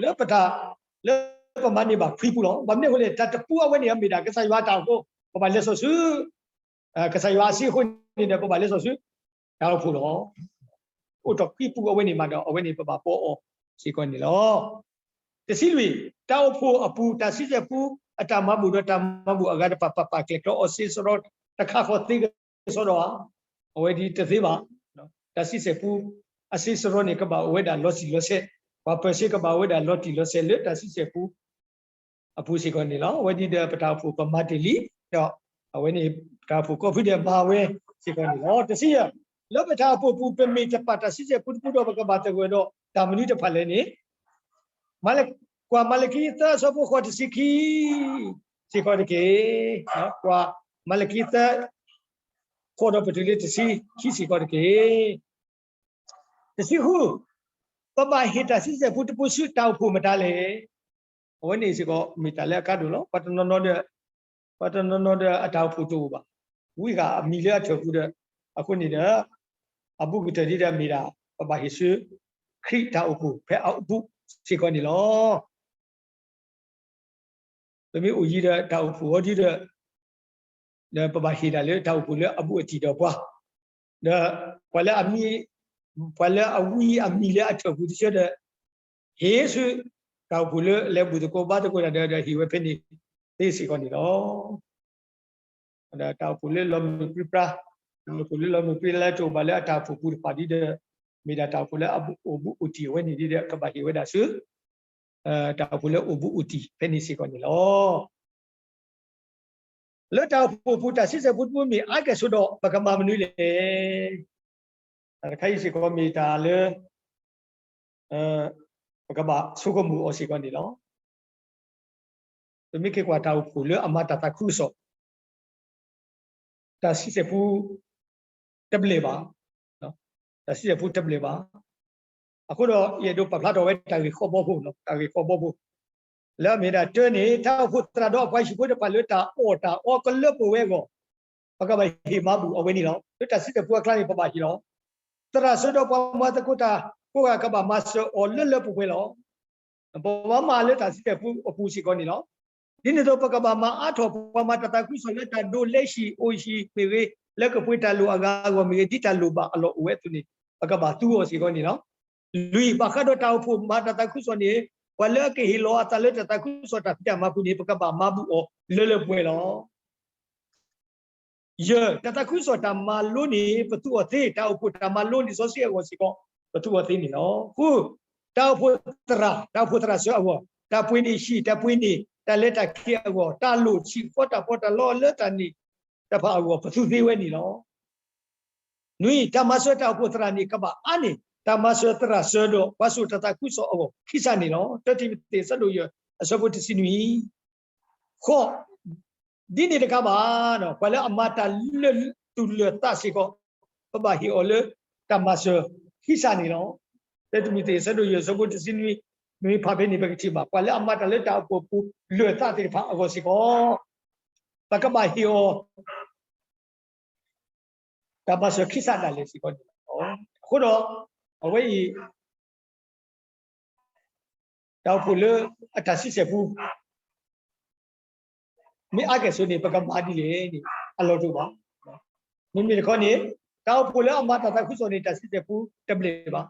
လၢပတၢ်, လၢပမၤန့ၢ်ဘၣ်ခွံပူလီၤ. ဘၣ်မနုၤအဃိလဲၣ် တၢ်တပူအဝဲန့ၣ် အမ့ၢ်ဒၣ်ကစၢ်ယွၤအတၢ်အဃိ ပဘၣ်လဲၤစိာ်ဆူ ကစၢ်ယွၤအစုအဃိန့ၣ်ဒီး ပဘၣ်လဲၤစိာ်ဆူ တၢ်အိၣ်ဖှိၣ်လီၤ. အိၣ်တၢ်ခွံပူအဝဲန့ၣ်မးဒီး အဝဲန့ၣ်ပဘၣ်ဘှီအီၤစ့ၢ်ကီးန့ၣ်လီၤ. တဆံလွံၢ်, တၢ်အိၣ်ဖှိၣ်အပူၤ တၢ်ဆံဆဲၣ်ပူ အတၢ်မၤဘူၣ်ဒီးတၢ်မၤဘူၣ်အဂၤတဖၣ် ပပာ်ကျဲၤကျီအီၤစ့စရီ တခါဃီသ့ကစီဒီဧါ. အဝဲဒ်တသ့ဘၣ်. တၢ်ဆံဆဲၣ်ပူ အစ့စရီန့ၣ် ကဘၣ်အိၣ်ဝဲဒၣ်လီၤတံၢ်လီၤဆဲး, ပှၤပၢၤဆ့ကဘၣ်အိၣ်ဝဲဒၣ်လီၤတံၢ်လီၤဆဲးလၢတၢ်ဆံဆဲၣ်ပူ အပူၤစ့ၢ်ကီးန့ၣ်လီၤ. အဝဲဒ်ဒီးပတၢ်အိၣ်ဖှိၣ်ပမၤတ့ၢ်လံ, ဒီးအဝဲန့ၣ် ပတၢ်အိၣ်ဖှိၣ်ကိးဖုဒဲးမၤဝဲစ့ၢ်ကီးန့ၣ်လီၤ. တဆံယဲၢ်, လၢပတၢ်အိၣ်ဖှိၣ်ပူၤ ပမ့ၢ်တပာ်တၢ်ဆံဆဲၣ်ပူတပူဒီး ပကဘၣ်သဂၢၢ်ဒီးတၢ်မနုၤတဖၣ်လဲၣ်န့ၣ် ကွၢ်မၤလကံသၢအဆၢဖိဃိးတဆံခံ စ့ၢ်ကီးတက့ၢ်. ကွၢ်မၤလကံသၢ ဃိးဒီးပတုၤလၢတဆံခံစ့ၢ်ကီးတက့ၢ်. တဆံဃု, ပဘၣ်ဟ့ၣ်တၢ်ဆံဆဲၣ်ပူတပူဆူတၢ်အိၣ်ဖှိၣ်မတၤလဲၣ်. အဝဲန့ၣ်စ့ၢ်ကီးမ့ၢ်တၢ်လၢအကါဒိၣ်လီၤ. ပှၤတနီၤနီၤဒီး ပှၤတနီၤနီၤဒီးအတၢ်အိၣ်ဖှိၣ်တအိၣ်ဘၣ်. ဝံဂၤအမံၤလၢအထၢၣ်ပူၤဒီး အဃိန့ၣ်ဒီး အဘူးကတၢၢ်ဒ်ဒီးမ့ၢ်ဒၣ် ပဘၣ်ဟ့ၣ်ဆူ ခရံာ်တၢ်အိၣ်ဖှိၣ်ဖဲအဘူးစ့ၢ်ကီးန့ၣ်လီၤ. ပမ့ၢ်အိၣ်ယံၤဒီးတၢ်အိၣ်ဖှိၣ်အီၤဒ်ဒီး ဒီးပဘၣ်ဟ့ၣ်ဒၣ်လၢတၢ်အိၣ်ဖှိၣ်လၢအဘူးအတံၢ်ဒီးပှၤ, ဒီးပှၤလၢအမံၤ, ပှၤလၢအဝံအမံၤလၢအထၢၣ်ပူၤတဆၢဒီး ဟ့ၣ်ဆူ တၢ်အိၣ်ဖှိၣ်လၢလဲၤဘူၣ်သကိးဘါသကိးတၢ်ဒီး ဒီးဟ့ၣ်ဝဲဖဲန့ၣ်သ့စ့ၢ်ကီးန့ၣ်လီၤ. ဒီးတၢ်အိၣ်ဖှိၣ်လၢလီၤမုၢ်ပြံပြါ, တၢ်အိၣ်ဖှိၣ်လၢလီၤမုၢ်ပြံပြါလၢတအိၣ်ဘၣ်လၢအတၢ်အိၣ်ဖှိၣ်ပူၤတဖၣ်ဒ်ဒီး မ့ၢ်ဒၣ်တၢ်အိၣ်ဖှိၣ်လၢအဘူးအိၣ်ဘူးအိၣ်တံၢ်အဝဲန့ၣ်ဒ်ဒီး ကဘၣ်ဟ့ၣ်ဝဲဒၣ်ဆူ တၢ်အိၣ်ဖှိၣ်လၢအိၣ်ဘူးအိၣ်တံၢ်ဖဲန့ၣ်စ့ၢ်ကီးန့ၣ်လီၤ. လၢတၢ်အိၣ်ဖှိၣ်ပူၤ တၢ်ဆံဆဲၣ်ပူတပူမ့ၢ်အါကဲၣ်ဆိးဒီး ပကမၤမနုၤလဲၣ်. တၢ်တခါအံၤစ့ၢ်ကီးမ့ၢ်တၢ်လၢ ပကဘၣ်ဆိကမိၣ်အီၤစ့ၢ်ကီးန့ၣ်လီၤ. ပမ့ၢ်က့ၤကွၢ်တၢ်အိၣ်ဖှိၣ်လၢအမၤတၢ်သးခုကစီၣ် တၢ်ဆံဆဲၣ်ပူ တဘျဲၣ်ဘၣ်, တၢ်ဆံဆဲၣ်ပူတဘျဲၣ်ဘၣ်. အဃိဒီး ယအဲၣ်ဒိးပာ်ဖျါထီၣ်ဝဲတၢ်ဂ့ၢ်ဃီဘီဖိ, တၢ်ဂ့ၢ်ဃီဘီဖိ လၢအမ့ၢ်ဒၣ်တၢန့ၣ် တၢ်အိၣ်ဖှိၣ်သရၣ်ဒီးအပှၤဟံၣ်ဖိတဖၣ်လၢတၢ်အီၣ်တၢ်အီကလၢပှဲၤဝဲအဂီၢ် ပကဘၣ်ဟ့ၣ်မၤဘူၣ်အဝဲန့ၣ်လီၤ. လၢတၢ်ဆံဆဲၣ်ပူအကျါန့ၣ် ပဘၣ်ဟ့ၣ်လီၤ. သရၣ်ဆိဒီးပှၤမၤသကိးတၢ် ကိးဂၤကဘၣ်မၤစၢၤအီၤလၢလၢပှဲၤပှဲၤလီၤ. ပဘၣ်မၤလၢတၢ်စံၣ်တဲၤပူအပူၤစ့ၢ်ကီးန့ၣ်လီၤ. ဒ်န့ၣ်အသိး ပကဘၣ်မၤအါထီၣ် ပှၤမၤတၢ်သးခုကစီၣ်လၢတၢ်ဒိးလဲဟံၣ်အိၣ်ဟံၣ်မ့ၢ်ဂ့ၤ, လၢကပှ့ၤတၢ်လိၣ်အဂၤအဂီၢ်မ့ၢ်ဂ့ၤ, ဒ်တၢ်လိၣ်ဘၣ်အလီၢ်အိၣ်ဝဲအသိးန့ၣ် ပကဘၣ်သူအီၤစ့ၢ်ကီးန့ၣ်လီၤ. လွံၢ်, ဘၣ်ဃးဒီးတၢ်အိၣ်ဖှိၣ်မၤတၢ်သးခုကစီၣ်န့ၣ်, ပှၤလၢအကဟ့ၣ်လီၤအသးလၢတၢ်သးခုကစီၣ်တၢ်ဖံးတၢ်မၤပူၤန့ၣ် ပကဘၣ်မၤဘူၣ်အီၤလၢလၢပှဲၤပှဲၤလီၤ. ယဲၢ်, တၢ်သးခုကစီၣ်တၢ်မၤလိန့ၣ် ပသူအီၤသ့, တၢ်အိၣ်ဖှိၣ်တၢ်မၤလိလံာ်စီဆှံအဂီၢ်စ့ၢ်ကီး ပသူအီၤသ့န့ၣ်လီၤ. ဃု, တၢ်အိၣ်ဖှိၣ်သရၣ်, တၢ်အိၣ်ဖှိၣ်သရၣ်စၢၤအဂီၢ်, တၢ်ပှ့ၤန့ၢ်ဟံၣ်, တၢ်ပှ့ၤန့ၢ်တၢ်လဲၤတၢ်က့ၤအဂီၢ်, တၢ်လိၣ်ဆံးဃီတၢ်ပီးတၢ်လီလၢတၢ်န့ၣ်တဖၣ်အဂီၢ် ပသူသ့ဝဲန့ၣ်လီၤ. နွံ, တၢ်မၤစၢၤတၢ်အိၣ်ဖှိၣ်သရၣ်န့ၣ် ကဘၣ်အါန့ၢ် တၢ်မၤစၢၤသရၣ်စၢၤဒီးပှၤစိာ်တၢ်သးခုကစီၣ်အဂီၢ်ခံစးန့ၣ်လီၤ. တၢတံၤမသ့း အဆၢဒိၣ်ယဲၢ် အဆၢဖိတဆံနွံ. ဃိး, ဒ်န့ၣ်တကးဘၣ်, ပှၤလၢအမၤတၢ်လၢာ်သူၣ်လၢာ်သးစ့ၢ်ကီး ပဘၣ်ဟ့ၣ်အီၤလၢတၢ်မၤစၢၤခံစးန့ၣ်လီၤ. တၢတံၤမသ့း အဆၢဒိၣ်ယဲၢ် အဆၢဖိတဆံနွံ, နွံဖးဖဲန့ၣ် ပကထံၣ်ဘၣ် ပှၤလၢအမၤတၢ်လၢတၢ်အိၣ်ဖှိၣ်ပူၤလၢာ်သးသ့ၣ်တဖၣ်အဂီၢ်စ့ၢ်ကီး ပကဘၣ်ဟ့ၣ်အီၤ တၢ်မၤစၢၤခံစးဒၣ်လဲာ်စ့ၢ်ကီးန့ၣ်လီၤ. အဃိဒီး အဝဲအံၤ တၢ်အိၣ်ဖှိၣ်လၢအတၢ်ဆံဆဲၣ်ပူ မ့ၢ်အါကဲၣ်ဆိးန့ၣ် ပကမၤဒ်လဲၣ်န့ၣ် အလီၢ်တအိၣ်ဘၣ်. မ့မ့ၢ်တခီန့ၣ် တၢ်အိၣ်ဖှိၣ်လၢအမၤတၢ်သးခုကစီၣ်န့ၣ် တၢ်ဆံဆဲၣ်ပူတဘျဲၣ်ဘၣ်,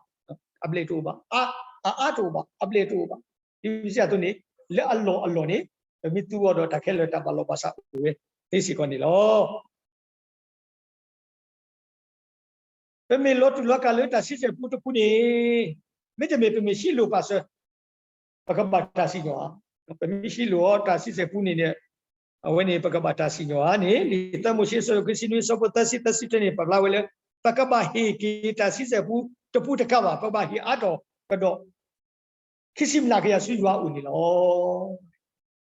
အဘျဲၣ်တအိၣ်ဘၣ်, အအါတအိၣ်ဘၣ်, အဘျဲၣ်တအိၣ်ဘၣ်. ဒ်ပစံးအသိးန့ၣ် လၢအလီၢ်အလီၢ်န့ၣ် ပမ့ၢ်သူအီၤဒီးတၢ်ခဲလၢာ်တၢ်ဘၣ်လီၤဘၣ်စးအိၣ်ဝဲသ့စ့ၢ်ကီးန့ၣ်လီၤ. ပမ့ၢ်လီၤတူာ်လီၤကာ်လၢတၢ်ဆံဆဲၣ်ပူတပူန့ၣ် မ့တမ့ၢ်ပမ့ၢ်ဟံးလိာ်ပာ်စၢၤ ပကဘၣ်တၢ်စံၣ်ညီၣ်ဧါ. ပမ့ၢ်ဟံးလိာ်အီၤတၢ်ဆံဆဲၣ်ပူန့ၣ် အဝဲန့ၣ် ပကဘၣ်တၢ်စံၣ်ညီၣ်ဧါန့ၣ် လံာ်သၢမိၤၡ့ အဆၢဒိၣ်ခံဆံနွံ အဆၢဖိသၢဆံသၢဆံတၢန့ၣ် ပာ်ဖျါဝဲလၢ ပကဘၣ်ဟ့ၣ်က့ၤတၢ်ဆံဆဲၣ်ပူတပူတကးဘၣ်, ပကဘၣ်ဟ့ၣ်အါထီၣ်ကဒီး ခံဆံမျးကယၤဆူယွၤအအိၣ်န့ၣ်လီ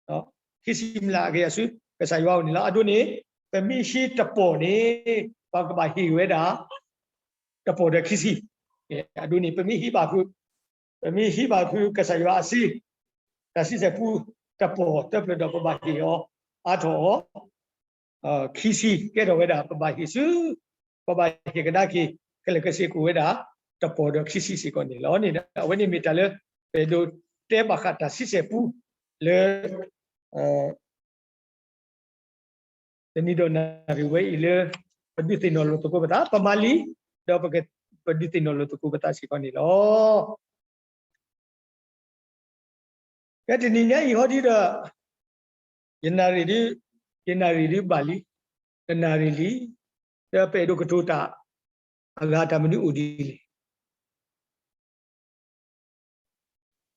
ၤ. ခံဆံမျးကယၤဆူကစၢ်ယွၤအအိၣ်န့ၣ်လီၤ. အဒိန့ၣ် ပမ့ၢ်ဟံးတပီၢ်န့ၣ် ပကဘၣ်ဟ့ၣ်ဝဲဒၣ် တပီၢ်ဒီးခံဆံ. အဒိန့ၣ် ပမ့ၢ်ဟံးဘၣ်ဖုး, ပမ့ၢ်ဟံးဘၣ်ဖုးကစၢ်ယွၤအစု တၢ်ဆံဆဲၣ်ပူ တပီၢ်တဖျၢၣ်ဒီး ပဘၣ်ဟ့ၣ်အီၤအါထီၣ်အီၤ ခံဆံ ကဲထီၣ်ဝဲဒၣ် ပဘၣ်ဟ့ၣ်ဆူ ပဘၣ်ဟ့ၣ်ကဒါက့ၤ ကလဲၤကဆ့ကအိၣ်ဝဲဒၣ် တပီၢ်ဒီးခံဆံစ့ၢ်ကီးန့ၣ်လီၤ. အဝဲန့ၣ်မ့ၢ်တၢ်လၢ ပအဲၣ်ဒိးတဲဘၣ်ဃးတၢ်ဆံဆဲၣ်ပူလၢ တနံၤဒီးနၣ်ရံၣ်ဝဲအံၤလၢ ပဒုးသ့ၣ်နီၣ်လိာ်သကိးပသး, ပမၤလံ, ဒီးပဒုးသ့ၣ်နီၣ်လိာ်သကိးပသးစ့ၢ်ကီးန့ၣ်လီၤ. ဖဲတနံၤညါအံၤဟီဒ်ဒီး ယနၣ်ရံၣ်ဒုး, ယနၣ်ရံၣ်ဒုးဘၣ်လံ, ယနၣ်ရံၣ်လံ, ဒီးပအဲၣ်ဒိးကတိၤတၢ် အဂၤတၢ်မနုၤအိၣ်ဒ်လဲၣ်.